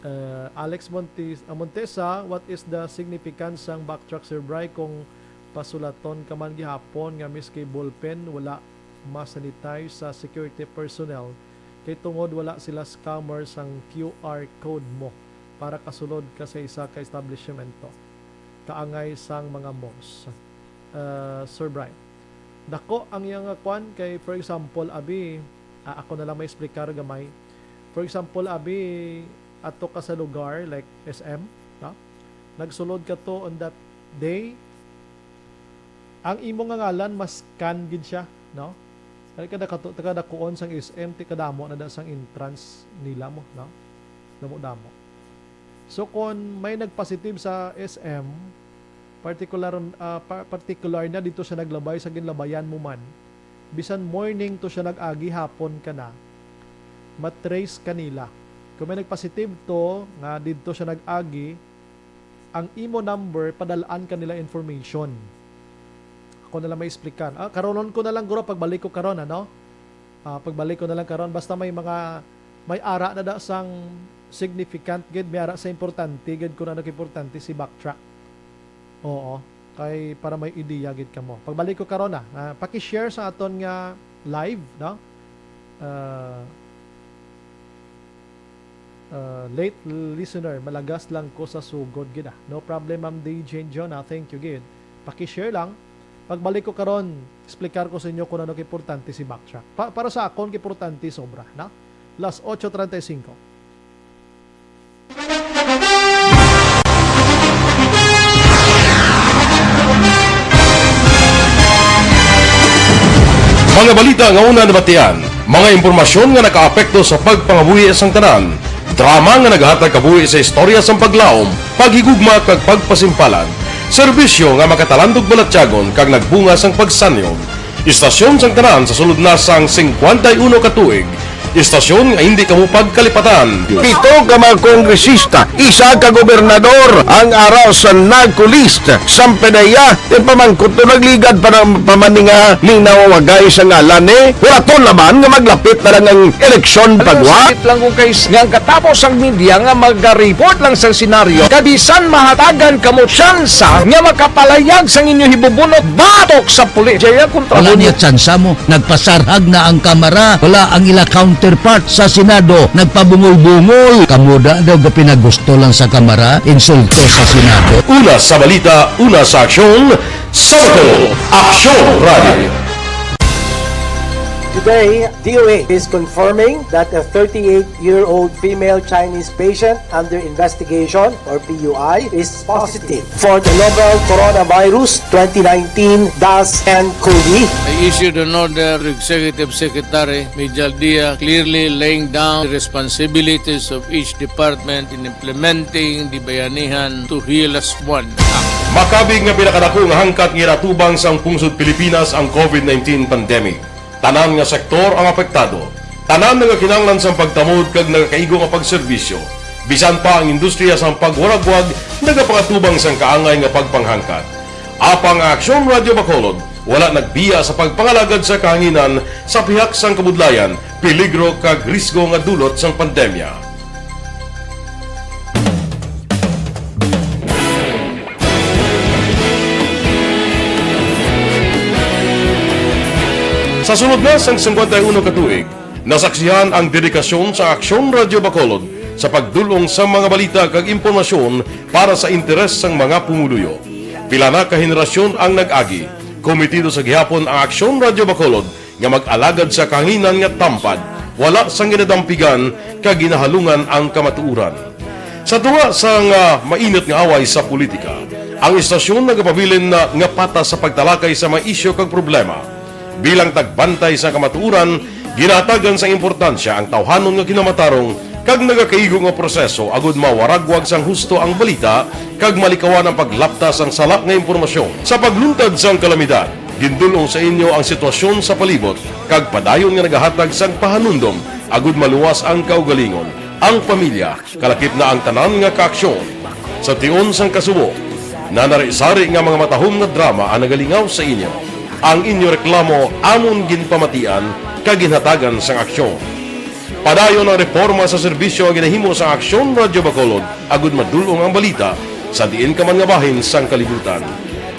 Uh, Alex Montes-, uh, Montesa, what is the significance sang backtrack, Sir Bri, kung pasulaton ka man gihapon nga miski ballpen wala ma-sanitize sa security personnel kay tungod wala sila scammer sang Q R code mo para kasulod ka sa isa ka establishmento? Kaangay sang mga malls. Uh, Sir Bri, dako ang iyang, uh, kwan kay, for example, abi, ah, ako na lang may explicar gamay. For example, abi, ato ka sa lugar like S M, no? Nagsulod ka to on that day, ang imo nga ngalan mas scan gid siya, no? Kay kada kato, kada kuon sang S M, ti kadamo na da sang entrance nila mo, no? Damo-damo. So, kon may nagpositive sa S M, particular, ah, pa-, particular na dito siya naglabay, sa ginlabayan mo man, bisan morning to siya nag-agi, hapon ka na, matrace ka nila. Kung may nagpositive to nga didto siya nag-agi, ang imo number, padalaan ka nila information. Ako na lang may explicar. Ah, karonon ko na lang, guro, pagbalik ko karon, ano? Ah, pagbalik ko na lang karon. Basta may mga, may ara na da sang significant gid, may ara sa importante gid, kung ano ka importante si backtrack. Oo. Kay para may ideya gid kamo. Pagbalik ko karon na, ah, paki-share sa aton nga live, no? Ah, ah, late listener, malagas lang ko sa sugod gid, ah. No problem, Ma'am D J John, ah. Thank you gid. Paki-share lang. Pagbalik ko karon, explicar ko sa inyo kung ano importante si backtrack. Pa-, para sa akon, importante sobra, no? Las ocho treinta y cinco. Mga balita nga una nabatian, mga impormasyon nga nakaapekto sa pagpangabuhi sang tanan, drama nga naghatag kabuhi sa istorya sang paglaom, paghigugma kag pagpasimpalan, serbisyo nga makatalandog balatyagon kag nagbunga sang pagsanyog. Istasyon sang tanan sa sulod na sang singkwenta y uno ka tuig, Istasyon nga hindi kamo pagkalipatan. Pito ka mga kongresista, isa ka gobernador ang ara sa NAGCO list. Sampanaya, ipamangkot to nagligad pa ng pamaninga ni nawawagay sa ngalan ni. Wala to naman nga maglapit na lang ang eleksyon pagwa. Sakit lang kung kay nga ang katapos ang media nga mag-report lang sa senaryo. Kabisan mahatagan kamo tsansa nga makapalayag sang inyo hibubunot batok sa pulis. Jaya kontra Wala mo. Niya tsansa mo. Nagpasarhag na ang kamara, wala ang ila counterpart sa Senado, nagpabungol-bungol. Kamo da daw gapinagusto lang sa kamara, insulto sa Senado. Una sa balita, una sa aksyon, sa Bacolod, Aksyon Radio. Today, D O A is confirming that a thirty-eight-year-old female Chinese patient under investigation, or P U I, is positive for the novel coronavirus twenty nineteen dash N cov. I issued an order to Executive Secretary Mijal Dia, clearly laying down the responsibilities of each department in implementing the Bayanihan to Heal Us One Act. Makabig nga pinakadako nga hangkat nga ginatubang sang pungsod Pilipinas ang covid nineteen pandemic. Tanan nga sektor ang apektado. Tanan nga kinahanglan sang pagtamod kag nagakaigo nga pagserbisyo. Bisan pa ang industriya sang pagwaragwag nagapangatubang sang kaangay nga pagpanghangkat. Apang ang Aksyon Radio Bacolod wala nagbiya sa pagpangalagad sa kahanginan sa pihak sang kabudlayan, peligro kag risgo nga dulot sang pandemya. Sa sulod na sang singkwenta y uno ka tuig, nasaksihan ang dedikasyon sa Aksyon Radio Bacolod sa pagdul-ong sa mga balita kag impormasyon para sa interes sang mga pumuluyo. Pila na ka henerasyon ang nag-agi, komitido sa gihapon ang Aksyon Radio Bacolod nga mag-alagad sa kahanginan nga tampad, wala sang ginadampigan kag ginahalungan ang kamatuoran. Sa tunga sang, ah, mainit nga away sa politika, ang istasyon nagapabilin na nga patas sa pagtalakay sa mga isyu kag problema. Bilang tagbantay sa kamatuoran, ginahatagan sang importansya ang tawhanon nga kinamatarong kag nagakaigo nga proseso agud mawaragwag sang husto ang balita kag malikawan ang paglapta sang sala nga impormasyon. Sa pagluntad sang kalamidad, gindul-ong sa inyo ang sitwasyon sa palibot kag padayon nga nagahatag sang pahanumdom agud maluwas ang kaugalingon, ang pamilya, kalakip na ang tanan nga kaaksyon. Sa tion sang kasubo, nanari-sari nga mga matahom nga drama ang nagalingaw sa inyo. Ang inyo reklamo amon ginpamatian kag ginhatagan sang aksyon. Padayon ang reporma sa serbisyo nga ginahimo sang Aksyon Radio Bacolod agud madul-ong ang balita sa diin ka man nga bahin sang kalibutan.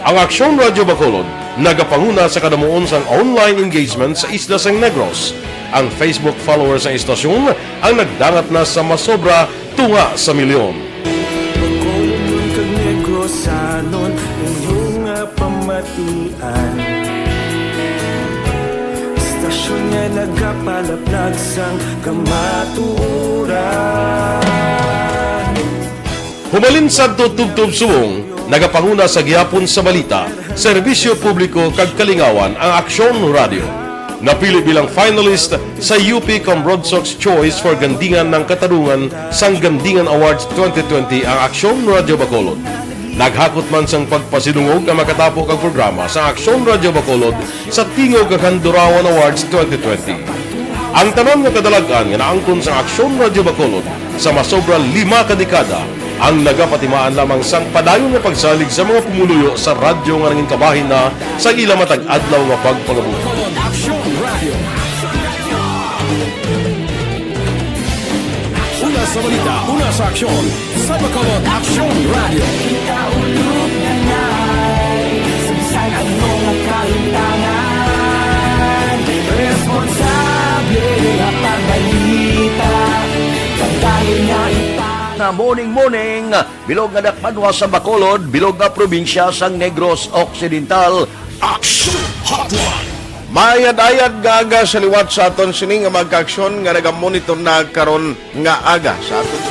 Ang Aksyon Radio Bacolod nagapanguna sa kadamuon sang online engagement sa isla sang Negros. Ang Facebook followers sang istasyon ang nagdangat na sa masobra tunga sa milyon. Bacolod kag Negrosanon, inyo nga pamatian. Istasyon nga nagapalaplag sang kamatuoran. Humalin sadto tubtob subong, nagapanguna sa gihapon sa balita, serbisyo publiko kag kalingawan ang Aksyon Radio. Napili bilang finalist sa U P Cambronsox Choice for Gandingan ng Katarungan sang Gandingan Awards twenty twenty ang Aksyon Radio Bacolod. Naghakot man sang pagpasidungog ang makatapo kag programa sa Aksyon Radio Bacolod sa Tingog kag Handurawan Awards twenty twenty. Ang tanan nga kadalag-an nga naangkon sang Aksyon Radio Bacolod sa masobra lima ka dekada ang nagapatimaan lamang sang padayon nga pagsalig sa mga pumuluyo sa radyo nga nangin kabahin na sa ila matag adlaw nga pagpangabuhi. Aksyon Radio. Una sa balita, una sa aksyon, sa Bacolod Aksyon Radio. Kita ulog na nai, sa bisan ano nga kaintanan, responsable nga pagbalita, pagdayon nga ita. Na morning, morning, bilog nga dakpanwa sa Bacolod, bilog nga probinsya sang Negros Occidental. Action Hotline. Mayad-ayad nga aga sa liwat sa aton sini nga magkaaksyon nga nagamonitor na karon nga aga sa aton.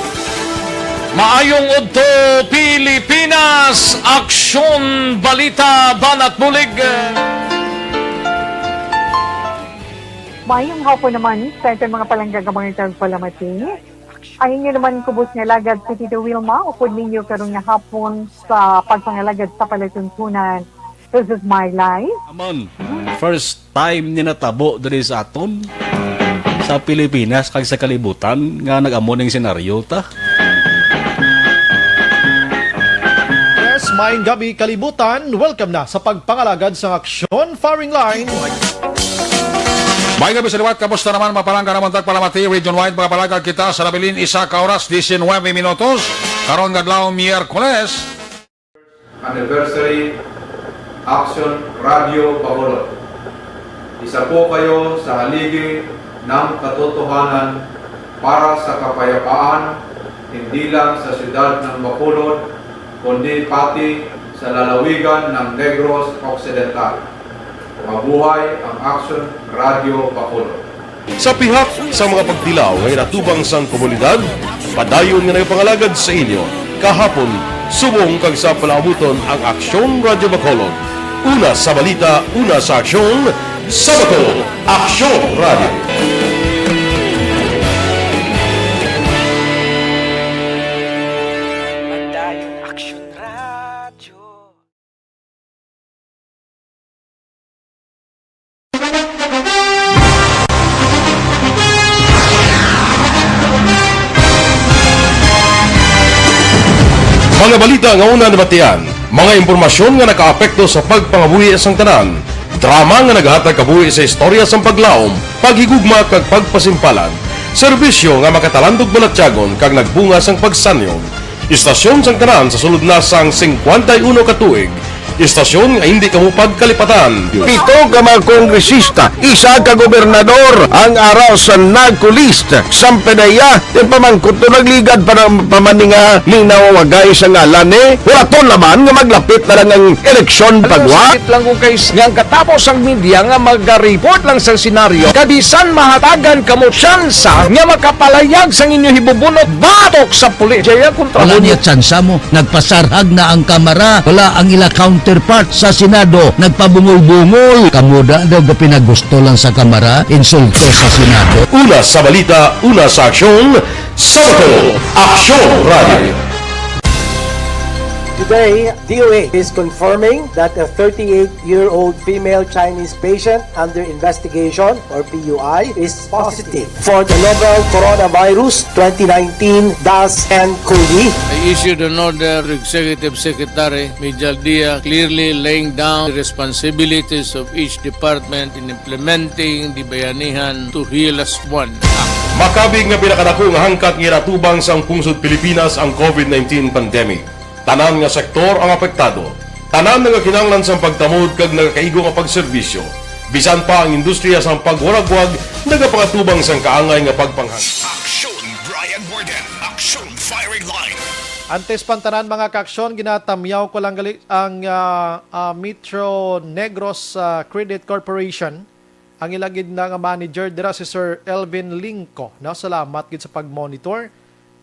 Maayong udto, Pilipinas! Aksyon, balita, banat bulig. Maayong hapon naman sa aton mga palangga nga mga tagpalamati. Ang inyo naman kubos nga alagad si Tito Wilma, upod ninyo karon nga hapon sa pagpangalagad sa palatuntunan. This is my life. Amon, first time ni natabo diri sa aton. sa Pilipinas kag sa kalibutan nga nag-amo ning senaryo ta. Yes, maayong gabi, kalibutan. Welcome na sa pagpangalagad sa Aksyon Firing Line. May gabi sa liwat, kamusta naman? Mapalangga naman tagpalamati, region-wide, mga palagag kita sa nabilin, isa ka oras, diecinuebe minutos. Karon nga adlaw, Miyerkules. Anniversary, Aksyon Radio Bacolod. Isa po kayo sa haligi ng katotohanan para sa kapayapaan, hindi lang sa siyudad ng Bacolod, kundi pati sa lalawigan ng Negros Occidental. Mabuhay ang Aksyon Radio Bacolod. Sa pihak sa mga pagtilaw nga inatubang sang komunidad, padayon nga nagapangalagad sa inyo, kahapon, subong kag sa palaabuton ang Aksyon Radyo Bacolod. Una sa balita, una sa aksyon, sa Bacolod, Aksyon Radyo. Padayon Aksyon Radyo. Mga balita nga una nabatian, mga impormasyon nga nakaapekto sa pagpangabuhi sang tanan, drama nga naghatag kabuhi sa istorya sang paglaom, paghigugma kag pagpasimpalan, serbisyo nga makatalandog balatyagon kag nagbunga sang pagsanyog. Istasyon sang tanan sa sulod na sang singkwenta y uno ka tuig. Istasyon nga indi kamo pagkalipatan. Pito ka mga kongresista, isa ka gobernador ang ara sa NAGCO list. Sampanaya, ti pamangkot to nagligad pa na, pa man ni nga linaw wagay sa ngalan ni. Wala to laman nga maglapit na lang ang eleksyon pagwa. Sakit lang kung kay nga ang katapos ang media nga magaripot lang sa senaryo. Kabisan mahatagan kamo tsansa nga makapalayag sang inyo hibubunot batok sa pulis. Jaya kontra Wala mo. Niya tsansa mo. Nagpasarhag na ang Kamara. Wala ang ila counterpart sa Senado. Nagpabungol-bungol. Kamo da daw ga pinagusto lang sa Kamara. Insulto sa Senado. Una sa balita, una sa aksyon, sa Bacolod, Aksyon Radio. Today, D O H is confirming that a thirty-eight-year-old female Chinese patient under investigation, or P U I, is positive for the novel coronavirus twenty nineteen dash N cov. I issued an order to Executive Secretary Mijal Dia, clearly laying down the responsibilities of each department in implementing the Bayanihan to Heal Us One Act. Makabig nga pinakadako nga hangkat nga ginatubang sang pungsod Pilipinas ang covid nineteen pandemic. Tanan nga sektor ang apektado. Tanan nagakinahanglan sang pagtamod kag nagakaigo nga pagserbisyo. Bisan pa ang industriya sang pagwaragwag nagapangatubang sang kaangay nga pagpanghang. Aksyon Brian Warden, Aksyon Firing Line. Antes pa ang tanan, mga kaaksyon, ginatamyaw ko lang gali ang, ah, ah, Metro Negros, ah, Credit Corporation. Ang ila gid na nga manager dira si Sir Elvin Lingco, no? Salamat gid sa pag-monitor.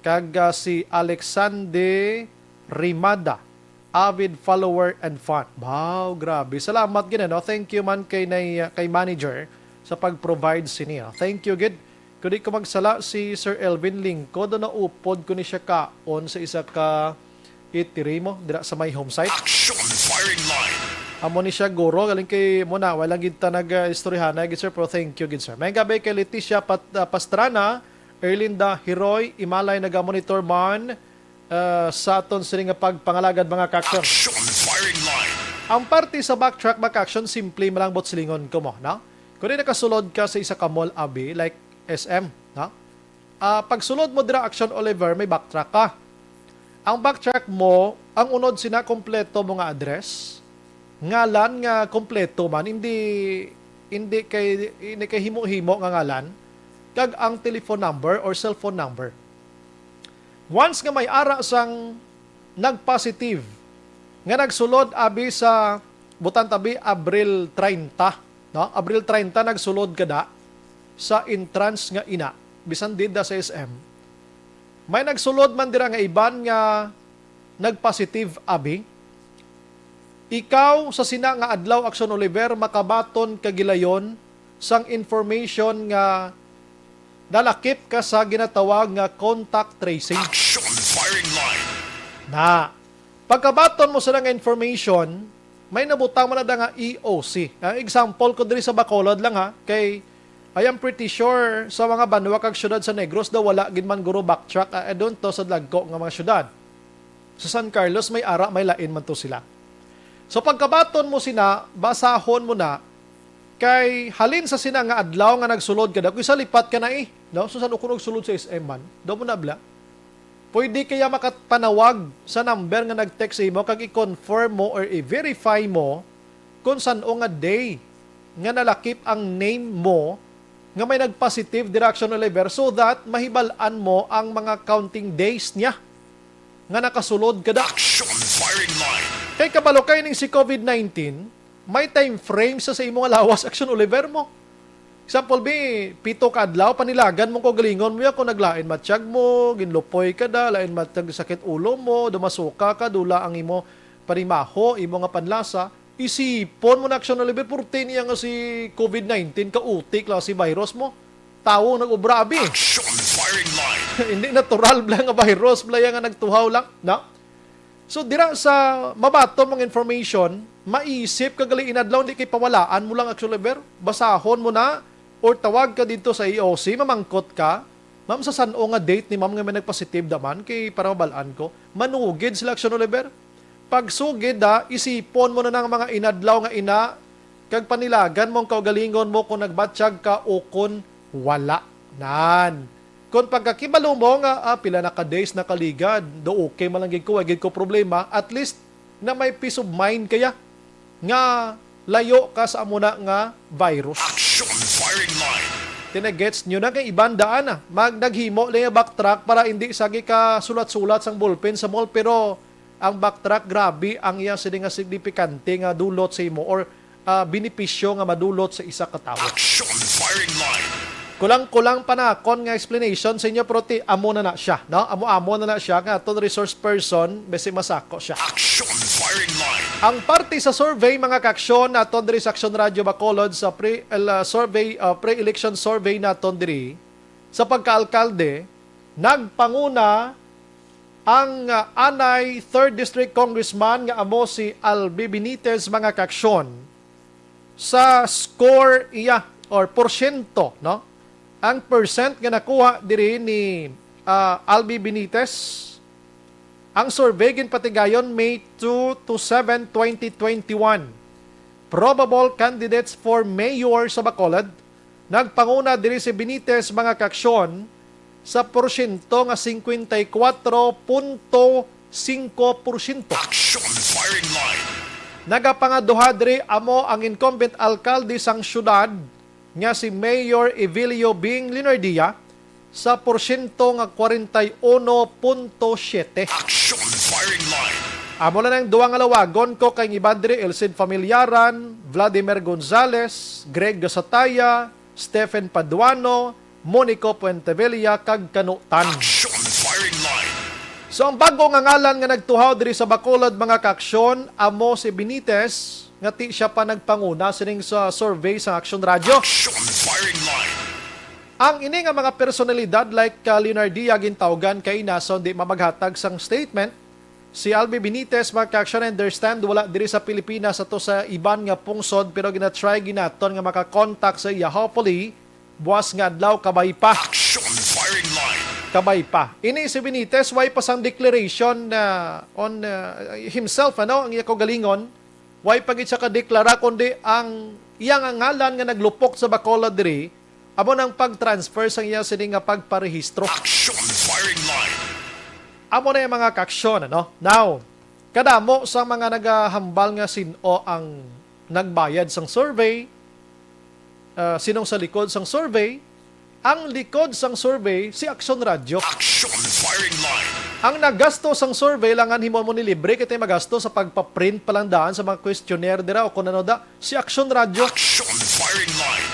Kag, ah, si Alexande Rimada, avid follower and fan. Wow, grabe. Salamat gid, no? Thank you man kay nay-, kay manager sa pag-provide sini, no? Thank you gid. Kung di ko magsala, si Sir Elvin Lingco, do naupod ko ni siya kaon sa isa ka eatery mo dira sa may home site. Action Firing Line. Amo ni siya, guro, galing kay mo na, wala gid ta nag-istoryahan na gid, sir, pero thank you gid, sir. May gabi kay Leticia Pat-, ah, Pastrana, Erlinda Hiroy, Imalay naga-monitor man, ah, sa aton sini nga pagpangalagad, mga kaaksyon. Action Firing Line. Ang parte sa backtrack, mga kaaksyon, simple man lang, bot silingon ko mo, no? Kung di nakasulod ka sa isa ka mall, abi, like S M, no? Ah, pagsulod mo dira, Action Oliver, may backtrack ka. Ang backtrack mo, ang unod sina kompleto mo nga address, ngalan nga kompleto man, hindi, hindi kay, hindi kay himo-himo nga ngalan, kag ang telephone number or cellphone number. Once nga may ara sang nag-positive nga nagsulod abi sa, butang tabi, Abril treinta, no? Abril treinta nagsulod kada sa entrance nga ina, bisan dida sa S M. May nagsulod man dira nga iban nga nag-positive abi. Ikaw sa sina nga adlaw, Action Oliver, makabaton ka gilayon sang information nga nalakip ka sa ginatawag nga contact tracing. Action Firing Line. Na, pagkabaton mo sila nga information, may nabutang man na nga E O C. Ang example ko diri sa Bacolod lang, ha, kay I am pretty sure sa mga banwa kag syudad sa Negros daw wala gid man guro backtrack, ah, adunto sa dagko nga mga syudad. Sa San Carlos may ara, may lain man to sila. So pagkabaton mo sina, basahon mo na, kay halin sa sina nga adlaw nga nagsulod ka daw, kay sa lipat ka na eh, no? So san ukon og sulod sa S M man, daw mo na bla. Pwede kaya makapanawag sa number nga nag-text sa imo kag i-confirm mo or i-verify mo kung san-o nga day nga nalakip ang name mo nga may nag-positive diri, Action Oliver, so that mahibal-an mo ang mga counting days niya nga nakasulod kada. Action firing line. Kay kabalo kay ning si COVID nineteen, may time frame sa, sa imo nga lawas, Action Oliver, mo. Example, bi, pito ka adlaw, panilagan mo kaugalingon mo ya kung naglain matiyag mo, ginlupoy ka da, lain matiyag sakit ulo mo, dumasuka ka, dula ang imo panimaho, imo nga panlasa, isipon mo na, Action Oliver, purti niya nga si COVID nineteen, kautik lang si virus mo. Tawo nag-obra, abi. Action firing line. Hindi natural bala nga virus bala yan nga nagtuhaw lang, na? So, dira sa mabato mong information, maisip ka gali inadlaw, hindi kay pawalaan mo lang, Action Oliver. Basahon mo na, or tawag ka dito sa E O C, mamangkot ka, "Ma'am, sa san-o nga date ni ma'am nga may nagpositive da man?" Kay para mabalaan ko. Manugid sila, Action Oliver. Pagsugid da, isipon mo na nang mga inadlaw nga ina, kag panilagan mong kaugalingon mo kung nagbatsyag ka o kung wala. Nan. Kung pagkakibalo mo nga, ah, pila na ka days nakaligad, do okay man lang gid ko, wa gid ko problema, at least na may peace of mind kaya nga layo ka sa amo na nga virus. Action firing line. Tinagets nyo na kay iban daan na. Mag, naghimo lang yung backtrack para hindi sagi ka sulat-sulat sang ballpen sa mall, pero ang backtrack, grabe ang iya sini nga signifikante nga dulot sa imo or, ah, benepisyo nga madulot sa isa ka tawo. Action firing line. Kulang-kulang pa na akon nga explanation sa inyo, pero ti, amo na na siya, no? Amo-amo na na siya nga aton resource person, basi masako siya. Action firing line. Ang parte sa survey, mga kaaksyon, naton diri sa Action Radio Bacolod sa pre, el, ah, survey, ah, pre-election survey naton diri sa pagkaalkalde, nagpanguna ang, ah, anay third District Congressman nga amo si Albi Benitez, mga kaaksyon, sa score iya or porsyento, no? Ang percent nga nakuha diri ni, ah, Albi Benitez, ang survey ginpatigayon May two to seven, twenty twenty-one. Probable candidates for mayor sa Bacolod, nagpanguna diri si Benitez, mga kaaksyon, sa porsyento nga singkwenta y kuwatro punto singko porsyento. Action firing line. Nagapangaduha diri amo ang incumbent alkalde sang syudad nga si Mayor Evilio Bing Leonardia sa porsyento nga kwarenta y uno punto siyete. Action firing line. Amo na nang duwa nga lawagon ko kay iban diri, Elcid Familiaran, Vladimir Gonzales, Greg Gasataya, Stephen Paduano, Monico Puentevilla, kag Kano Tan. Action firing line. So, ang bago nga ngalan nga nagtuhaw diri sa Bacolod, mga kaaksyon, amo si Benitez, nga ti siya pa nagpanguna sining sa survey sa Action Radio. Action firing line. Ang ini nga mga personalidad like, uh, Leonardia gintawgan kay nasa di mamaghatag sang statement. Si Albi Benitez, mga kaaksyon, I understand, wala diri sa Pilipinas, ato sa iban nga pungsod, pero gina-try ginaton nga maka-contact sa iya. Hopefully, buwas nga adlaw, kabay pa. Action firing line. Kabay pa. Ini si Benitez, way pa sang declaration na on, uh, himself, ano, ang iya kaugalingon. Way pa gid siya kadeklara, kundi ang iya nga ngalan nga naglupok sa Bacolod diri, amo nang pag-transfer sang iya sini nga pagparehistro. Action firing line. Amo na yung mga kaaksyon, ano? Now, kadamo sa mga nagahambal nga sin-o ang nagbayad sang survey, ah, sinong sa likod sang survey, ang likod sang survey, si Action Radio. Action firing line. Ang nagasto sang survey, langan himo mo ni libre, kay tay magasto sa pagpa-print pa lang daan sa mga questionnaire dira o kung ano da, si Action Radio. Action firing line.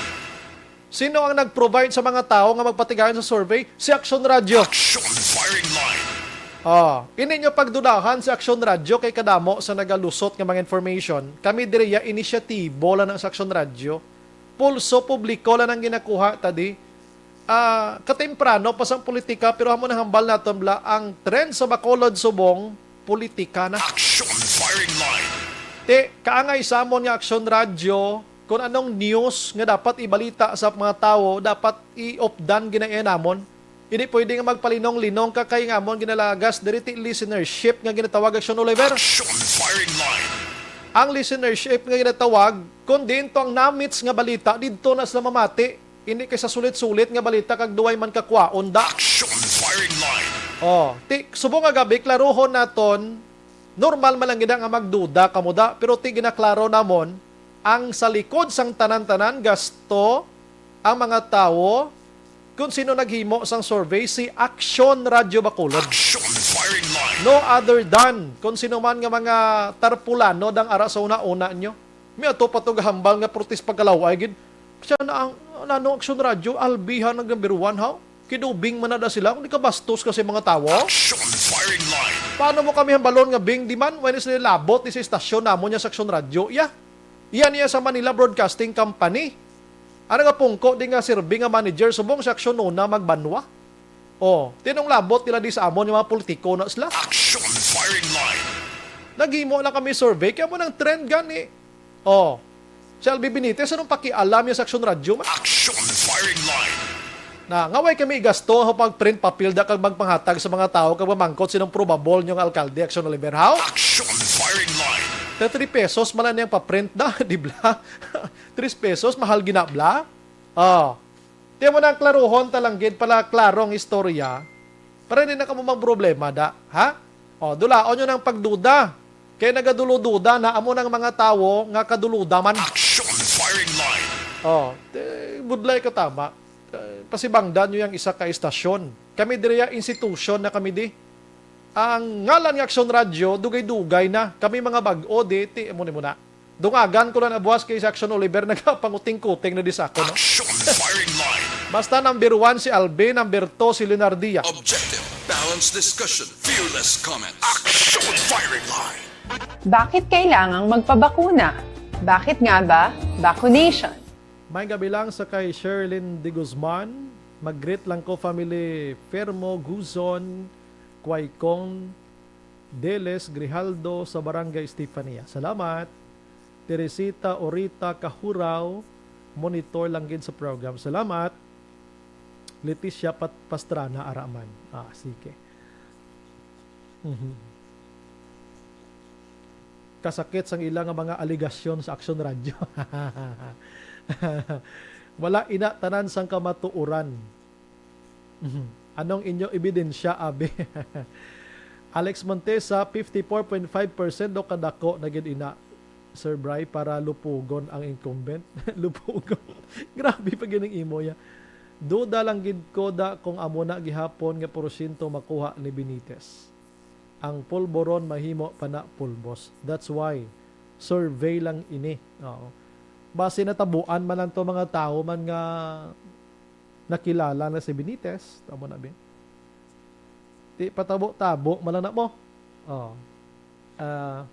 Sino ang nag-provide sa mga tawo nga magpatigayon sa survey? Si Action Radio. Action firing line. Ah, ini nyo pagdudahan si Action Radio kay kadamo sa nagalusot nga mga information. Kami diri ya inisyatibo lang ang sa Action Radio. Pulso publiko lang ang ginakuha ta di. Ah, katemprano pa sang politika, pero amo nang hambal naton bala, ang trend sa Bacolod subong politika na. Action firing line. Ti, kaangay sa amon nga Action Radio, Kung anong news nga dapat ibalita sa mga tawo, dapat i-updan gina-, namon. Hindi pwede nga magpalinong-linong ka kay nga amon ginalagas diri ti listenership nga ginatawag, Action Oliver. Action Firing Line. Ang listenership nga ginatawag, kung diin to ang namits nga balita, didto na sila mamati. Hindi kay sa sulit-sulit nga balita kag duway man kakwaon da. Action Firing Line. Oh, ti, subong nga gabi, klaruhon naton, normal man lang gid nga magduda kamo da, pero ti ginaklaro namon, ang sa likod sang tanan-tanan gasto, ang mga tawo, kung sino naghimo sang survey, si Action Radio Bacolod. Action Firing Line. No other than kung sino man nga mga tarpulano dang ara sa una-una nyo. May ato pa to gahambal nga protest pagkalaway gid. Siya na ang, ano, Action Radio, Albihan ang number one, ha? Kidubing man na da sila, kung di ka bastos kasi mga tawo. Action Firing Line. Paano mo kami hambalon nga Bing? Di man, when is nilabot ni sa istasyon namon niya sa Action Radio? Iya. Iya niya sa Manila Broadcasting Company. Ano nga pungko di nga sirbi nga manager, subong sa Action Nuna magbanwa? Oh, tinong labot nila di sa amon yung mga politiko na sila. Action Firing Line. Naghimo lang kami survey, kaya mo nang trend gani. Oh, si Albi Benitez, anong pakialam niya sa Action Radio man? Action Firing Line. Na, nga way kami igasto ang pag-print papel da kag magpanghatag sa mga tao kag mamangkot sinong probable nyo nga alkalde, Action Oliver, how? Action Firing Line. Te three pesos man lang niyang pa-print da, di bla? Three pesos, mahal gina bla? Oh. Di mo na klaruhon talanggid pala klaro ang istorya. Para hindi na kamo magproblema da, ha? Oh, dulaon nyo ng pagduda. Kaya nagadulo-duda na amo ng mga tawo nga kaduluda man. Action Firing Line. Oh, te, budlay ka tama. Eh, pasibangdan nyo yung isa ka istasyon. Kami diriya institusyon na kami di. Ang ngalan nga Action Radio, dugay-dugay na. Kami mga bag-o di, ti, amo ni mo na. Dungagan ko lang na buwas kay sa Action Oliver nagapanguting-kuting na di sa ako, no? Action Firing Line. Basta number one si Alvin, number two si Leonardia. Objective, balanced discussion, fearless comments. Action Firing Line. Bakit kailangang magpabakuna? Bakit nga ba vaccination? May gabi lang sa kay Sherlyn de Guzman. Mag-greet lang ko, family Fermo Guzon, Quaicong, Deles Grijaldo sa Barangay Estefania. Salamat. Teresita Orita Kahuraw, monitor lang gid sa program. Salamat. Leticia Pat-, Pastrana Araman. Ah, sige. Mhm. Kasakit sang ila nga mga aligasyon sa Action Radio. Wala ina tanan sang kamatuoran. Mhm. Anong inyo ebidensya, abi? Alex Montesa, fifty-four point five percent daw kadako na gid ina, Sir Bry, para lupugon ang incumbent. Lupugon. Grabe pa gid ang imo ya. Duda lang gid ko da kung amo na gihapon nga porsyento makuha ni Benitez. Ang pulboron mahimo pa na pulbos. That's why survey lang ini. Oo. Basi natabuan man lang to mga tawo man nga nakilala na si Benitez. Tama na, Bin? Ti patabo-tabo man lang na mo. Oh. Ah,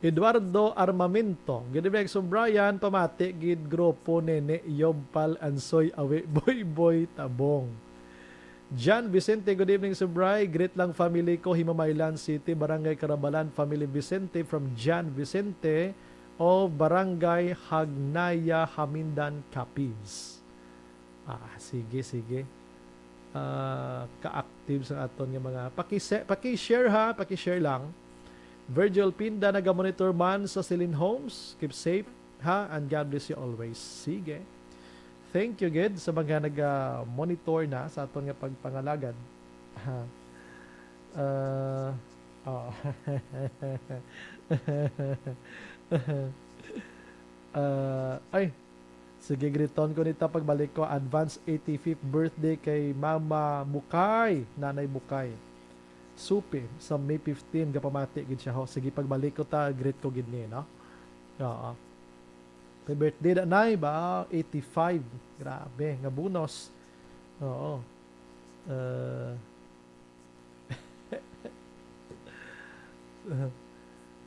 Eduardo Armamento. Good evening, Sir Brian. Pamati gid grupo Nene Yob Pal Ansoy Awi Boy Boy Tabong. John Vicente, good evening, Sir Bry. Greet lang family ko, Himamaylan City, Barangay Carabalan, family Vicente from John Vicente of Barangay Hagnaya, Hamindan, Capiz. Ah, sige, sige. Ah, ka-active sa aton nga mga pakise-, paki-share ha, paki-share lang. Virgil Pinda nagamonitor man sa Celine Homes. Keep safe ha, and God bless you always. Sige. Thank you gid sa mga naga-monitor na sa aton nga pagpangalagad. Ha. Ah, oh. Ah, ay, sige, griton ko nita pagbalik ko. Advance eighty-fifth birthday kay Mama Bukay, Nanay Bukay. Supi, sa May fifteen, gapamati gid siya ho. Sige, pagbalik ko ta, greet ko gid ni, no? Oo. Kay birthday na, Nay, ba? Eighty-five. Grabe, nga bonus. Oo. Uh,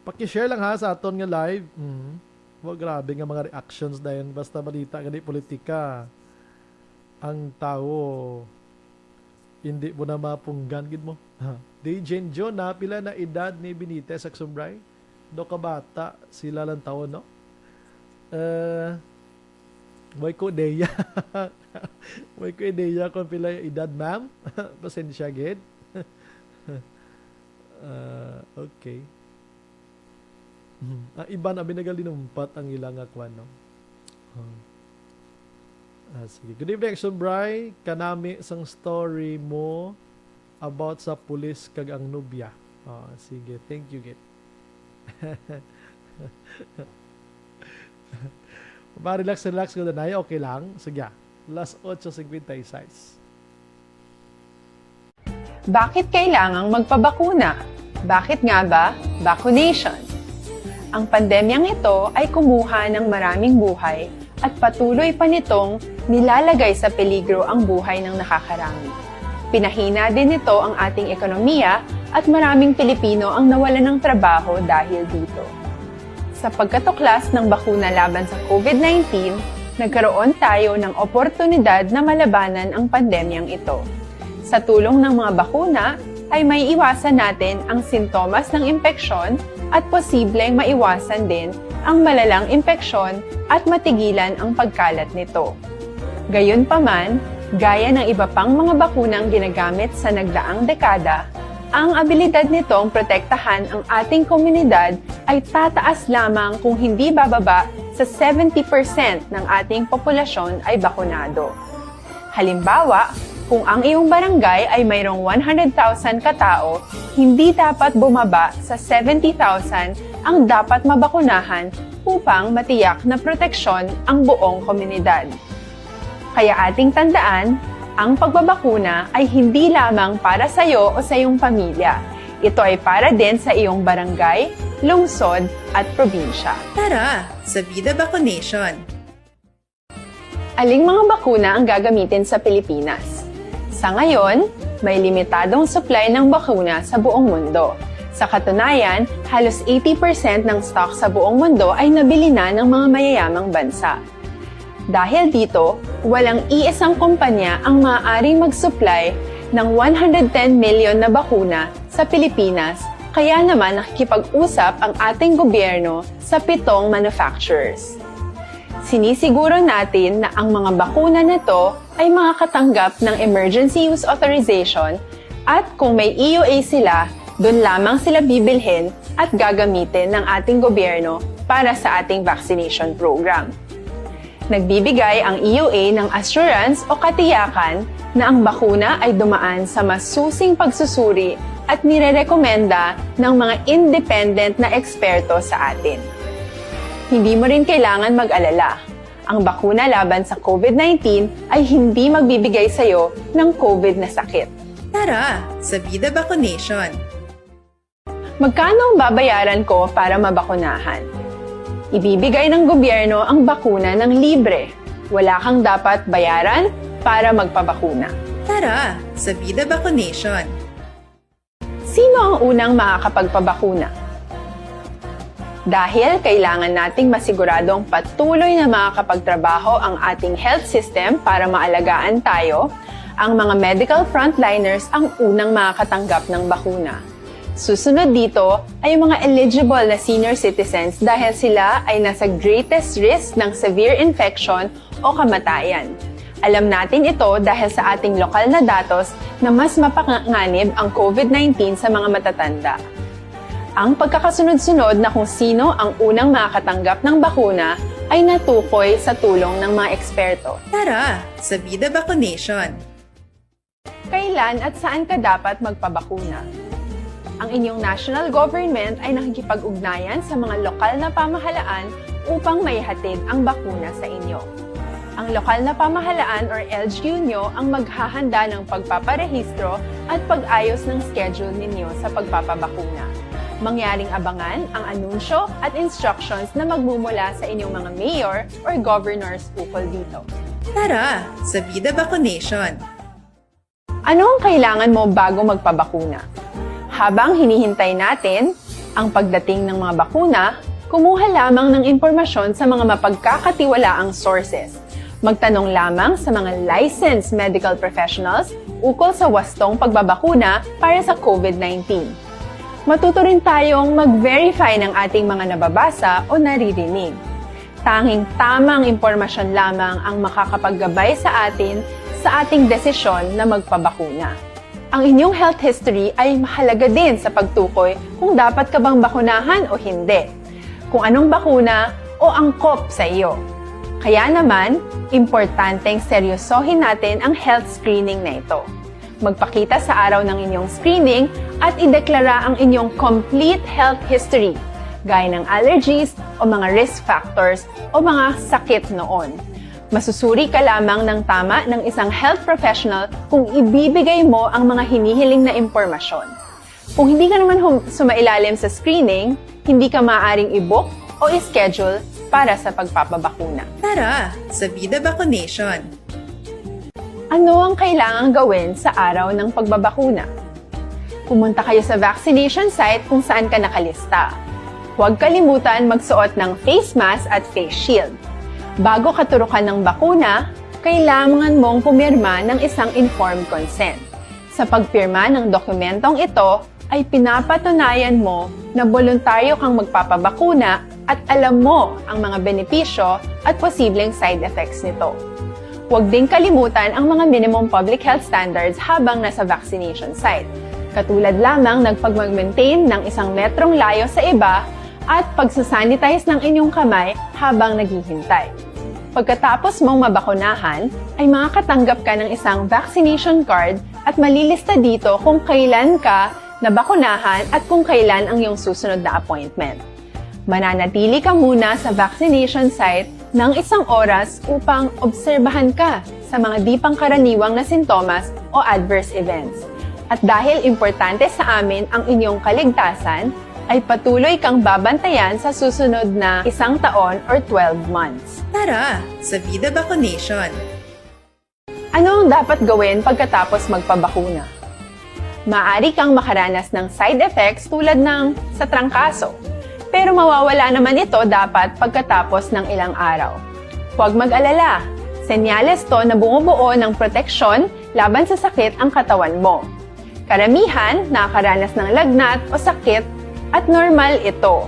Paki-share lang ha sa aton nga live. Mm. Wa, grabe nga mga reactions dayon. Basta balita gani politika. Ang tawo, hindi mo na mapunggan gid mo. Ha. D J John, na pila na edad ni Benitez sa Sumbray? Daw ka bata, sila lang taon, no? Eh, way ko ideya. Way ko ideya kung pila yung edad, ma'am. Pasensya gid. Ah, okay. Hmm. Ang iban, abi, nagalinumpat ang ila nga kwan, no? Oh. Ah, sige. Good evening, Action Bry. Kanami sang story mo about sa pulis kag ang nobya. Ah, sige. Thank you, gid. Ma-relax, relax ko na. Okay lang. Sige. Las ocho cincuenta y seis. Bakit kailangang magpabakuna? Bakit nga ba vaccination? Ang pandemyang ito ay kumuha ng maraming buhay at patuloy pa nitong nilalagay sa peligro ang buhay ng nakakarami. Pinahina din nito ang ating ekonomiya at maraming Pilipino ang nawalan ng trabaho dahil dito. Sa pagkatuklas ng bakuna laban sa COVID nineteen, nagkaroon tayo ng oportunidad na malabanan ang pandemyang ito. Sa tulong ng mga bakuna, ay maiiwasan natin ang sintomas ng impeksyon at posibleng maiwasan din ang malalang impeksyon at matigilan ang pagkalat nito. Gayunpaman, gaya ng iba pang mga bakunang ginagamit sa nagdaang dekada, ang abilidad nitong protektahan ang ating komunidad ay tataas lamang kung hindi bababa sa seventy percent ng ating populasyon ay bakunado. Halimbawa, kung ang iyong barangay ay mayroong one hundred thousand katao, hindi dapat bumaba sa seventy thousand ang dapat mabakunahan upang matiyak na proteksyon ang buong komunidad. Kaya ating tandaan, ang pagbabakuna ay hindi lamang para sa iyo o sa iyong pamilya. Ito ay para din sa iyong barangay, lungsod, at probinsya. Tara, sa Vida Vaccination! Aling mga bakuna ang gagamitin sa Pilipinas? Sa ngayon, may limitadong supply ng bakuna sa buong mundo. Sa katunayan, halos eighty percent ng stock sa buong mundo ay nabili na ng mga mayayamang bansa. Dahil dito, walang iisang kumpanya ang maaaring mag-supply ng one hundred ten million na bakuna sa Pilipinas, kaya naman nakikipag-usap ang ating gobyerno sa pitong manufacturers. Sinisiguro natin na ang mga bakuna na to ay makakatanggap ng emergency use authorization at kung may E U A sila, doon lamang sila bibilhin at gagamitin ng ating gobyerno para sa ating vaccination program. Nagbibigay ang E U A ng assurance o katiyakan na ang bakuna ay dumaan sa masusing pagsusuri at nirerekomenda ng mga independent na eksperto sa atin. Hindi mo rin kailangan mag-alala. Ang bakuna laban sa COVID nineteen ay hindi magbibigay sa iyo ng COVID na sakit. Tara, sa Vida Vaccination! Magkano ang babayaran ko para mabakunahan? Ibibigay ng gobyerno ang bakuna ng libre. Wala kang dapat bayaran para magpabakuna. Tara, sa Vida Vaccination! Sino ang unang makakapagpabakuna? Dahil kailangan nating masiguradong patuloy na makakapagtrabaho ang ating health system para maalagaan tayo, ang mga medical frontliners ang unang makakatanggap ng bakuna. Susunod dito ay ang mga eligible na senior citizens dahil sila ay nasa greatest risk ng severe infection o kamatayan. Alam natin ito dahil sa ating lokal na datos na mas mapanganib ang COVID nineteen sa mga matatanda. Ang pagkakasunod-sunod na kung sino ang unang makakatanggap ng bakuna ay natukoy sa tulong ng mga eksperto. Tara, sa Vida Vaccination! Kailan at saan ka dapat magpabakuna? Ang inyong national government ay nakikipag-ugnayan sa mga lokal na pamahalaan upang maihatid ang bakuna sa inyo. Ang lokal na pamahalaan or L G U nyo ang maghahanda ng pagpaparehistro at pag-ayos ng schedule ninyo sa pagpapabakuna. Mangyaring abangan ang anunsyo at instructions na magmumula sa inyong mga mayor or governors ukol dito. Tara, sa Vida Vaccination! Ano ang kailangan mo bago magpabakuna? Habang hinihintay natin ang pagdating ng mga bakuna, kumuha lamang ng impormasyon sa mga mapagkakatiwalaang sources. Magtanong lamang sa mga licensed medical professionals ukol sa wastong pagbabakuna para sa COVID nineteen. Matuto rin tayong mag-verify ng ating mga nababasa o naririnig. Tanging tamang impormasyon lamang ang makakapaggabay sa atin sa ating desisyon na magpabakuna. Ang inyong health history ay mahalaga din sa pagtukoy kung dapat ka bang bakunahan o hindi, kung anong bakuna o angkop sa iyo. Kaya naman, importanteng seryosohin natin ang health screening na ito. Magpakita sa araw ng inyong screening at ideklara ang inyong complete health history, gaya ng allergies o mga risk factors o mga sakit noon. Masusuri ka lamang ng tama ng isang health professional kung ibibigay mo ang mga hinihiling na impormasyon. Kung hindi ka naman hum- sumailalim sa screening, hindi ka maaaring i-book o i-schedule para sa pagpapabakuna. Tara sa Vida Vaccination! Ano ang kailangang gawin sa araw ng pagbabakuna? Pumunta kayo sa vaccination site kung saan ka nakalista. Huwag kalimutan magsuot ng face mask at face shield. Bago katurukan ng bakuna, kailangan mong pumirma ng isang informed consent. Sa pagpirma ng dokumentong ito, ay pinapatunayan mo na boluntaryo kang magpapabakuna at alam mo ang mga benepisyo at posibleng side effects nito. Huwag ding kalimutan ang mga minimum public health standards habang nasa vaccination site, katulad lamang ng pagmag-maintain ng isang metrong layo sa iba at pagsasanitize ng inyong kamay habang naghihintay. Pagkatapos mong mabakunahan, ay makakatanggap ka ng isang vaccination card at malilista dito kung kailan ka nabakunahan at kung kailan ang iyong susunod na appointment. Mananatili ka muna sa vaccination site ng isang oras upang obserbahan ka sa mga di pangkaraniwang na sintomas o adverse events. At dahil importante sa amin ang inyong kaligtasan, ay patuloy kang babantayan sa susunod na isang taon or twelve months. Tara sa Vida Vaccination! Ano ang dapat gawin pagkatapos magpabakuna? Maaari kang makaranas ng side effects tulad ng sa trangkaso, pero mawawala naman ito dapat pagkatapos ng ilang araw. Huwag mag-alala, senyales to na bumubuo ng proteksyon laban sa sakit ang katawan mo. Karamihan nakakaranas ng lagnat o sakit at normal ito.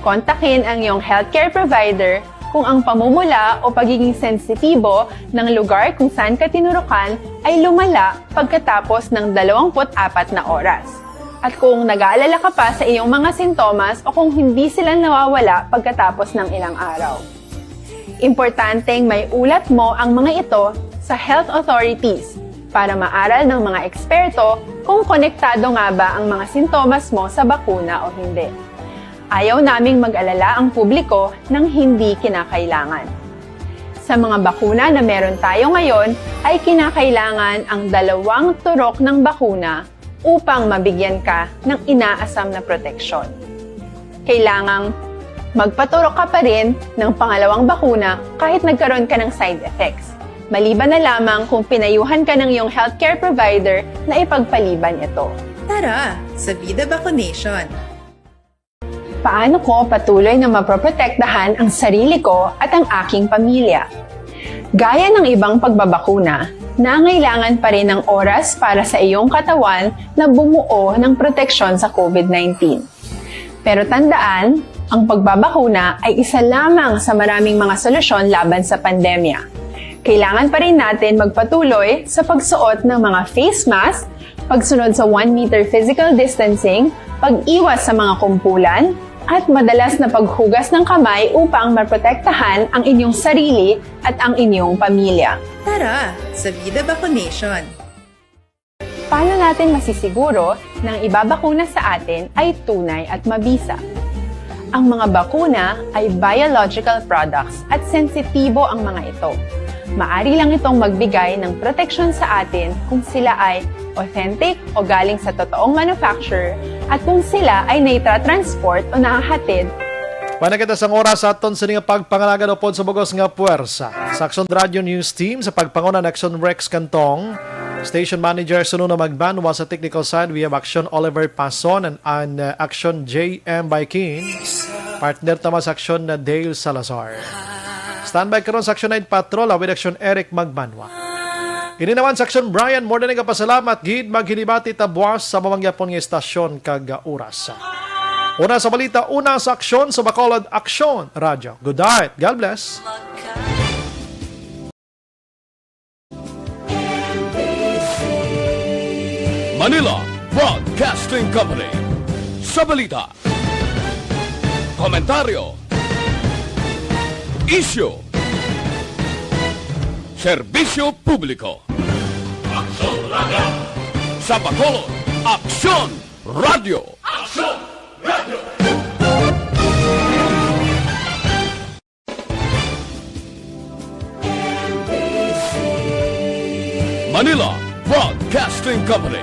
Kontakin ang iyong healthcare provider kung ang pamumula o pagiging sensitibo ng lugar kung saan ka tinurukan ay lumala pagkatapos ng dalawampu't apat na oras, at kung nag-aalala ka pa sa iyong mga sintomas o kung hindi sila nawawala pagkatapos ng ilang araw. Importanteng may ulat mo ang mga ito sa health authorities para maaral ng mga eksperto kung konektado nga ba ang mga sintomas mo sa bakuna o hindi. Ayaw naming mag-alala ang publiko ng hindi kinakailangan. Sa mga bakuna na meron tayo ngayon, ay kinakailangan ang dalawang turok ng bakuna upang mabigyan ka ng inaasam na proteksyon. Kailangang magpaturok ka pa rin ng pangalawang bakuna kahit nagkaroon ka ng side effects, maliban na lamang kung pinayuhan ka ng iyong healthcare provider na ipagpaliban ito. Tara sa Vida Vaccination! Paano ko patuloy na mapoprotektahan ang sarili ko at ang aking pamilya? Gaya ng ibang pagbabakuna, nangailangan pa rin ng oras para sa iyong katawan na bumuo ng proteksyon sa COVID nineteen. Pero tandaan, ang pagbabakuna ay isa lamang sa maraming mga solusyon laban sa pandemya. Kailangan pa rin natin magpatuloy sa pagsuot ng mga face mask, pagsunod sa one meter physical distancing, pag-iwas sa mga kumpulan, at madalas na paghugas ng kamay upang maprotektahan ang inyong sarili at ang inyong pamilya. Tara sa Vida Vaccination! Paano natin masisiguro na ang ibabakuna sa atin ay tunay at mabisa? Ang mga bakuna ay biological products at sensitibo ang mga ito. Maari lang itong magbigay ng proteksyon sa atin kung sila ay authentic o galing sa totoong manufacturer at kung sila ay naitra-transport o nahahatid. Panagkita sang oras sa aton sini nga pagpangalagad upod sa bugos nga puwersa. Sa Aksyon Radyo News Team, sa pagpanguna ni Aksyon Rex Cantong, Station Manager Sununa Magbanwa, sa technical side, we have Aksyon Oliver Pason and an uh, Aksyon J M Baikin. Partner ta man sa Aksyon na Dale Salazar. Standby karon sa Aksyon Night Patrol with Aksyon Eric Magbanwa. Ini naman sa Aksyon, Brian, more than nagapasalamat gid, maghinibati ta buwas sa mamangyapon nga istasyon kag oras. Una sa balita, una sa Aksyon sa Bacolod, Aksyon Radyo. Good night. God bless. Manila Broadcasting Company. Sa balita, komentaryo, isyu, serbisyo publiko. Aksyon Radyo. Sa Bacolod, Aksyon Radyo. Aksyon Radyo. Manila Broadcasting Company.